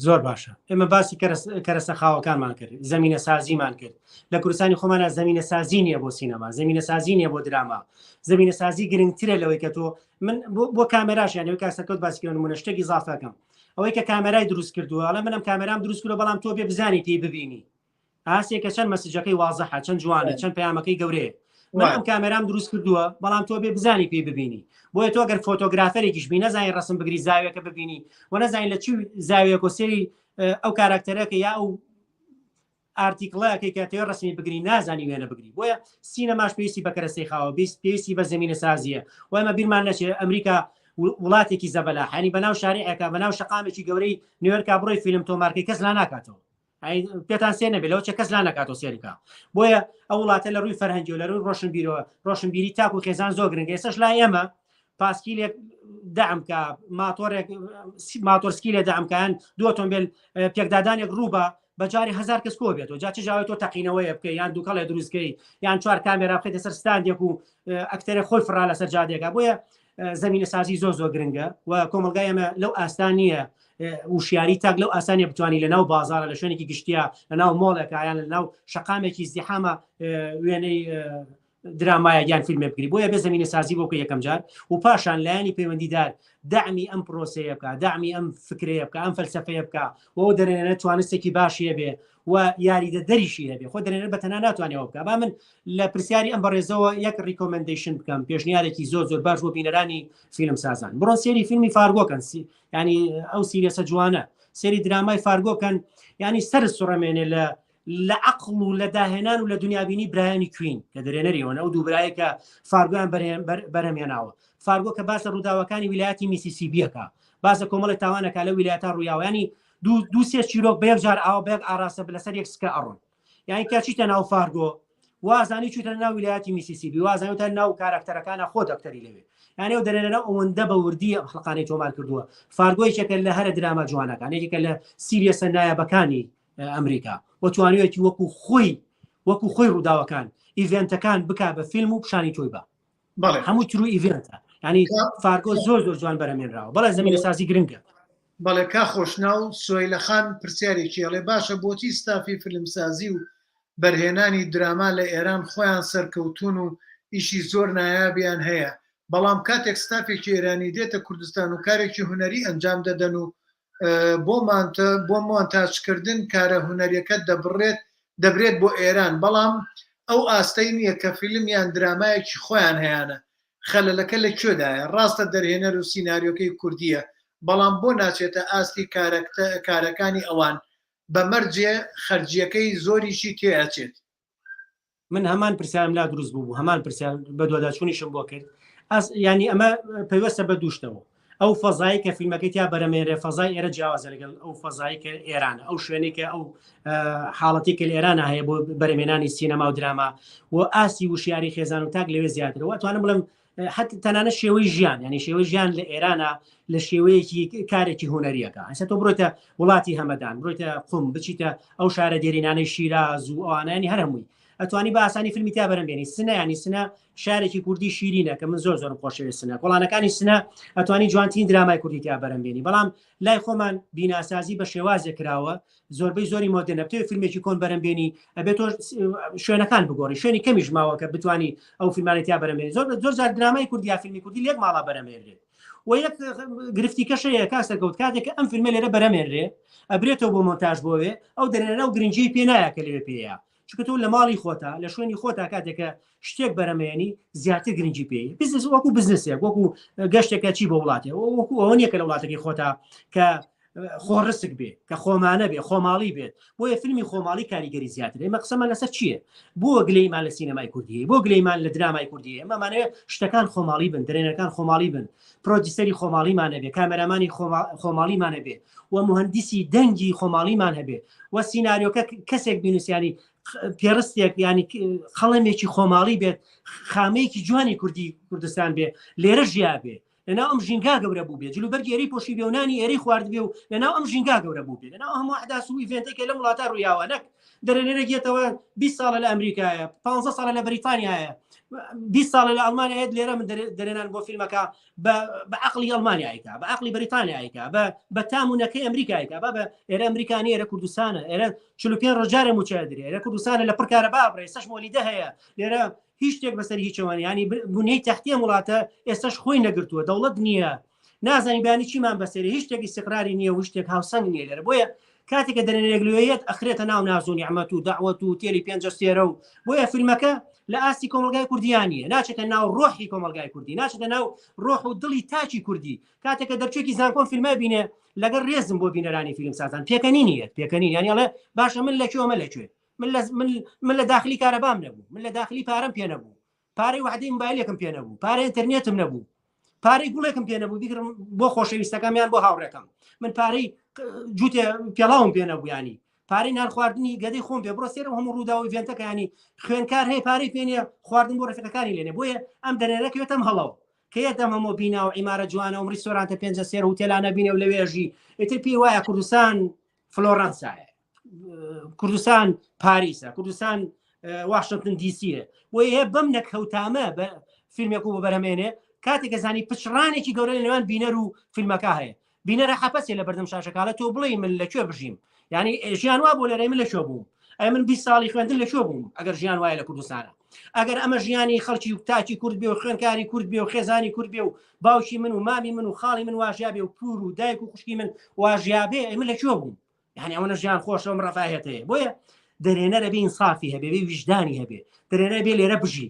زۆر باشە. ئێمە باسی کەرەسە خاوەکانمان کرد، زەمینە سازیمان کرد. لە کوردستانی خۆمانە زەمینە سازی نییە بۆ سینەما، زەمینە سازی نییە بۆ دراما. زەمینە سازی گرنگترە لەوەی کە تۆ من بۆ کامێراش یان ئەوەی کاک سەرکەوت باسی کردن نمونە شتێکی ئیزافەکەم. ئەوەی کە کامێرای دروست کردووە، ئەڵێ من ئەم کامێرام دروست کردووە بەڵام تۆ بێ بزانی پێی ببینی. ئاسێکە چەند مەسجەکەی وازحە، چەند جوانە، چەند پەیامەکەی گەورەیە. من ئەم کامێرام دروست کردووە بەڵام تۆ بێ بزانی پێی ببینی. بۆیە تۆ گەر فۆتۆگرافەرێکیش بی نەزانی ڕسم بگری زاویەکە ببینی و نەزانی لە چی زاویەک و سێری ئەو کاراکتەرەکە یا ئەو ئارتیکڵەکەی کە تێ ڕسمی بگری نازانی وێنە بگری. بۆیە سینەماش پێویستی بە کەرەسەی خاوە، پێویستی بە زەمینە سازیە. و ئێمە بیرمان نەچێت ئەمریکا وڵاتێکی زەبەلاح، یعنی بەناو شارعێکە، بەناو شەقامێکی گەورەی نیویۆرکا بڕۆی فیلم تۆمارکەی کەس لا ناکاتەوە. پێتان سێ نەبێت لەوە چە کەس لا نەکاتەوە سێرکە. بۆیە ئەو وڵاتە لە ڕووی فەرهەنگی و لە ڕووی ڕۆشنبیرەوە، ڕۆشنبیری تاک و خێزان زۆر گرنگە. ئێستاش لای ئێمە پاسکیلێک دەعم کە ماتۆرێک ماتۆرسکیلێ دەعم کەیان دوو ئۆتۆمبیل پێکدادانێک ڕووبە بە جاری 1000 کەس کۆ بێتەوە. جا چ ژاوێت تۆ تەقینەوەیە بکەی یان دووکەڵێ دروستکەی یان چوار کامێرا بخەیتە سەر ستاندێک و ئەکتەرێک خۆی فڕا لەسەر جادێکا. بۆیە زەمینە سازی زۆر زۆر گرنگە و کۆمەڵگای ئێمە لەو ئاستان نییە، وشیاری تاک لەو ئاسانیە بتوانانی لە ناو بازارە، لە شوێنێکی گشتیە، لە ناو مۆڵێکە یان لە ناو شەقامێکی زیحامە وێنەی درامایە یان فیلمێ بگری. بۆیە بێ زەمینە سازی بۆ بکە یەکەم جار و پاشان لایەنی پەیوەندیدار دەعمی ئەم پرۆسەیە بکە، دەعمی ئەم فکرەیە بکە، ئەم فەلسەفەیە بکە و ئەو دەرێنەرە توانستێکی باشی هەبێ و یاریدە دەریشی هەبێ. خۆ دەرێنەر بە تەنها ناتوانێت ئەوە بکە. با من لە پرسیاری ئەم بەڕێزەوە یەک recommendation بکەم، پێشنیارێکی زۆر زۆر باش بۆ بینەرانی فیلم سازان. بڕۆن سێری فیلمی فارگۆ کەن، ینی ئەو series ە جوانە، سێری درامای فارگۆ کەن، ینی سەر سوڕەمێنێ لە عەقڵ و لە داهێنان و لە دنیابینی برایانی کوین کە دەرێنەری ئەوەن، ئەو دوو برایە کە فارگۆیان بەرهەمهێناوە. فارگۆ کە باس لە ڕووداوەکانی ویلایەتی میسیسیبیەکە، باس لە کۆمەڵی تاوانەکە لە ویلایەتە ڕوویاوە، ینی دوو سێ چیرۆک بە یەک جار ئاوە بە یەک ئاراستە لەسەر یەک سکە ئەڕۆن. یعنی کە چیتە ناو فارگۆ وازانی چیتە ناو ویلایەتی میسیسیبی، وازانی تا ناو کاراکتەرەکانە خۆ دەکتەری لەوێ. یعنی ئەو دەرێنەرە ئەوەندە بە وردی ئەم حڵقانەی تۆمار کردووە. فارگۆ یەکێکە لە هەرە دراما جوانەکان، یەکێکە لە series ە نایابەکانی ئەمریکا و توانیویەتی وەکو خۆی ڕووداوەکان event ەکان بک بە فیلم و پیشانی تۆی بە. هەموو true event ە. ینی فارگۆ زۆر زۆر جوان بەرهەمێنراوە. بەڵێ زەمینە سازی گرنگە. بەڵێ کا خۆشناو سوەیلە خان پرسیارێکی ئەڵێ باشە بۆچی ستافی فیلمسازی و بەرهێنانی دراما لە ئێران خۆیان سەرکەوتوون و ئیشی زۆر نایابیان هەیە بەڵام کاتێک ستافێکی ئێرانی دێتە کوردستان و کارێکی هونەری ئەنجام دەدەن و بۆ مۆنتاجکردن کارە هونەریەکە دەبڕێت دەبرێت بۆ ئێران بەڵام ئەو ئاستەی نییە کە فیلم یان درامایەکی خۆیان هەیانە خەلەلەکە لە کوێدایە؟ ڕاستە دەرهێنەر و سیناریۆکەی کوردییە بەڵام بۆ ناچێتە ئاستی کارەکانی ئەوان بە مەرجێ خەرجیەکەی زۆریشی تێ ئەچێت. من هەمان پرسیارم لا دروست بوو، هەمان پرسیار بەدواداچوونیشم بۆ کرد. ینی ئەمە پەیوەستە بە دووشتەوە ئەو فەزایی کە فیلمەکەی تیا بەرەمێنرێ فەزای ئێرە جیاوازە لەگەڵ ئەو فەزایی کە ئێران ئەو شوێنێک کە ئەو حاڵەتی کە لە ئێرانە هەیە بۆ بەرەمێنانی سینەما و دراما و ئاستی وشیاری خێزان و تاک لەوێ زیاترەوە ئەتوانم بڵێم حتی تەنانە شێوەی ژیان ینی شێوەی ژیان لە ئێرانە لە شێوەیەکی کارێکی هوەریەکە ئەسە تۆ بڕۆیتە وڵاتی هەمەدان بڕۆیتە قوم بچیتە ئەو شارە دێرینانەی شیراز و ئەوانانی هەر هەمووی ئەتوانی بە ئاسانی فیلمی تیا بەرەم بێنی سنە ینی سنە شارێکی کوردی شیرینە کە من زۆر زۆرم خۆشەوێت سنە کۆڵانەکانی سنە ئەتوانی جوانترین درامای کوردی تیا بەرەم بێنی بەڵام لای خۆمان بیناسازی بە شێوازێک کراوە زۆربەی زۆری مۆدێرنە بتەوێت فیلمێکی کۆن بەرەم بێنی ئەبێت تۆ شوێنەکان بگۆڕی شوێنی کەمیش ماوە کە بتانی ئەو فیلمانی تیا بەرەمێنی زۆر زۆر جار درامای کوردی یا فیلمی کوردی لێک ماڵا بەرەمێنرێت و یەک گرفتی کەشەیە کا سەرکەوت کاتێک کە ئەم فیلمە لێرە بەرەمێنرێ ئەبرێتەوە بۆ مۆنتاژ بۆوێ ئەو دەرێنەرە و گرنگی پێ نایە کە لەوێ پێیە چونکە تۆ لە ماڵی خۆتا لە شوێنی خۆتا کاتێکە شتێک بەرەمێنی زیاتر گرنگی پێی بزنس وەکو بزنسێک وەکو گەشتێکە چی بۆ وڵاتێ وەکو ئەوە نییە کە لە وڵاتەکەی خۆتا کە خۆڕسک بێ کە خۆمانە بێ خۆماڵی بێت بۆیە فیلمی خۆماڵی کاریگەری زیاتر ئێمە قسەمان لەسەر چییە بۆ گلەیمان لە سینەمای کوردی بۆ گلەیمان لە درامای کوردی ئێمەمانەوێ شتەکان خۆماڵی بن دەرێنەکان خۆماڵی بن producer ی خۆماڵیمان هەبێ کامێرامانی خۆماڵیمان هەبێ و مهندسی دەنگی خۆماڵیمان هەبێ و سیناریۆکە کەسێک بینوسیانی پێڕستێک ینی قەڵەمێکی خۆماڵی بێت خامەیەکی جوانی کوردی کوردستان بێ لێرە ژیا بێ لەناو ئەم ژینگا گەورە بوو بێ جلوبەرگی ئێرەی پۆشی بێ و نانی ئێرەی خوارد بێ و لەناو ئەم ژینگا گەورە بوو بێ لەناو هەموو ئەحداس و event ێک کە لەم وڵاتە ڕوویاوە نەک دەرێنێرێک یەتەوە 20 ساڵە لە ئەمریکایە 15 ساڵە لە بەریتانیایە 20 ساڵە لە ئەڵمانیا لێرە من دەرێنان بۆ فیلمەکە بە عقلی ئەڵمانیایکە بە عقلی بەریتانیایکە بە بە تام و نەکەی ئەمریکایکە بە بە ئێرە ئەمریکانی ئێرە کوردستانە ئێرە 45 ڕۆژارە موچە درێ ئێرە کوردستانە لە پڕکارە بابڕێ سەش مۆلیدە هەیە لێرە هیچ شتێک بەسەر هیچەوە نیە ینی بنیەی تەحتی ئەم وڵاتە ئێستاش خۆی نەگرتووە دەوڵەت نییە نازانی بیانی چیمان بەسەری هیچ شتێک ئیسیقراری نییە و شتێک هاوسەنگ نییە لێرە بۆیە کاتێک کە دەرێنێک لێیەت ئەخرێتە ناو ناز و نیعمەت و دەعوەت و تێلی پێنجەستێرە و بۆیە فیلمەکە لە ئاستی کۆمەڵگای کوردیان نییە ناچێتە ناو ڕۆحی کۆمەڵگای کوردی ناچێتە ناو ڕۆح و دڵی تاکی کوردی کاتێک کە دەرچێکی زانکۆم فیلمە بینێ لەگەڵ ڕێزم بۆ بینەرانی فیلم سازان پێکەنینیەت پێکەنین یانی ئەڵێ باشە من لەکوێ ئەمە لەکوێ من لە من من لە داخلی کارەبام نەبوو من لە داخلی پارەم پێ نەبوو پارەی وعدەی موبایلێکم پێ نەبوو پارەی ئینتەرنێتم نەبوو پارەی گوڵێکم پێ نەبوو بیگرم بۆ خۆشەویستەکەم یان بۆ هاوڕێکەم من پارەی جووتێ پێڵاوم پێ نەبوو ینی پارەی نان خواردنی گەدەی خۆم پێ بڕۆ سێرم هەموو ڕوودا و event ەکە ینی خوێنکار هەیە پارەی پێ نییە خواردن بۆ ڕفەکانی لێنێ بۆیە ئەم دەرێنەکەوێتەم هەڵەوە کە یەتەم هەموو بینا و عیمارە جوانە و ڕیستۆرانتە پێنجە سێر هوتێلانە بینێ و لەوێژی ئیتر پێی وایە کوردستان فلۆرەنسایە کوردستان پاریسە کوردستان واشنگتن دیسیە بۆ هەیە بەم نەکەوتامە بە فیلمێک و بەرەمێنێ کاتێک کە زانی پچڕانێکی گەورە لە نێوان بینەر و فیلمەکە هەیە بینەرە حەپەسێ لە بەردەم شاشەکالە تۆ بڵێ من لەکوێ بژیم یعنی ژیان وا بۆ لەرەی من لەکوێ بووم ئەی من 20 ساڵی خوێندن لەکوێ بووم ئەگەر ژیان وایە لە کوردستانە ئەگەر ئەمە ژیانی خەڵکی و تاکی کورد بێ و خوێنکاری کورد بێ و خێزانی کورد بێ و باوکی من و مامی من و خاڵی من واژیا بێ و پور و دایک و خوشکی من واژیا بێ ئەی من لەکوێ بووم یعنی ئەوەنە ژیان خۆشە ئەم ڕەفاهێت هەیە بۆیە دەرێنەرە بێ ئینسافی هەبێ بێ ویژدانی هەبێ دەرێنەر بێ لێرە بژی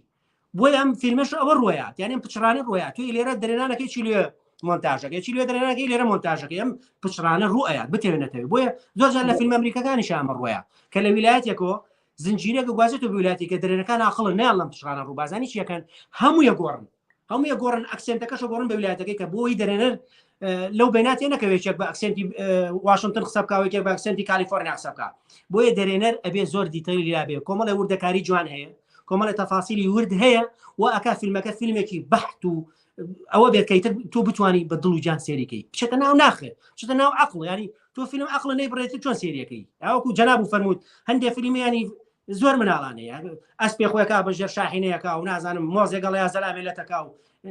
بۆیە ئەم فیلمەش ئەوە ڕۆیات یعنی ئەم پچڕانە ڕۆیات تۆی لێرە دەرێنانەکەی چی لێ مۆنتاژەکەی چی لێ دەرێنانەکەی لێرە مۆنتاژەکەی ئەم پچڕانە ڕوئەیات بتێنێتەوە بۆیە زۆر جار لە فیلم ئەمریکەکانیش ئەمە ڕۆیە کە لە ویلایەتێکەوە زنجیرەکە گوازێتەوە بۆ ویلایەتی کە دەرێنەکان ئاقڵن نایەڵن پچڕانە ڕوو بازانی چیەکەن هەموو یەگۆڕن هەموو یەگۆڕن accent ەکەش گۆڕن بە ویلایەتەکەی کە بۆی دەرێنەر لەو بیناتێ نەکەوێت یەک بە accent ی واشنگتن قسە بکا یەکێک بە accent ی کالیفۆرنیا قسە بکا بۆیە دەرێنەر ئەبێ زۆر detail ی لابێ کۆمەڵێ وردەکاری جوان هەیە کۆمەڵێ تەفاسیلی ورد هەیە و ئەکا فیلمەکە فیلمێکی بەحت و ئەوە بێت کەیتر تۆ بتانی بە دڵ و گیان سێریکەی بچێتە ناو ناخێت بچێتە ناو عقل ینی تۆ فیلم عقل نەیبڕێت چۆن سێریەکەی ئەوکو جەناب و فەرمووت هەندێک فیلمیانی زۆر مناڵانەیە ئەسپێ خۆیەکە بە ژێر شاحینەیەکە و نازانم مۆزێگەڵ یا زەلامێ لەتەکا و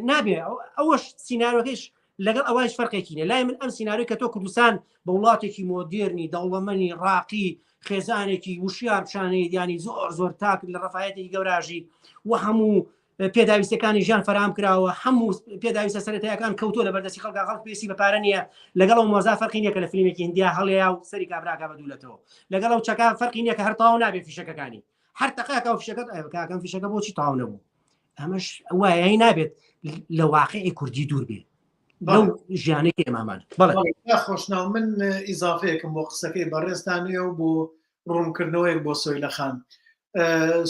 نابێ ئەوەش سینارۆکەیش لەگەڵ ئەوەیش فەرقێکی نیە لای من ئەم سیناریۆی کە تۆ کوردستان بە وڵاتێکی مۆدێرنی دەوڵەمەنی ڕاقی خێزانێکی وشیار پیشانەی ینی زۆر زۆر تاک لە ڕەفایەتێکی گەوراژی و هەموو پێداویستەکانی ژیان فەرام کراوە هەموو پێداویستە سەرەتایەکان کەوتۆ لە بەردەستی خەڵکا خەڵک پێویستی بە پارە نییە لەگەڵ ئەو مۆزا فەرقی نییە کە لە فیلمێکی هندیا هەڵەیە و سەری کابراکە بە دوولەتەوە لەگەڵ ئەو چەکە فەرقی نییە کە هەر تەواو نابێ فیشەکەکانی هەر تەقاکە و فیشەکەت کاکەم فیشەکە بۆچی تەواو نەبوو ئەمەش وایە نابێت لە واقعی کوردی دوور بێ لەو ژیانەی کە ئێمامان بەڵێ خۆشناو من ئیزافەیەکم بۆ قسەکەی بەڕێزتانەیە و بۆ ڕوونکردنەوەیەک بۆ سۆیلە خان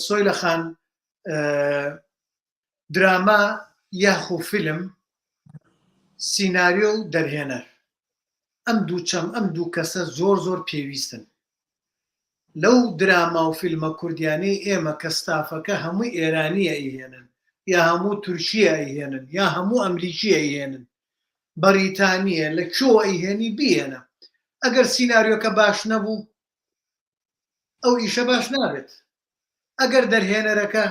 سۆیلە خان دراما. یاخو فیلم سیناریۆ و دەرهێنەر ئەم دوو چەم ئەم دوو کەسە زۆر زۆر پێویستن لەو دراما و فیلمە کوردیانەی ئێمە کە ستافەکە هەمووی ئێرانیە ئەیهێنن یا هەموو تورکیە ئەیهێنن یا هەموو ئەمریکی ئەیهێنن بەریتانیە لە کوێوە ئەیهێنی بیهێنە ئەگەر سیناریۆکە باش نەبوو ئەو ئیشە باش نابێت ئەگەر دەرهێنەرەکە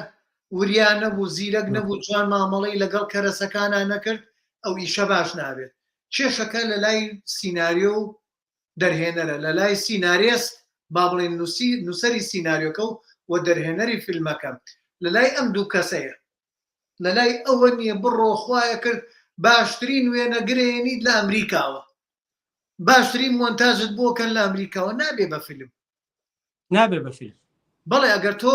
وریا نەبوو زیرەک نەبوو جوان مامەڵەی لەگەڵ کەرەسەکانە نەکرد ئەو ئیشە باش نابێت کێشەکە لە لای سیناریۆ و دەرهێنەرە لە لای سینارێست با بڵێن نووسی نووسەری سیناریۆکە و و دەرهێنەری فیلمەکە لە لای ئەم دوو کەسەیە لە لای ئەوە نییە بڕۆ خوایە کرد باشترین وێنەگرێنیت لە ئەمریکاوە باشترین مۆنتاژت بۆ کەن لە ئەمریکاوە نابێ بە فیلم نابێ بە فیلم بەڵێ ئەگەر تۆ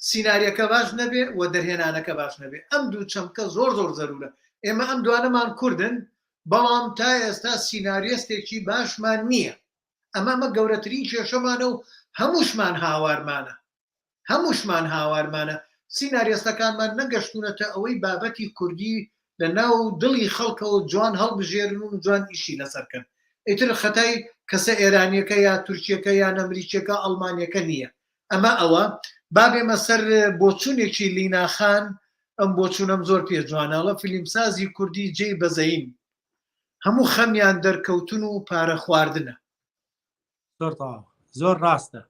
سیناریەکە باش نەبێ و دەرهێنانەکە باش نەبێ ئەم دوو چەمکە زۆر زۆر زەرورە ئێمە ئەم دوانەمان کوردن بەڵام تا ئێستا سیناریستێکی باشمان نییە ئەمە ئەمە گەورەترین کێشەمانە و هەمووشمان هاوارمانە هەمووشمان هاوارمانە سیناریستەکانمان نەگەشتونەتە ئەوەی بابەتی کوردی لە ناو دڵی خەڵکەوە جوان هەڵبژێرن و جوان ئیشی لەسەر کەن ئیتر خەتای کەسە ئێرانیەکە یا تورکیەکە یان ئەمریکیەکە ئەڵمانیەکە نییە ئەمە ئەوە با بێمە سەر بۆچوونێکی لینا خان ئەم بۆچوونەم زۆر پێ جوانە ئەڵێ فیلمسازی کوردی جێی بەزەین هەموو خەمیان دەرکەوتن و پارە خواردنە. زۆر تەواو زۆر ڕاستە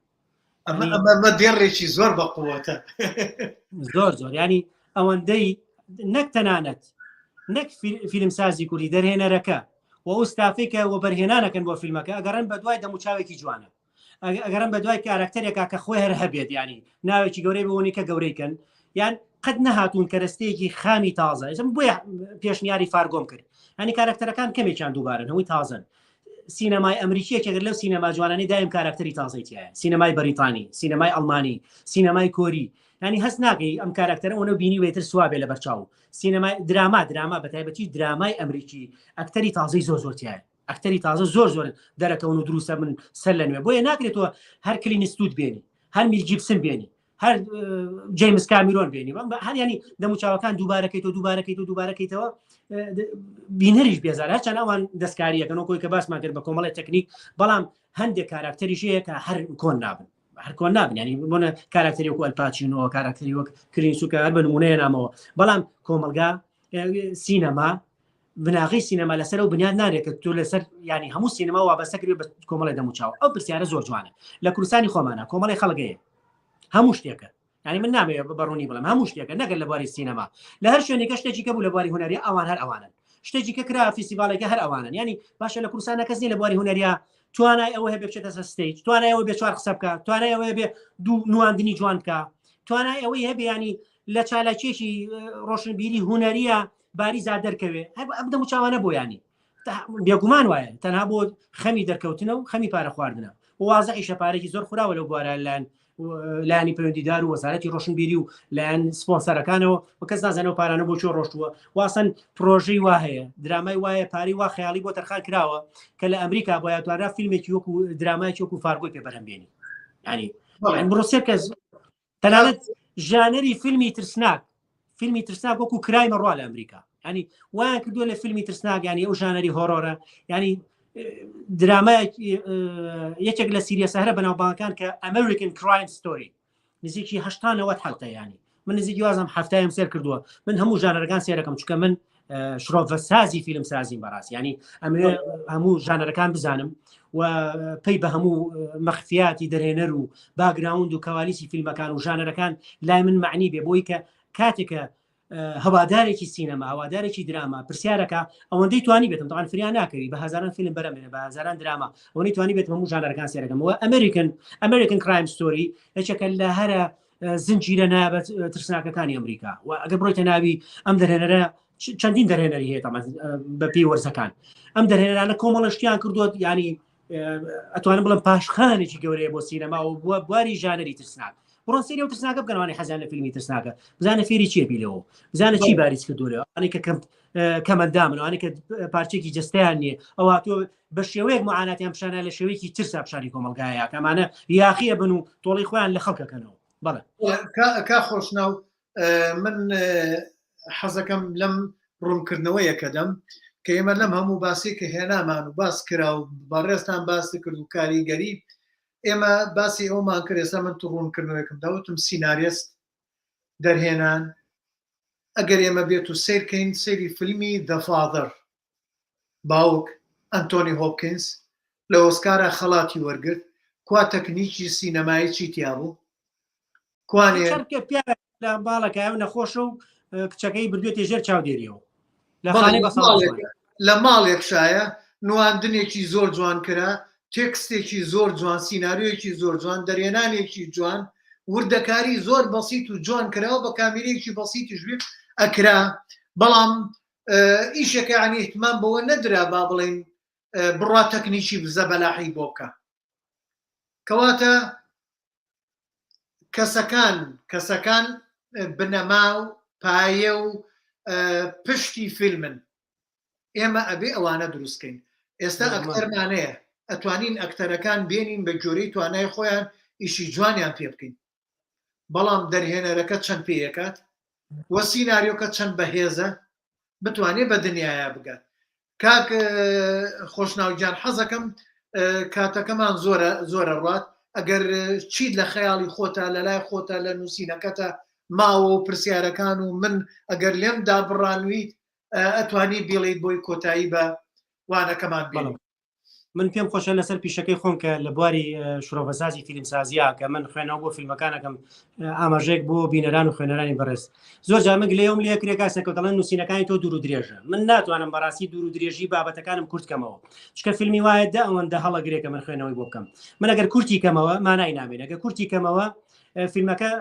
ئەمە ئەمە دێڕێکی زۆر بە قووەتە زۆر زۆر ینی ئەوەندەی نەک تەنانەت نەک فیلمسازی کوردی دەرهێنەرەکە و ئەو ستافێک کە وەبەرهێنانەکەن بۆ فیلمەکە ئەگەڕن بە دوای دەموچاوێکی جوانە ئەگەرم بە دوای کارکتەرێکا کە خۆی هەر هەبێت ینی ناوێکی گەورەی بۆنی کە گەورەی کەن یان قەت نەهاتوون کەرەستەیەکی خامی تازە ئێسم بۆیە پێشنیاری فارگۆم کرد هەنی کارکتەرەکان کەمێکیان دووبارن هەمووی تازن سینەمای ئەمریکی یەکێک لەو سینەما جوانانەی دایم کاراکتەری تازەی تایە سینەمای بەریتانی سینەمای ئەڵمانی سینەمای کۆری ینی هەست ناکەی ئەم کاراکتەرە ئەوە بینی وێتر سوابێ لە بەرچاو سینەمای دراما دراما بە تایبەتی درامای ئەمریکی ئەکتەری تازەی زۆر زۆر تایە ئەکتەری تازە زۆر زۆر دەرەکەون و دروستە من سەر لە نوێ بۆیە ناکرێتەوە هەر کلینت ئیستوود بێنی هەر میل گیبسن بێنی هەر جەیمس کامیرۆن بێنی هەر ینی دەموچاوەکان دووبارەکەیتەوە دووبارەکەیتەوە دووبارەکەیتەوە بینەریش بێزار هەرچەند ئەوان دەستکاریەکەن کۆی کە باسمان کرد بە کۆمەڵی تەکنیک بەڵام هەندێک کاراکتەریش هەیە کە هەر کۆن نابن هەر کۆن نابن ینی بۆنە کاراکتەری وەکو ئەلپاچینۆ کاراکتەری وەک کلینت ئیستوود کە هەر بە نمونەیە نامەوە بەڵام کۆمەلگا سینەما بناغەی سینەما لەسەر ئەو بنیاد نانێت کە تۆ لەسەر ینی هەموو سینەما وابەستە کردوێ بە کۆمەڵی دەموچاو ئەو پرسیارە زۆر جوانە لە کوردستانی خۆمانە کۆمەڵی خەڵگەیە هەموو شتێکە ینی من نامەوێت بە ڕوونی بڵێم هەموو شتێکە نەگەر لە بواری سینەما لە هەر شوێنێکە شتێکی کە بوو لە بواری هونەری ئەوان هەر ئەوانن شتێکی کە کرا فیستیڤاڵێکە هەر ئەوانن ینی باشە لە کوردستانە کەس نیە لە بواری هونەریا توانای ئەوە هەبێ بچێتە سەر stage توانای ئەوە بێ چوار قسە بکە توانای ئەوە بێ دوو نواندنی جوان بکە توانای ئەوەی هەبێ ینی لە چالاکیەکی ڕۆشنبیری هونەریە باریزا دەرکەوێ هەر ئەم دەموچاوانە بۆ ینی بێگومان وایە تەنها بۆ خەمی دەرکەوتنە و خەمی پارە خواردنە وازعیشە پارێکی زۆر خوراوە لەو بوارە لایەن لایەنی پەیوەندیدار و وەزارەتی ڕۆشنبیری و لایەن سپۆنسەرەکانەوە و کەس نازانەوە پارانە بۆ چۆ ڕۆشتووە واسن پرۆژەی وا هەیە درامای وایە پارەی وا خەیاڵی بۆ تەرخان کراوە کە لە ئەمریکا بۆ توانرا فیلمێکی وەکو درامایکی وەکو فارگۆی پێ بەرهەم بێنی ینی بڕۆ سێ کەس تەنانەت ژانەری فیلمی ترسناک فیلمی ترسناک وەکو crime ە ڕوا لە ئەمریکا ینی وایان کردووە لە فیلمی ترسناک ینی ئەو ژانەری horror ە ینی دراما یەکێک لە سیریە سەهرە بەناوبانکان کە American Crime Story نزیکی هەشتانەوە حلقە ینی من نزیکی وازم هەفتایم سێر کردووە من هەموو ژانەرەکان سێرەکەم چکە من شرۆڤە سازی فیلم سازیم بەڕاست ینی ئەمێ هەموو ژانەرەکان بزانم و پێی بە هەموو مەخفیاتی دەرهێنەر و background و کەوالیسی فیلمەکان و ژانەرەکان لای من معنی بێ بۆی کە کاتێکە هەوادارێکی سینەما هەوادارێکی دراما پرسیارەکە ئەوەندەی توانی بێتم تاوان فریا ناکەوی بە هەزاران فیلم بەرەمێنە بە هەزاران دراما ئەوەی توانی بێت هەموو ژانەرەکان سێرەکەمەوە American American Crime Story یەکێکە لە هەرە زنجیرە نایابە ترسناکەکانی ئەمریکا و ئەگەر بڕۆیتە ناوی ئەم دەرهێنەرە چەندین دەرهێنەری هەیە تەمان بە پێی وەرزەکان ئەم دەرهێنەرانە کۆمەڵە شتیان کردووە ینی ئەتوانم بڵم پاشخانێکی گەورەیە بۆ سینەما و بووە بواری ژانەری ترسناک بڕۆن سەیری ئەو ترسناکە بکەنوانی حەزیان لە فیلمی ترسناکە بزانە فێری چیە بیلەوە بزانە چی باریز کردوەوە ئەنی کە کەم کەمەندامن ئەوانەی کە پارچێکی جستیان نییە ئەوە تۆ بە شێوەیەک معاناتیان پیشانە لە شێوەیەکی ترسا پیشانی کۆمەڵگایە کەمانە یاخیە بن و تۆڵی خۆیان لە خەڵکەکەنەوە بەڵێ کا خۆشناو من حەزەکەم لەم ڕوونکردنەوەیەکە دەم کە ئێمە لەم هەموو باسی کە هێنامان و باس کرا و بەڕێزتان باسی کرد و کاریگەری ئێمە باسی ئەومان کرد ئێستا من تو ڕوونکردنەوەیەکم دا وتم سیناریست دەرهێنان ئەگەر ئێمە بێت و سیرکەین سەیری فیلمی The Father باوک ئەنتۆنی هۆپکینز لە ئۆسکارا خەڵاتی وەرگرت کوا تەکنیکی سینەمایی چی تیا بوو کوانێ چەرکە پیاوێک لە باڵەکە و نەخۆشە و کچەکەی بردوێتە ژێر چاودێریەوە لە خانەی بەسەڵاچووان. لە ماڵێک شایە نواندنێکی زۆر جوان کرا تێکستێکی زۆر جوان سیناریۆیەکی زۆر جوان دەرهێنانێکی جوان وردەکاری زۆر بەسیت و جوان کراوە بە کامیرەیەکی بەسیتیش بێ ئەکرا بەڵام ئیشێکە یعنی اهتمام بەوە نەدرا با بڵێین بڕوا تەکنیکی زەبەلاحی بۆ بکە کەواتە کەسەکان کەسەکان بنەما و پایە و پشتی فیلمن ئێمە ئەبێ ئەوانە دروستکەین ئێستا ئەکتەرمانەیە ئەتوانین ئەکتەرەکان بێنین بە گوێرەی توانای خۆیان ئیشی جوانیان پێ بکەین بەڵام دەرهێنەرەکە چەند پێیەکات وە سیناریۆکە چەند بەهێزە بتوانێت بە دنیاە بگات کاک خۆشناو گیان حەزەکەم کاتەکەمان زۆرە زۆرە ڕات ئەگەر چیت لە خەیاڵی خۆتە لە لای خۆتە لە نووسینەکەتە ماوە و پرسیارەکان و من ئەگەر لێم دابڕانویت ئەتوانی بیڵیت بۆی کۆتایی بە وانەکەمان بێنین. من پێم خۆشە لەسەر پیشەکەی خۆم کە لە بواری شرۆڤەسازی فیلمسازیە کە من خوێنەوە بۆ فیلمەکانەکەم ئاماژەیەک بۆ بینەران و خوێنەرانی بەڕێز زۆر جار من گلەیەم لێ کرێ کاک سەرکەوت دەڵێن نووسینەکانی تۆ دوور و درێژە من ناتوانم بەڕاستی دوور و درێژی بابەتەکانم کورت کەمەوە چکە فیلمی وایە دە ئەوەندە هەڵەگرێ کە من خوێنەوەی بۆ بکەم من ئەگەر کورتی کەمەوە مانای نامێنێ ئەگەر کورتی کەمەوە فیلمەکە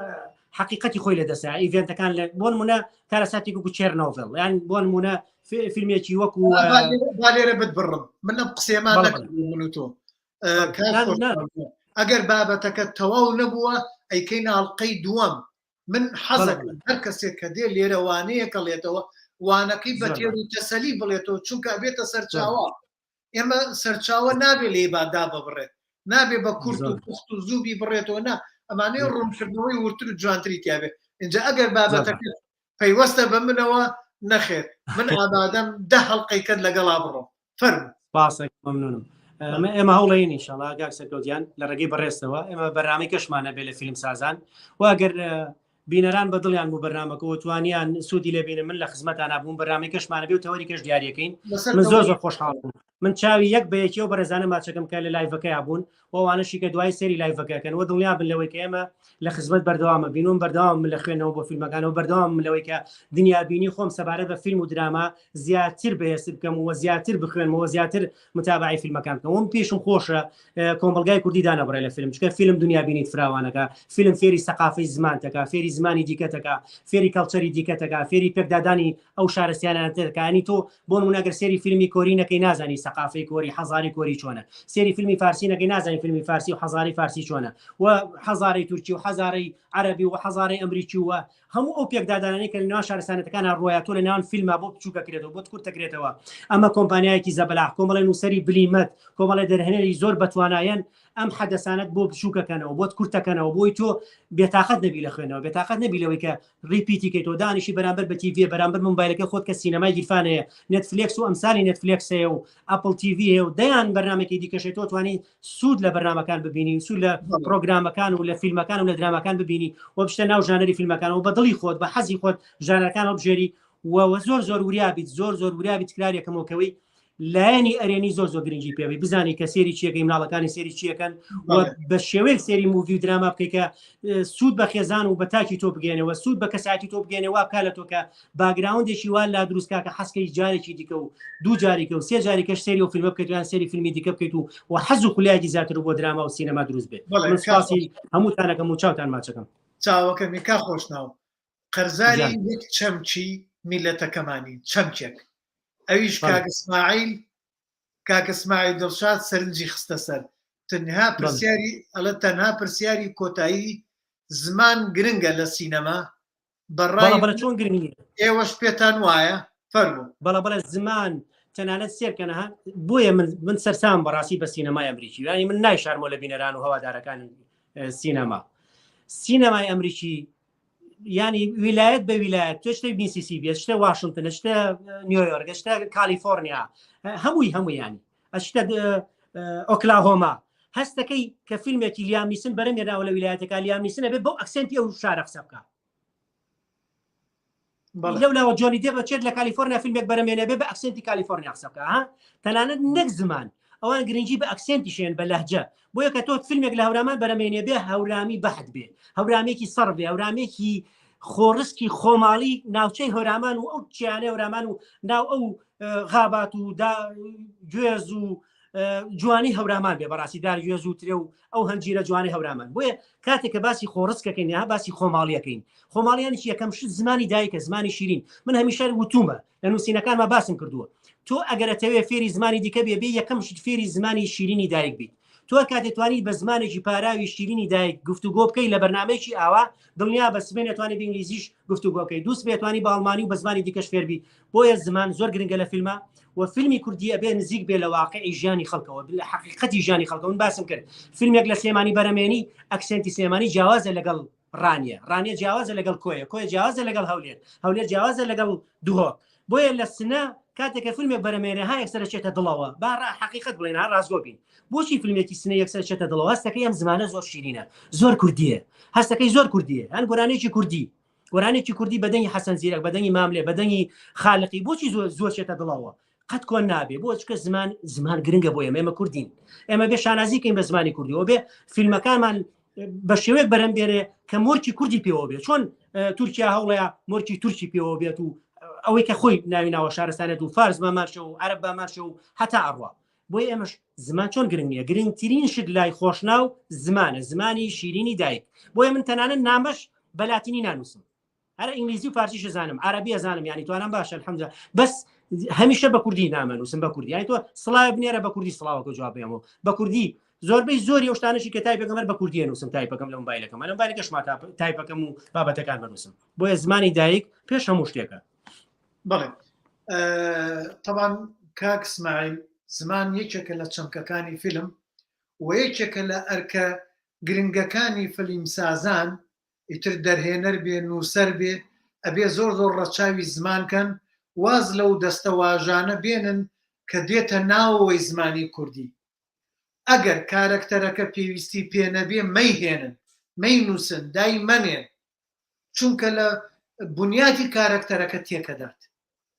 حقیقەتی خۆی لە دەسە event ەکان لە بۆ نمونە کارەساتێک وەکو چێرنۆڤڵ یان بۆ نمونە فیلمێکی وەکو با لێرە بتبڕم من ئەم قسەیەمان نەکردووە من و تۆ ئەگەر بابەتەکە تەواو نەبووە ئەیکەین ئاڵلقەی دووەم من حەزەکەم هەر کەسێک کە دێ لێرە وانەیەکەڵێتەوە وانەکەی بە تێر و تەسەلی بڵێتەوە چونکە ئەبێتە سەرچاوە ئێمە سەرچاوە نابێ لێ بادا ببڕێت نابێ بە کورت و پوخت و زووبی بڕێتەوە نا ئەمانەیە ڕوونکردنەوەی ورتر و جوانتری تیاابێت اینجا ئەگەر بابەتەکە پەیوەستە بە منەوە نەخێر من ئامادەم دە هەڵقەی کەت لەگەڵا بڕۆم فەرموو. سپاسەکەم مەمنونم ئەمە ئێمە هەوڵەین ئینشاڵا کاک سەرکەوتیان لە ڕێگەی بەڕێزتەوە ئێمە بەرنامەی کەشمان هەبێ لە فیلم سازان و ئەگەر بینەران بە دڵیان بوو بەرنامەکەەوە توانیان سوودی لێ بینن من لە خزمەتانە بووم بەرنامەی کەشمانە بێ و تەوەری کەش دیاریەکەین من زۆر زۆر خۆشحاڵ بووم من چاوی یەک بە یەکی ئەو بەڕێزانە ماچەکەم کە لە live ەکەیا بوون و ئەوانەشی کە دوای سەیری live ەکە کەن و دڵنیا بن لەوەی کە ئێمە لە خزمەت بەردەوامە بینوم بەردەوام من لە خوێندنەوە بۆ فیلمەکانەوە بەردەوام من لەوەی کە دنیابینی خۆم سەبارەت بە فیلم و دراما زیاتر بەهێزتر بکەم و زیاتر بخوێنمەوە زیاتر متابعی فیلمەکان بکەم وم پێشم خۆشە کۆمەڵگای کوردی دانەبڕێ لە فیلم چکە فیلم دنیابینیت فراوانەکە فیلم فێری سەقافەی زمان تەکا فێری زمانی دیکەتەکە فێری culture ی دیکەتەکە فێری پێکدادانی ئەو شارستیانە ترکانی تۆ بۆ نمونە گەر سێری فیلمی کۆری نەکەی نازانی سەقافەی کۆری حەزاری کۆری چۆنە سێری فیلمی فارسی نەکەی نازانی فیلمی فارسی و حەزاری فارسی چۆنە و حەزارەی تورکی و حەزارەی عەربی و حەزارەی ئەمریکی و هەموو ئەو پێکدادانەی کە لە نێوان شارستانەتەکانە ڕۆیا تۆ لە نێوان فیلما بۆ بچووکەکرێتەوە بۆت کورتەکرێتەوە ئەمە کۆمپانیایەکی زەبەلاح کۆمەڵی نووسەری بلیمەت کۆمەڵی دەرهێنەری زۆر بەتوانایەن ئەم حەدەسانەت بۆ بچووکەکەنەوە بۆت کورتەکەنەوە بۆی تۆ بێتاقەت نەبی لە خوێنەوە بێتاقەت نەبی لەوەی کە repeat ی کەیتەوە دانیشی بەرامبەر بە TV بەرامبەر مۆبایلەکە خۆت کە سینەمای گیرفان هەیە نێتفلێکس و ئەمسالی نێتفلێکس هەیە و ئەپل TV هەیە و دەیان بەرنامەکی دیکەشێت تۆ توانی سوود لە بەرنامەکان ببینی و سوود لە پرۆگرامەکان و لە فیلمەکان و لە دراماکان ببینی و بشتە ناو ژانەری فیلمەکان و بە دڵی خۆت بە حەزی خۆت ژانەرەکان هەڵبژێری و زۆر زۆر وریابیت زۆر زۆر وریابیت تکرارێکەمەوە کەوەی لایەنی ئەرێنی زۆر زۆر گرنگی پێبی بزانی کە سێری چیەکەی مناڵەکانی سێری چیەکەن و بە شێوەیەک سێری movie و دراما بکەیت کە سوود بە خێزان و بە تاکی تۆ بگەێنەوە سوود بە کەساتی تۆ بگەێنەوە بکە لە تۆ کە background ێکی وا لا دروستکە کە حەسکەی جارێکی دیکە و دوو جاریکە و سێ جاریکەش سێری و فیلمە بکەیت یان سێری فیلمی دیکە بکەیت و و حەز و خولیاکی زیاتر بۆ دراما و سینەما دروست بێت من سپاسی هەمووتانەکەم و چاوتان ماچەکەم. چاوەکەمی کا خۆشناو قەرزاری یەک چەمکی میلەتەکەمانین چەمکێک ئەویش کاک اسماعیل کاک اسماعیل دڵشاد سەرنجی خستە سەر تەنها پرسیاری ئەڵێ تەنها پرسیاری کۆتایی زمان گرنگە لە سینەما بەڕای بەڵێ چۆن گرنگ نییە ئێوەش پێتان وایە فەرموو بەڵێ بەڵێ زمان تەنانەت سێرکەنە بۆیە من من سەرسام بەڕاستی بە سینەمای ئەمریکی یانی من نایشارمەوە لە بینەران و هەوادارەکانی سینەما سینەمای ئەمریکی ینی ویلایەت بە ویلایەت تۆ شتێک میسیسی بێت شتە واشنگتن شتە نیویۆرک شتە کالیفۆرنیا هەمووی هەموویانی ئەشتە ئۆکلاهۆما هەستەکەی کە فیلمێکی لیام نیسن بەرەم هێناوە لە ویلایەتەکە لیام نیسن ئەبێ بەو accent ی ئەو شارە قسە بکە لەو لاوە جۆنی دێپ بچێت لە کالیفۆرنیا فیلمێک بەرەمێنێ بێ بە accent ی کالیفۆرنیا قسە بکە ها تەنانەت نەک زمان ئەوان گرنگی بە accent یشێن بە لەهجە بۆیە کە تۆ فیلمێک لە هەورامان بەرەمێنێ بێ هەورامی بەحت بێ هەورامێکی سەر بێ هەورامێکی خۆڕسکی خۆماڵی ناوچەی هەورامان و ئەو چیانە هەورامان و ناو ئەو غابات و دا گوێز و جوانی هەورامان بێ بەڕاستی دار گوێز و ترێ و ئەو هەنجیرە جوانی هەورامان بۆیە کاتێک کە باسی خۆڕسکەکەین یا باسی خۆماڵیەکەین خۆماڵیانێکی یەکەم شت زمانی دایکە زمانی شیرین من هەمیشە وتومە لە نووسینەکانما باسم کردووە تۆ ئەگەرەتەوێ فێری زمانی دیکە بێ بێ یەکەم شت فێری زمانی شیرینی دایک بیت تۆ کاتێ توانی بە زمانێکی پاراوی شیرینی دایک گفتوگۆ بکەی لە بەرنمەیەکی ئاوا دڵنیا بە سبێنێ توانی بە ئینگلیزیش گفتوگۆ بکەی دووس بێتوانی بە ئەڵمانی و بە زمانی دیکەش فێربی بۆیە زمان زۆر گرنگە لە فیلمە و فیلمی کوردی ئەبێ نزیک بێ لە واقعی ژیانی خەڵکەوە لە حقیقەتی ژیانی خەڵکەوە من باسم کرد فیلمێک لە سلێمانی بەرەمێنی accent ی سلێمانی جیاوازە لەگەڵ ڕانیە ڕانیە جیاوازە لەگەڵ کۆیە کۆیە جیاوازە لەگەڵ هەولێر هەولێر جیاوازە لەگەڵ دهۆک بۆیە لە سنە کاتێک کە فیلمێک بەرەمێنێ ها یەکسەر چێتە دڵەوە با ڕا حقیقت بڵێن ها ڕاستگۆ بین بۆچی فیلمێکی سنە یەکسەر چێتە دڵەوە هەستەکەی ئەم زمانە زۆر شیرینە زۆر کوردیە هەستەکەی زۆر کوردیە هەن گۆرانێکی کوردی گۆرانێکی کوردی بە دەنگی حەسەن زیرەک بە دەنگی ماملێ بە دەنگی خالقی بۆچی زۆر زۆر چێتە دڵەوە قەت کۆن نابێ بۆ چکە زمان زمان گرنگە بۆ ئێمە ئێمە کوردین ئێمە بێ شانازی کەین بە زمانی کوردیەوە بێ فیلمەکانمان بە شێوەیەک بەرەم بێنێ کە مۆرکی کوردی پێوە بێت چۆن تورکیا هەوڵەیە مۆرکی تورکی پێوە بێت و ئەوەی کە خۆی ناوی ناوە شارستانێت و فارس بامانشە و عەرەب بامانشە و هەتا ئەڕوا بۆی ئێمەش زمان چۆن گرنگ نییە گرنگترین شت لای خۆشناو زمانە زمانی شیرینی دایک بۆیە من تەنانەت نامەش بە لاتینی نانووسم هەر ئینگلیزی و فارسیش زانم عربی زانم ینی توانم باشە الحمدلله بەس هەمیشە بە کوردی نامەنووسم بە کوردی یانی تۆ سڵاوێ بنێرە بە کوردی سڵاوەکە جواب بێمەوە بە کوردی زۆربەی زۆری ئەو شتانەشی کە تایپەکەم هەر بە کوردی نووسم تایپەکەم لە مۆبایلەکەم لە مۆبایلەکەشما تایپەکەم و بابەتەکان بنووسم بۆیە زمانی دایک پێش هەموو شتێکە بەڵێ تەبان کاک سمایل زمان یەکێکە لە چەمکەکانی فیلم و یەکێکە لە ئەرکە گرنگەکانی فلیمسازان ئیتر دەرهێنەر بێ نووسەر بێ ئەبێ زۆر زۆر ڕەچاوی زمان کەن واز لەو دەستەواژانە بێنن کە دێتە ناوەوەی زمانی کوردی ئەگەر کارەکتەرەکە پێویستی پێ نەبێ مەیهێنن مەینووسن دای مەنێن چونکە لە بنیاتی کارەکتەرەکە تێکەدات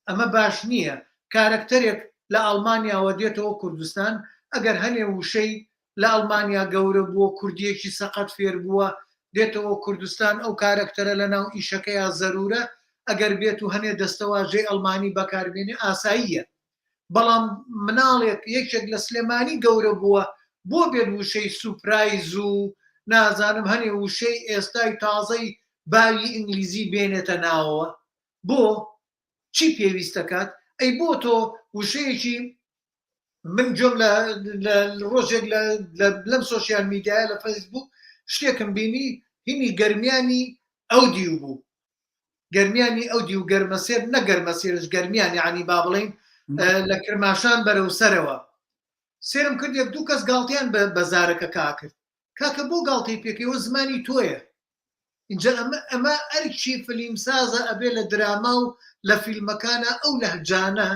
ئەمە باش نییە کارەکتەرێک لە ئەڵمانیاوە دێتەوە کوردستان ئەگەر هەنێ وشەی لە ئەڵمانیا گەورە بووە کوردیەکی سەقەت فێر بووە دێتەوە کوردستان ئەو کارەکتەرە لە ناو ئیشەکەیا زەرورە ئەگەر بێت و هەنێ دەستەواژەی ئەڵمانی بەکاربێنێ ئاساییە بەڵام مناڵێک یەکێک لە سلێمانی گەورە بووە بۆ بێت وشەی سوپرایز و نازانم هەنێ وشەی ئێستای تازەی باوی ئینگلیزی بێنێتە ناوەوە بۆ چی پێویستەکات ئەی بۆ تۆ وشەیەکی من گوێم لە ڕۆژێک لەم سۆشیال میدیایە لە فەیسبوک شتێکم بینی هینی گەرمیانی ئەو دیو بوو گەرمیانی ئەو دیو گەرمەسێر نە گەرمەسێرش گەرمیان یعنی با بڵین لە کرماشان بەرەو سەرەوە سێرم کرد یەک دوو کەس گاڵتیان بە زارەکە کاکرد کاکە بۆ گاڵتەی پێکەوە زمانی تۆیە ئینجا ئەمە ئەمە ئەرکی فلیمسازە ئەبێ لە دراما و لە فیلمەکانا ئەو لەهجانە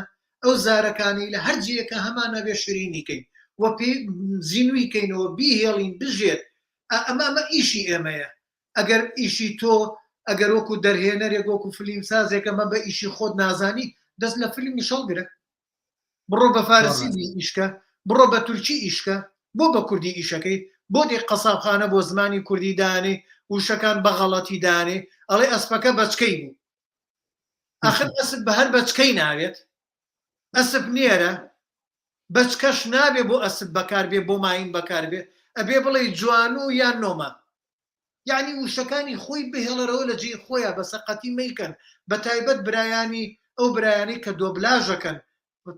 ئەو زارەکانەی لە هەر جێیەکا هەمان ئەبێ شرینی کەین و پێ زینوی کەینەوە بیهێڵین بژێت ئەمە ئەمە ئیشی ئێمەیە ئەگەر ئیشی تۆ ئەگەر وەکو دەرهێنەرێک وەکو فلیمسازێک ئەمە بە ئیشی خۆت نازانی دەست لە فیلمی شەڵگرە بڕۆ بە فارسی ئیشکە بڕۆ بە تورکی ئیشکە بۆ بە کوردی ئیشەکەی بۆ دێ قەسابخانە بۆ زمانی کوردی دانێ وشەکان بە غەڵەتی دانێ ئەڵێ ئەسپەکە بەچکەی بوو ئەخر ئەسپ بە هەر بەچکەی ناوێت ئەسپ نێرە بەچکەش نابێ بۆ ئەسپ بەکاربێ بۆ ماین بەکاربێ ئەبێ بڵێ جوان و یان نۆمە یەعنی وشەکانی خۆی بهێڵەرەوە لە جێی خۆیا بە سەقەتی مەیکەن بە تایبەت برایانی ئەو برایانەی کە دۆبلاژەکەن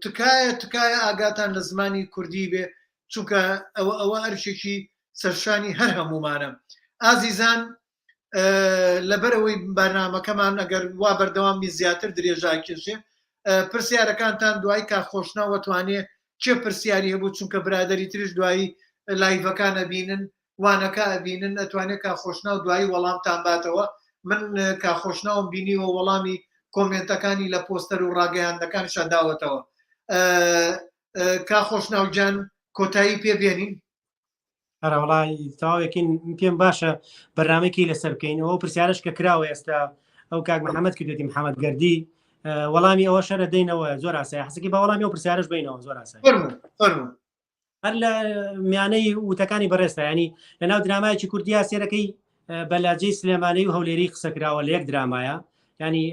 تکایە تکایە ئاگاتان لە زمانی کوردی بێ چونکە ئەوە ئەوە ئەرکێکی سەرشانی هەر هەموومانە ئازیزان لەبەرەوەی بەرنامەکەمان ئەگەر وا بەردەوام بی زیاتر درێژاکێشێ پرسیارەکانتان دوای کا خۆشناوە توانێ کێ پرسیاری هەبوو چونکە برادری تریش دوایی لایڤەکان ئەبینن وانەکە ئەبینن ئەتوانێ کاک خۆشناو دوایی وەڵامتان باتەوە. من کا خۆشناوم بینیوە وەڵامی کۆمێنتەکانی لە پۆستەر و ڕاگەیاندەکانیشا داوەتەوە. کا خۆشناو گیان کۆتایی پێ بێنین. ئەرە وەڵا تەواوێکین پێم باشە بەرنامەیەکی لەسەر بکەین ئەو پرسیارش کە کراوە ئێستا ئەو کاک محەممەد کردێتی محەممەد گەردی وەڵامی ئەوە شەرە دەینەوە زۆر ئاسای حسکی بە وەڵامی ئەو پرسیارش بینەوە زۆر ئاسای هەر لە میانەی وتەکانی بەڕێستا ینی لە ناو درامایەکی کوردیا سێرەکەی بە لاجەی سلێمانی و هەولێری قسە کراوە لە یەک درامایە ینی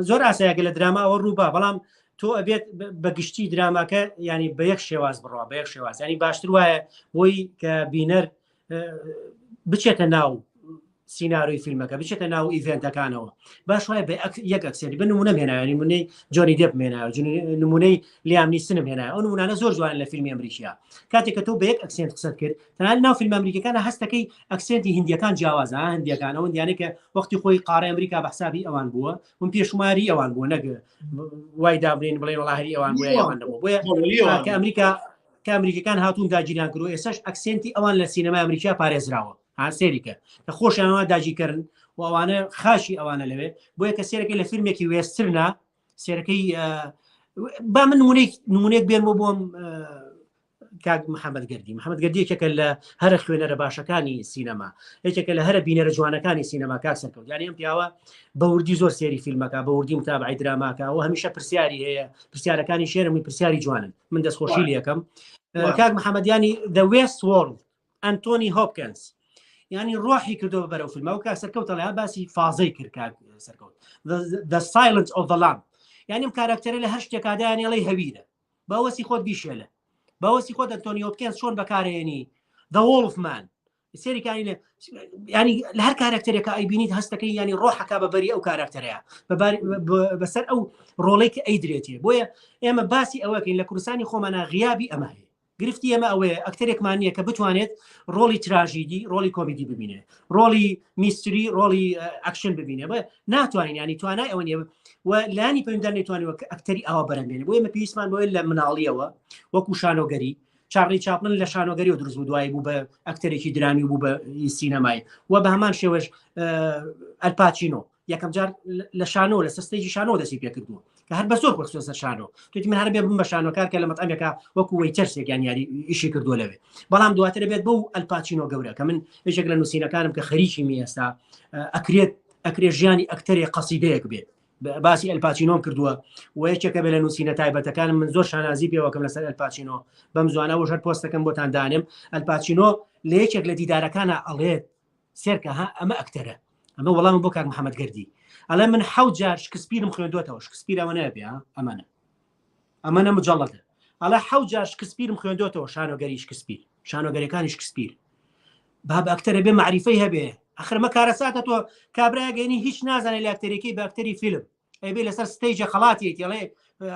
زۆر ئاسایەکە لە دراما ئەوە ڕووبا بەڵام تۆ ئەبێت بە گشتی دراماکە ینی بە یەک شێواز بڕوا بە یەک شێواز ینی باشتر وایە بۆی کە بینەر بچێتە ناو سینارۆی فیلمەکە بچێتە ناو event ەکانەوە باش وایە بە یەک accent ی بە نمونە هێنایە نمونەی جۆنی دێپ هێنایە نمونەی لیام نیسنم هێنایە ئەو نمونانە زۆر جوان لە فیلمی ئەمریکیا کاتێک کە تۆ بە یەک accent قسەت کرد تەنانەت ناو فیلمە ئەمریکیەکان هەستەکەی accent ی هندیەکان جیاوازە هندیەکان ئەو هندیانەی کە وەختی خۆی قاڕەی ئەمریکا بە حسابی ئەوان بووە من پێشماری ئەوان بووە نەک وای دابنین بڵێن وەڵا هەری ئەوان بووە ئەوان نەبوو بۆیە کە ئەمریکا کە ئەمریکەکان هاتوون داگیریان کردو ئێسش accent ی ئەوان لە سینەمای ئەمریکا پارێزراوە ها سێریکە کە خۆشیانەوە داگیرکەرن و ئەوانە خاشی ئەوانە لەوێ بۆیە کە سێرەکەی لە فیلمێکی western ا سێرەکەی با من نمونەیەک نمونەیەک بێن بۆ بۆم کاک محەممەد گردی محەممەد گردی یەکێکە لە هەرە خوێنەرە باشەکانی سینەما یەکێکە لە هەرە بینەرە جوانەکانی سینەما کاک سەرکەوت یانی ئەم پیاوە بە وردی زۆر سێری فیلمەکە بە وردی متابعی دراماکە و هەمیشە پرسیاری هەیە پرسیارەکانی شێرمی پرسیاری جوانن من دەستخۆشی لەکەم کاک محەممەدیانی The West World ئەنتۆنی هۆپکنس ینی ڕۆحی کردەوە بەرەو فیلمە و کاک سەرکەوت ئەڵێ باسی فازەی کرد کاک سەرکەوت The Silence of the Lamb یعنی ئەم کاراکتەرە لە هەر شتێکادایان ئەڵێ هەویرە باوەسی خۆت بیشێلە باوەسی خۆت ئەنتۆنی هۆپکینز چۆن بەکارێنی The Wolf Man سێریکانی لە ینی لە هەر کارکتەرێکە ئەیبینیت هەستەکەی ینی ڕۆحەکە بە بەری ئەو کارکتەرەیە بەسەر ئەو ڕۆڵێک کە ئەی درێتێ بۆیە ئێمە باسی ئەوەکەین لە کوردستانی خۆمانە غیابی ئەمە هەیە گرفتی ئێمە ئەوەیە ئەکتەرێکمان نییە کە بتوانێت ڕۆڵی تراژیدی ڕۆڵی کۆمیدی ببینێ ڕۆڵی mystery ڕۆڵی ئەکشن ببینێ بە ناتوانین ینی توانای ئەوە نیە و لانی پەیوەندیدار نەیتوانیوە کە ئەکتەری ئاوا بەرهەمبێنێ بۆ ئێمە پێویستمان بەوەیە لە مناڵیەوە وەکو شانۆگەری چارلی چاپلن لە شانۆگەری و دروست بوو دوایی بوو بە ئەکتەرێکی درامی و بوو بە سینەمایی و بە هەمان شێوەش ئەلپاچینۆ یەکەم جار لە شانۆ لە stage ی شانۆ دەستی پێکردووە کە هەر بە زۆر خۆی سەر شانۆ توتی من هەر بێ بم بە شانۆکار کە لە مەتعەمێکا وەکو waiter ێک یان یاری ئیشی کردووە لەوێ بەڵام دواتر بێت بەو ئەلپاچینۆ گەورە کە من یەکێک لە نووسینەکانم کە خەریکی می ئێستا ئەکرێت ئەکرێ ژیانی ئەکتەرێ قەسیدەیەک بێت باسی ئەلپاچینۆم کردووە و یەکێکە بێ لە نووسینە تایبەتەکانم من زۆر شانازی پێوەکەم لەسەر ئەلپاچینۆ بەم زوانە وەش هەر پۆستەکەم بۆتان دانێم ئەلپاچینۆ لە یەکێک لە دیدارەکانە ئەڵێت سێرکە ها ئەمە ئەکتەرە ئەمە وەڵامم بۆ کاک محەممەد گەردی ئەڵێ من حەوت جار شکسپیرم خوێندوێتەوە شکسپیر ئەوە نەبێ ئەمانە ئەمەنە مجەڵەتە ئەڵێ حەوت جار شکسپیرم خوێندوێتەوە شانۆگەری شکسپیر شانۆگەرەکانی شکسپیر باب ئەکتەرە بێ معریفەی هەبێ ئەخرمە کارەساتە تۆ کابراگەێنی هیچ نازانێت لە ئەکتەرێکی بە ئەکتەری فیلم ئەبێ لەسەر stage ە خەڵاتیەتی ئەڵێ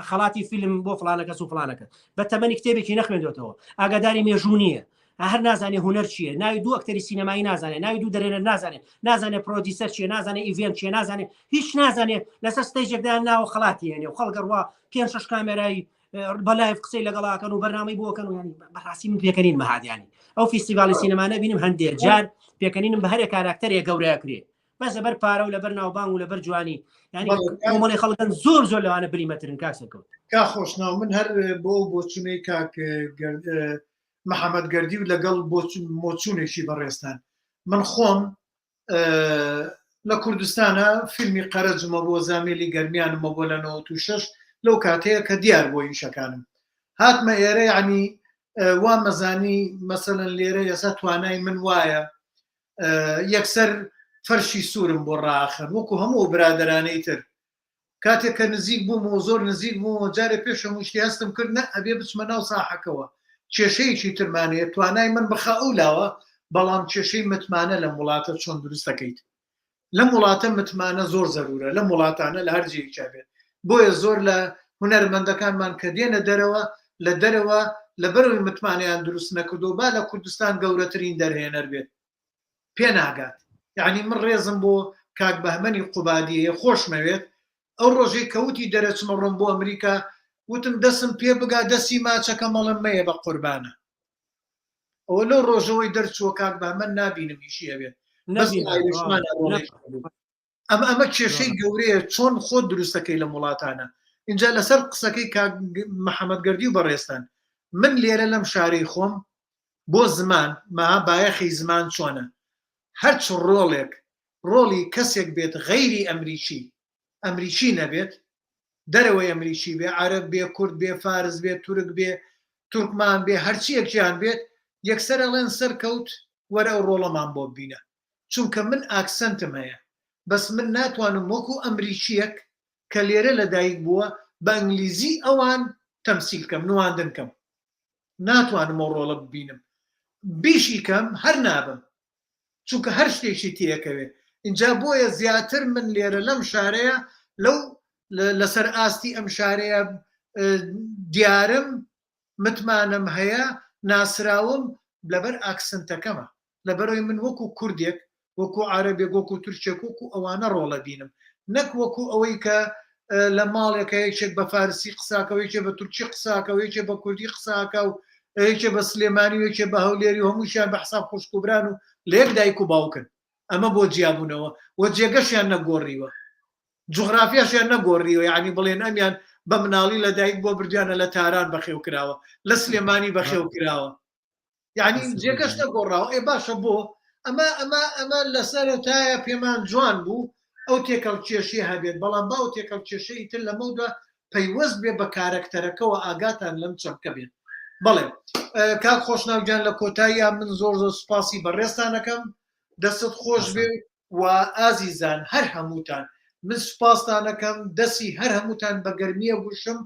خەڵاتی فیلم بۆ فلانە کەس و فلانەکە بە تەمەنی کتێبێکی نەخوێندوێتەوە ئاگاداری مێژوو نییە هەر نازانێ هونەر چییە ناوی دوو ئەکتەری سینەمایی نازانێ ناوی دوو دەرێنەر نازانێ نازانێ producer چییە نازانێ event چییە نازانێ هیچ نازانێ لەسەر stage ێکدا ناوە خەڵاتی هێنێ و خەڵک ڕوا پێ شش کامێرای بە live قسەی لەگەڵاکەن و بەرنامەی بۆکەن و ینی بەڕاستی من پێکەنین مەهادیانی ئەو فیستیڤالی سینەمانە بینم هەندێک جار پێکەنینم بە هەرێ کاراکتەرێک گەورەکرێ بەس لەبەر پارە و لەبەر ناوبانگ و لەبەر جوانی یعنی کۆمەڵی خەڵکن زۆر زۆر لەوانە بلیمەترن کاک سەرکەوت کا خۆشناو من هەر بۆ بۆچونەی کاک محەممەد گەردی و لەگەڵ مۆچونێکی بەڕێزتان من خۆم لە کوردستانە فیلمی قەرەجمە بۆ زامێلی گەرمیانمە بۆ لە 96 لەو کاتەیە کە دیار بۆ ئیشەکانم هاتمە ئێرە یعنی وا مەزانی مەسەلەن لێرە ئێستا توانای من وایە یەکسەر فەرشی سوورم بۆ ڕاخەن وەکو هەموو برادەرانەی تر کاتێک کە نزیک بووم و زۆر نزیک بووم و جارێ پێش هەموو شتی هەستم کرد نە ئەبێ بچمە ناو ساحەکەوە کێشەیەکی ترمان هەیە توانای من بخە ئەو لاوە بەڵام کێشەی متمانە لەم وڵاتە چۆن دروست دەکەیت لەم وڵاتە متمانە زۆر زەرورە لەم وڵاتانە لە هەر جێیەکا بێت بۆیە زۆر لە هونەرمەندەکانمان کە دێنە دەرەوە لە دەرەوە لەبەرەوەی متمانەیان دروست نەکردو با لە کوردستان گەورەترین دەرهێنەر بێت پێناگات یعنی من ڕێزم بۆ کاک بەهمەنی قوبادیەیە خۆشمەوێت ئەو ڕۆژەی کەوتی دەرەچمە ڕۆم بۆ ئەمریکا وتم دەسم پێ بگا دەسی ماچەکەم ئەڵێم مەیە بە قوربانە ئەوە لەو ڕۆژەوەی دەرچووە کاک بەهمەن نابینم ئیشی هەبێت بەس ئایرشمان ڕۆڵی. ئەمە ئەمە کێشەی گەورەیە چۆن خۆت دروستەکەی لەم وڵاتانە اینجا لەسەر قسەکەی کاک محەممەد گەردی و بەڕێزتان من لێرە لەم شارەی خۆم بۆ زمان ما بایەخی زمان چۆنە هەرچ ڕۆڵێک ڕۆڵی کەسێک بێت غەیری ئەمریکی ئەمریکی نەبێت دەرەوەی ئەمریکی بێ عەرەب بێ کورد بێ فارس بێ تورک بێ تورکمان بێ هەرچیەکیان بێت یەکسەر ئەڵێن سەرکەوت وەرە ئەو ڕۆڵەمان بۆ ببینە چونکە من accent م هەیە بەس من ناتوانم وەکو ئەمریکیەک کە لێرە لەدایک بووە بە ئینگلیزی ئەوان تەمسیل کەم نواندن کەم ناتوانم ئەو ڕۆڵە ببینم بیشی کەم هەر نابم چونکە هەر شتێکی تێکەوێ اینجا بۆیە زیاتر من لێرە لەم شارەیە لەو لەسەر ئاستی ئەم شارەیە دیارم متمانەم هەیە ناسراوم لەبەر accent ەکەمە لەبەرئەوەی من وەکو کوردێک وەکو عەرەبێک وەکو تورکێک وەکو ئەوانە ڕۆڵە بینم نەک وەکو ئەوەی کە لە ماڵێکە یەکێک بە فارسی قساکە و یەکێ بە تورکی قساکە و یەکێ بە کوردی قساکە و یەکێ بە سلێمانی و یەکێ بە هەولێری و هەمووشیان بە حساب خوشک و بران و لە یەک دایک و باوکن ئەمە بۆ جیابوونەوە و جێگەشیان نەگۆڕیوە جوغرافیاشیان نەگۆڕیوە یعنی بڵێن ئەمیان بە مناڵی لە دایک بۆ بردیانە لە تاران بەخێو کراوە لە سلێمانی بەخێو کراوە یعنی جێگەش نەگۆڕاوە ئێ باشە بۆ ئەمە ئەمە ئەمە لەسەرەتایە پێمان جوان بوو ئەو تێکەڵ کێشی هەبێت بەڵام با ئەو تێکەڵ کێشە ئیتر لەمەودا پەیوەست بێ بە کارەکتەرەکەوە ئاگاتان لەم چەمکە بێت بەڵێ کاک خۆشناو گیان لە کۆتاییە من زۆر زۆر سوپاسی بەڕێزتانەکەم دەستت خۆش بێ و ئازیزان هەر هەمووتان من سوپاستان ئەکەم دەسی هەر هەمووتان بە گەرمیە گوشم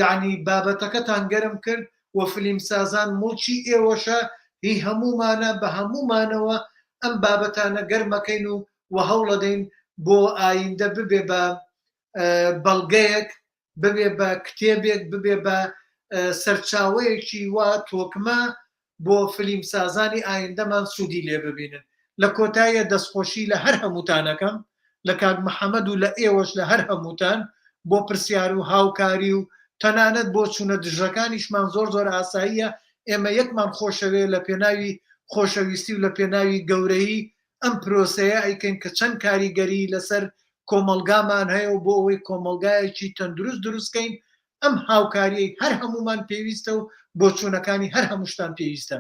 یەعنی بابەتەکەتان گەرم کرد و فلیمسازان موڵکی ئێوەشە هی هەموومانە بە هەموومانەوە ئەم بابەتانە گەرمەکەین و و هەوڵەدەین بۆ ئایندە ببێ بە بەڵگەیەک ببێ بە کتێبێک ببێ بە سەرچاوەیەکی وا تۆکمە بۆ فلیمسازانی ئایندەمان سوودی لێ ببینن. لە کۆتاییە دەستخۆشی لە هەر هەمووتان ئەکەم، لە کاک محەمەد و لە ئێوەش لە هەر هەمووتان بۆ پرسیار و هاوکاری و تەنانەت بۆچوونە دژەکانیشمان زۆر زۆر ئاساییە، ئێمە یەکمان خۆشەوێ لە پێناوی خۆشەویستی و لە پێناوی گەورەیی ئەم پرۆسەیە ئەیکەین کە چەند کاریگەری لەسەر کۆمەڵگامان هەیە و بۆ ئەوەی کۆمەڵگایەکی تەندروست دروست کەین ئەم هاوکاریەی هەر هەموومان پێویستە و بۆچوونەکانی هەر هەمووشتان پێویستە.